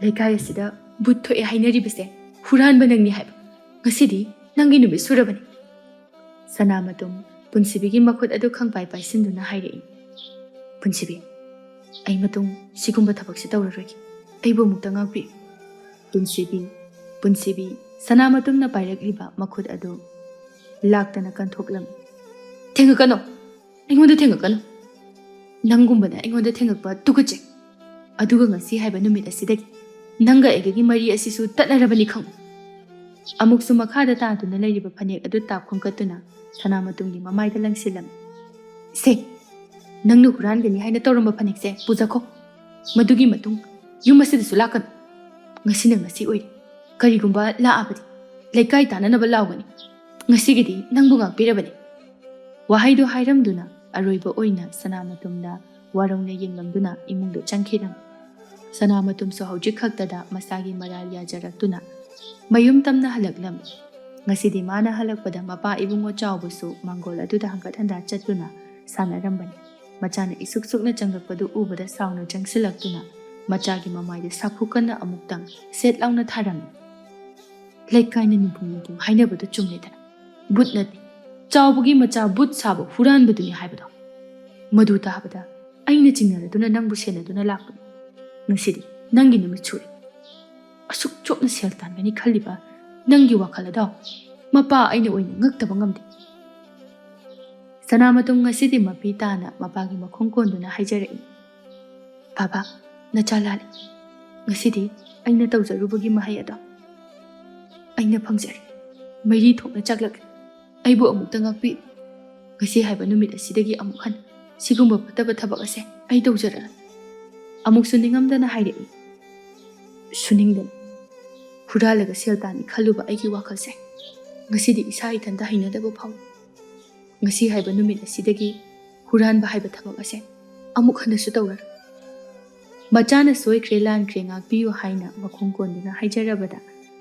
ꯂꯩꯀꯥꯏ ꯑꯁꯤꯗ ꯚꯨꯠ ꯊꯣꯛꯑꯦ ꯍꯥꯏꯅꯔꯤꯕꯁꯦ ꯍꯨꯔꯥꯟꯕ ꯅꯪꯅꯤ ꯍꯥꯏꯕ꯫ ꯉꯁꯤꯗꯤ ꯅꯪꯒꯤ ꯅꯨꯃꯤꯠ ꯁꯨꯔꯕꯅꯤ꯫" ꯁꯅꯥꯃꯇꯨꯝ ꯄꯨꯟꯁꯤꯕꯤꯒꯤ ꯃꯈꯨꯠ ꯑꯗꯨ ꯈꯪꯄꯥꯏ ꯄꯥꯏꯁꯤꯟꯗꯨꯅ ꯍꯥꯏꯔꯛꯏ, "ꯄꯨꯟꯁꯤꯕꯤ, ꯑꯩ ꯃꯇꯨꯡ ꯁꯤꯒꯨꯝꯕ ꯊꯕꯛꯁꯤ ꯇꯧꯔꯔꯣꯏꯒꯦ꯫ ꯑꯩꯕꯨ ꯑꯃꯨꯛꯇ ꯉꯥꯛꯄꯤꯌꯨ꯫" ꯄꯨꯟꯁꯤꯕꯤ, ꯄꯨꯟꯁꯤꯕꯤ, ꯁꯅꯥꯃꯇꯨꯝꯅ ꯄꯥꯏꯔꯛꯂꯤꯕ ꯃꯈꯨꯠ ꯑꯗꯨ ꯂꯥꯛꯇꯅ ꯀꯟꯊꯣꯛꯂꯝꯃꯤ꯫ "ꯊꯦꯡꯉꯛꯀꯅꯨ, ꯑꯩꯉꯣꯟꯗ ꯊꯦꯡꯉꯛꯀꯅꯨ꯫ ꯅꯪꯒꯨꯝꯕꯅ ꯑꯩꯉꯣꯟꯗ ꯊꯦꯡꯉꯛꯄ ꯇꯨꯀꯠꯆꯩ꯫ ꯑꯗꯨꯒ ꯉꯁꯤ ꯍꯥꯏꯕ ꯅꯨꯃꯤꯠ ꯑꯁꯤꯗꯒꯤ ꯅꯪꯒ ꯑꯩꯒꯒꯤ ꯃꯔꯤ ꯑꯁꯤꯁꯨ ꯇꯠꯅꯔꯕꯅꯤ ꯈꯪꯉꯨ꯫" ꯑꯃꯨꯛꯁꯨ ꯃꯈꯥꯗ ꯇꯥꯗꯨꯅ ꯂꯩꯔꯤꯕ ꯐꯅꯦꯛ ꯑꯗꯨ ꯇꯥꯞ ꯈꯣꯝꯀꯠꯇꯨꯅ ꯁꯅꯥꯃꯇꯨꯝꯒꯤ ꯃꯃꯥꯏꯗ ꯂꯪꯁꯤꯜꯂꯝꯃꯤ꯫ "ꯁꯦ, ꯅꯪꯅ ꯍꯨꯔꯥꯟꯒꯅꯤ ꯍꯥꯏꯅ ꯇꯧꯔꯝꯕ ꯐꯅꯦꯛꯁꯦ ꯄꯨꯖꯈꯣ꯫ ꯃꯗꯨꯒꯤ ꯃꯇꯨꯡ ꯌꯨꯝ ꯑꯁꯤꯗꯁꯨ ꯂꯥꯛꯀꯅꯨ꯫ ꯉꯁꯤꯅ ꯉꯁꯤ ꯑꯣꯏꯔꯦ꯫ ꯀꯔꯤꯒꯨꯝꯕ ꯂꯥꯛꯑꯕꯗꯤ ꯂꯩꯀꯥꯏ ꯇꯥꯅꯅꯕ ꯂꯥꯎꯒꯅꯤ꯫ ꯉꯁꯤꯒꯤꯗꯤ ꯅꯪꯕꯨ ꯉꯥꯛꯄꯤꯔꯕꯅꯤ꯫" ꯋꯥꯍꯩꯗꯨ ꯍꯥꯏꯔꯝꯗꯨꯅ ꯑꯔꯣꯏꯕ ꯑꯣꯏꯅ ꯁꯅꯥꯃꯇꯨꯝꯗ ꯋꯥꯔꯧꯅ ꯌꯦꯡꯂꯝꯗꯨꯅ ꯏꯃꯨꯡꯗ ꯆꯪꯈꯤꯔꯝꯃꯤ꯫ ꯁꯅꯥꯃꯇꯨꯝꯁꯨ ꯍꯧꯖꯤꯛ ꯈꯛꯇꯗ ꯃꯁꯥꯒꯤ ꯃꯔꯥꯜ ꯌꯥꯖꯔꯛꯇꯨꯅ ꯃꯌꯨꯝ ꯇꯝꯅ ꯍꯜꯂꯛꯂꯝꯃꯤ꯫ ꯉꯁꯤꯗꯤ ꯃꯥꯅ ꯍꯜꯂꯛꯄꯗ ꯃꯄꯥ ꯏꯕꯨꯡꯉꯣ ꯆꯥꯎꯕꯁꯨ ꯃꯥꯡꯒꯣꯜ ꯑꯗꯨꯗ ꯍꯪꯒꯠ ꯍꯟꯗꯥ ꯆꯠꯇꯨꯅ ꯁꯥꯟꯅꯔꯝꯕꯅꯤ꯫ ꯃꯆꯥꯅ ꯏꯁꯨꯛ ꯁꯨꯛꯅ ꯆꯪꯂꯛꯄꯗꯨ ꯎꯕꯗ ꯁꯥꯎꯅ ꯆꯪꯁꯤꯜꯂꯛꯇꯨꯅ ꯃꯆꯥꯒꯤ ꯃꯃꯥꯏꯗ ꯁꯥꯐꯨ ꯀꯟꯅ ꯑꯃꯨꯛꯇꯪ ꯁꯦꯠ ꯂꯥꯎꯅ ꯊꯥꯔꯝꯃꯤ꯫ "ꯂꯩꯀꯥꯏꯅ ꯅꯤꯡꯄꯨꯡ ꯅꯤꯡꯄꯨꯡ ꯍꯥꯏꯅꯕꯗꯨ ꯆꯨꯝꯂꯦꯗꯅ꯫ ꯕꯨꯠ ꯅꯠꯇꯦ, ꯆꯥꯎꯕꯒꯤ ꯃꯆꯥ ꯕꯨꯠ ꯁꯥꯕ ꯍꯨꯔꯥꯟꯕꯗꯨꯅꯤ ꯍꯥꯏꯕꯗꯣ꯫ ꯃꯗꯨ ꯇꯥꯕꯗ ꯑꯩꯅ ꯆꯤꯡꯅꯔꯗꯨꯅ ꯅꯪꯕꯨ ꯁꯦꯟꯅꯗꯨꯅ ꯂꯥꯛꯄꯅꯤ꯫ ꯉꯁꯤꯗꯤ ꯅꯪꯒꯤ ꯅꯨꯃꯤꯠ ꯁꯨꯔꯦ꯫ ꯑꯁꯨꯛ ꯆꯣꯞꯅ ꯁꯦꯜ ꯇꯥꯟꯒꯅꯤ ꯈꯜꯂꯤꯕ ꯅꯪꯒꯤ ꯋꯥꯈꯜ ꯑꯗꯣ ꯃꯄꯥ ꯑꯩꯅ ꯑꯣꯏꯅ ꯉꯛꯇꯕ ꯉꯝꯗꯦ꯫" ꯁꯅꯥꯃꯇꯨꯝ ꯉꯁꯤꯗꯤ ꯃꯄꯤ ꯇꯥꯅ ꯃꯄꯥꯒꯤ ꯃꯈꯣꯡ ꯀꯣꯟꯗꯨꯅ ꯍꯥꯏꯖꯔꯛꯏ, "ꯕꯥꯕꯥ, ꯅꯆꯥ ꯂꯥꯜꯂꯦ꯫ ꯉꯁꯤꯗꯤ ꯑꯩꯅ ꯇꯧꯖꯔꯨꯕꯒꯤ ꯃꯍꯩ ꯑꯗꯣ ꯑꯩꯅ ꯐꯪꯖꯔꯦ꯫ ꯃꯩꯔꯤ ꯊꯣꯛꯅ ꯆꯥꯛꯂꯛꯂꯦ꯫ ꯑꯩꯕꯨ ꯑꯃꯨꯛꯇ ꯉꯥꯛꯄꯤꯌꯨ꯫ ꯉꯁꯤ ꯍꯥꯏꯕ ꯅꯨꯃꯤꯠ ꯑꯁꯤꯗꯒꯤ ꯑꯃꯨꯛ ꯍꯟꯅ ꯁꯤꯒꯨꯝꯕ ꯐꯠꯇꯕ ꯊꯕꯛ ꯑꯁꯦ ꯑꯩ ꯇꯧꯖꯔꯔꯣꯏ꯫" ꯑꯃꯨꯛꯁꯨ ꯅꯤꯡꯉꯝꯗꯅ ꯍꯥꯏꯔꯛꯏ, "ꯁꯨꯅꯤꯡꯗꯅ ꯍꯨꯔꯥꯜꯂꯒ ꯁꯦꯜ ꯇꯥꯟꯅꯤ ꯈꯜꯂꯨꯕ ꯑꯩꯒꯤ ꯋꯥꯈꯜꯁꯦ ꯉꯁꯤꯗꯤ ꯏꯁꯥ ꯏꯊꯟꯇ ꯍꯩꯅꯗꯕ ꯐꯥꯎꯏ꯫ ꯉꯁꯤ ꯍꯥꯏꯕ ꯅꯨꯃꯤꯠ ꯑꯁꯤꯗꯒꯤ ꯍꯨꯔꯥꯟꯕ ꯍꯥꯏꯕ ꯊꯕꯛ ꯑꯁꯦ ꯑꯃꯨꯛ ꯍꯟꯅꯁꯨ ꯇꯧꯔꯔꯣꯏ꯫" ꯃꯆꯥꯅ ꯁꯣꯏꯈ꯭ꯔꯦ ꯂꯥꯟꯈ꯭ꯔꯦ ꯉꯥꯛꯄꯤꯌꯨ ꯍꯥꯏꯅ ꯃꯈꯣꯡ ꯀꯣꯟꯗꯨꯅ ꯍꯥꯏꯖꯔꯕꯗ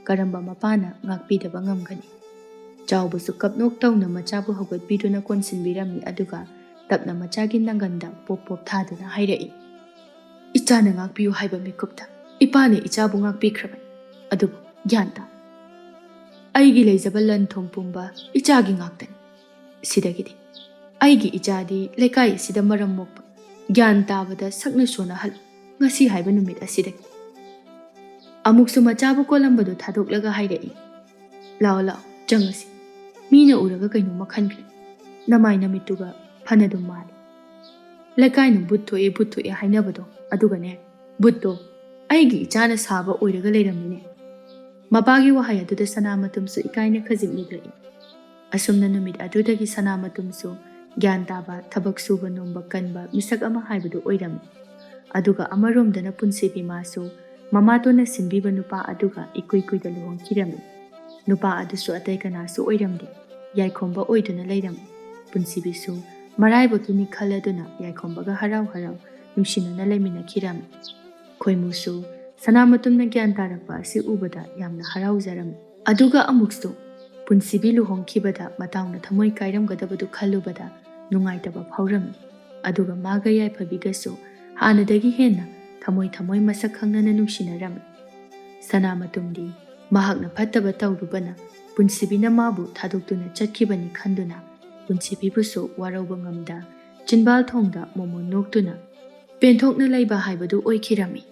ꯀꯔꯝꯕ ꯃꯄꯥꯅ ꯉꯥꯛꯄꯤꯗꯕ ꯉꯝꯒꯅꯤ? ꯆꯥꯎꯕꯁꯨ ꯀꯞꯅꯣꯛ ꯇꯧꯅ ꯃꯆꯥꯕꯨ ꯍꯧꯒꯠꯄꯤꯗꯨꯅ ꯀꯣꯟꯁꯤꯟꯕꯤꯔꯝꯃꯤ, ꯑꯗꯨꯒ ꯇꯞꯅ ꯃꯆꯥꯒꯤ ꯅꯪꯒꯟꯗ ꯄꯣꯞ ꯄꯣꯞ ꯊꯥꯗꯨꯅ ꯍꯥꯏꯔꯛꯏ, "ꯏꯆꯥꯅ ꯉꯥꯛꯄꯤꯌꯨ ꯍꯥꯏꯕ ꯃꯤꯀꯨꯞꯇ ꯏꯄꯥꯅ ꯏꯆꯥꯕꯨ ꯉꯥꯛꯄꯤꯈ꯭ꯔꯕꯅꯤ꯫ ꯑꯗꯨꯕꯨ ꯒ꯭ꯌꯥꯟ ꯇꯥ꯫ ꯑꯩꯒꯤ ꯂꯩꯖꯕ ꯂꯟ ꯊꯨꯝ ꯄꯨꯝꯕ ꯏꯆꯥꯒꯤ ꯉꯥꯛꯇꯅꯤ꯫ ꯁꯤꯗꯒꯤꯗꯤ ꯑꯩꯒꯤ ꯏꯆꯥꯗꯤ ꯂꯩꯀꯥꯏ ꯑꯁꯤꯗ ꯃꯔꯝ ꯃꯣꯛꯄ, ꯒ꯭ꯌꯥꯟ ꯇꯥꯕꯗ ꯁꯛꯅ ꯁꯣꯟꯅꯍꯜꯂꯨ ꯉꯁꯤ ꯍꯥꯏꯕ ꯅꯨꯃꯤꯠ ꯑꯁꯤꯗꯒꯤ꯫" ꯑꯃꯨꯛꯁꯨ ꯃꯆꯥꯕꯨ ꯀꯣꯜꯂꯝꯕꯗꯨ ꯊꯥꯗꯣꯛꯂꯒ ꯍꯥꯏꯔꯛꯏ, "ꯂꯥꯛꯑꯣ, ꯂꯥꯛꯑꯣ, ꯆꯪꯉꯁꯤ꯫ ꯃꯤꯅ ꯎꯔꯒ ꯀꯩꯅꯣꯝꯃ ꯈꯟꯈ꯭ꯔꯦ꯫ ꯅꯃꯥꯏ ꯅꯃꯤꯠꯇꯨꯒ ꯐꯅꯗꯨꯝ ꯃꯥꯜꯂꯤ꯫ ꯂꯩꯀꯥꯏꯅ ꯕꯨꯠ ꯊꯣꯛꯑꯦ, ꯕꯨꯠ ꯊꯣꯛꯑꯦ ꯍꯥꯏꯅꯕꯗꯣ, ꯑꯗꯨꯒꯅꯦ, ꯕꯨꯠꯇꯣ ꯑꯩꯒꯤ ꯏꯆꯥꯅ ꯁꯥꯕ ꯑꯣꯏꯔꯒ ꯂꯩꯔꯝꯃꯤꯅꯦ꯫" ꯃꯄꯥꯒꯤ ꯋꯥꯍꯩ ꯑꯗꯨꯗ ꯁꯅꯥꯃꯇꯨꯝꯁꯨ ꯏꯀꯥꯏꯅ ꯈꯖꯤꯛ ꯅꯣꯛꯂꯛꯏ꯫ ꯑꯁꯨꯝꯅ ꯅꯨꯃꯤꯠ ꯑꯗꯨꯗꯒꯤ ꯁꯅꯥꯃꯇꯨꯝꯁꯨ ꯒ꯭ꯌꯥꯟ ꯇꯥꯕ, ꯊꯕꯛ ꯁꯨꯕ ꯅꯣꯝꯕ ꯀꯟꯕ ꯃꯤꯁꯛ ꯑꯃ ꯍꯥꯏꯕꯗꯨ ꯑꯣꯏꯔꯝꯃꯤ꯫ ꯑꯗꯨꯒ ꯑꯃꯔꯣꯝꯗꯅ ꯄꯨꯟꯁꯤꯕꯤ ꯃꯥꯁꯨ ꯃꯃꯥꯇꯣꯟꯅ ꯁꯤꯟꯕꯤꯕ ꯅꯨꯄꯥ ꯑꯗꯨꯒ ꯏꯀꯨꯏ ꯀꯨꯏꯗ ꯂꯨꯍꯣꯡꯈꯤꯔꯝꯃꯤ꯫ ꯅꯨꯄꯥ ꯑꯗꯨꯁꯨ ꯑꯇꯩ ꯀꯅꯥꯁꯨ ꯑꯣꯏꯔꯝꯗꯦ, ꯌꯥꯏꯈꯣꯝꯕ ꯑꯣꯏꯗꯨꯅ ꯂꯩꯔꯝꯃꯤ꯫ ꯄꯨꯟꯁꯤꯕꯤꯁꯨ ꯃꯔꯥꯏꯕꯛꯀꯤꯅꯤ ꯈꯜꯂꯗꯨꯅ ꯌꯥꯏꯈꯣꯝꯕꯒ ꯍꯔꯥꯎ ꯍꯔꯥꯎ ꯅꯨꯡꯁꯤꯅꯅ ꯂꯩꯃꯤꯟꯅꯈꯤꯔꯝꯃꯤ꯫ ꯈꯣꯏꯃꯨꯁꯨ ꯁꯅꯥꯃꯇꯨꯝꯅ ꯒ꯭ꯌꯥꯟ ꯇꯥꯔꯛꯄ ꯑꯁꯤ ꯎꯕꯗ ꯌꯥꯝꯅ ꯍꯔꯥꯎꯖꯔꯝꯃꯤ꯫ ꯑꯗꯨꯒ ꯑꯃꯨꯛꯁꯨ ꯄꯨꯟꯁꯤꯕꯤ ꯂꯨꯍꯣꯡꯈꯤꯕꯗ ꯃꯇꯥꯎꯅ ꯊꯃꯣꯏ ꯀꯥꯏꯔꯝꯒꯗꯕꯗꯨ ꯈꯜꯂꯨꯕꯗ ꯅꯨꯡꯉꯥꯏꯇꯕ ꯐꯥꯎꯔꯝꯃꯤ꯫ ꯑꯗꯨꯒ ꯃꯥꯒ ꯌꯥꯏꯐꯕꯤꯒꯁꯨ ꯍꯥꯟꯅꯗꯒꯤ ꯍꯦꯟꯅ ꯊꯃꯣꯏ ꯊꯃꯣꯏ ꯃꯁꯛ ꯈꯪꯅꯅ ꯅꯨꯡꯁꯤꯅꯔꯝꯃꯤ꯫ ꯁꯅꯥꯃꯇꯨꯝꯗꯤ ꯃꯍꯥꯛꯅ ꯐꯠꯇꯕ ꯇꯧꯔꯨꯕꯅ ꯄꯨꯟꯁꯤꯕꯤꯅ ꯃꯥꯕꯨ ꯊꯥꯗꯣꯛꯇꯨꯅ ꯆꯠꯈꯤꯕꯅꯤ ꯈꯟꯗꯨꯅ ꯄꯨꯟꯁꯤꯕꯤꯕꯨꯁꯨ ꯋꯥꯔꯧꯕ ꯉꯝꯗ ꯆꯤꯟꯕꯥꯜ ꯊꯣꯡꯗ ꯃꯣꯃꯣꯟ ꯅꯣꯛꯇꯨꯅ ꯄꯦꯟꯊꯣꯛꯅ ꯂꯩꯕ ꯍꯥꯏꯕꯗꯨ ꯑꯣꯏꯈꯤꯔꯝꯃꯤ꯫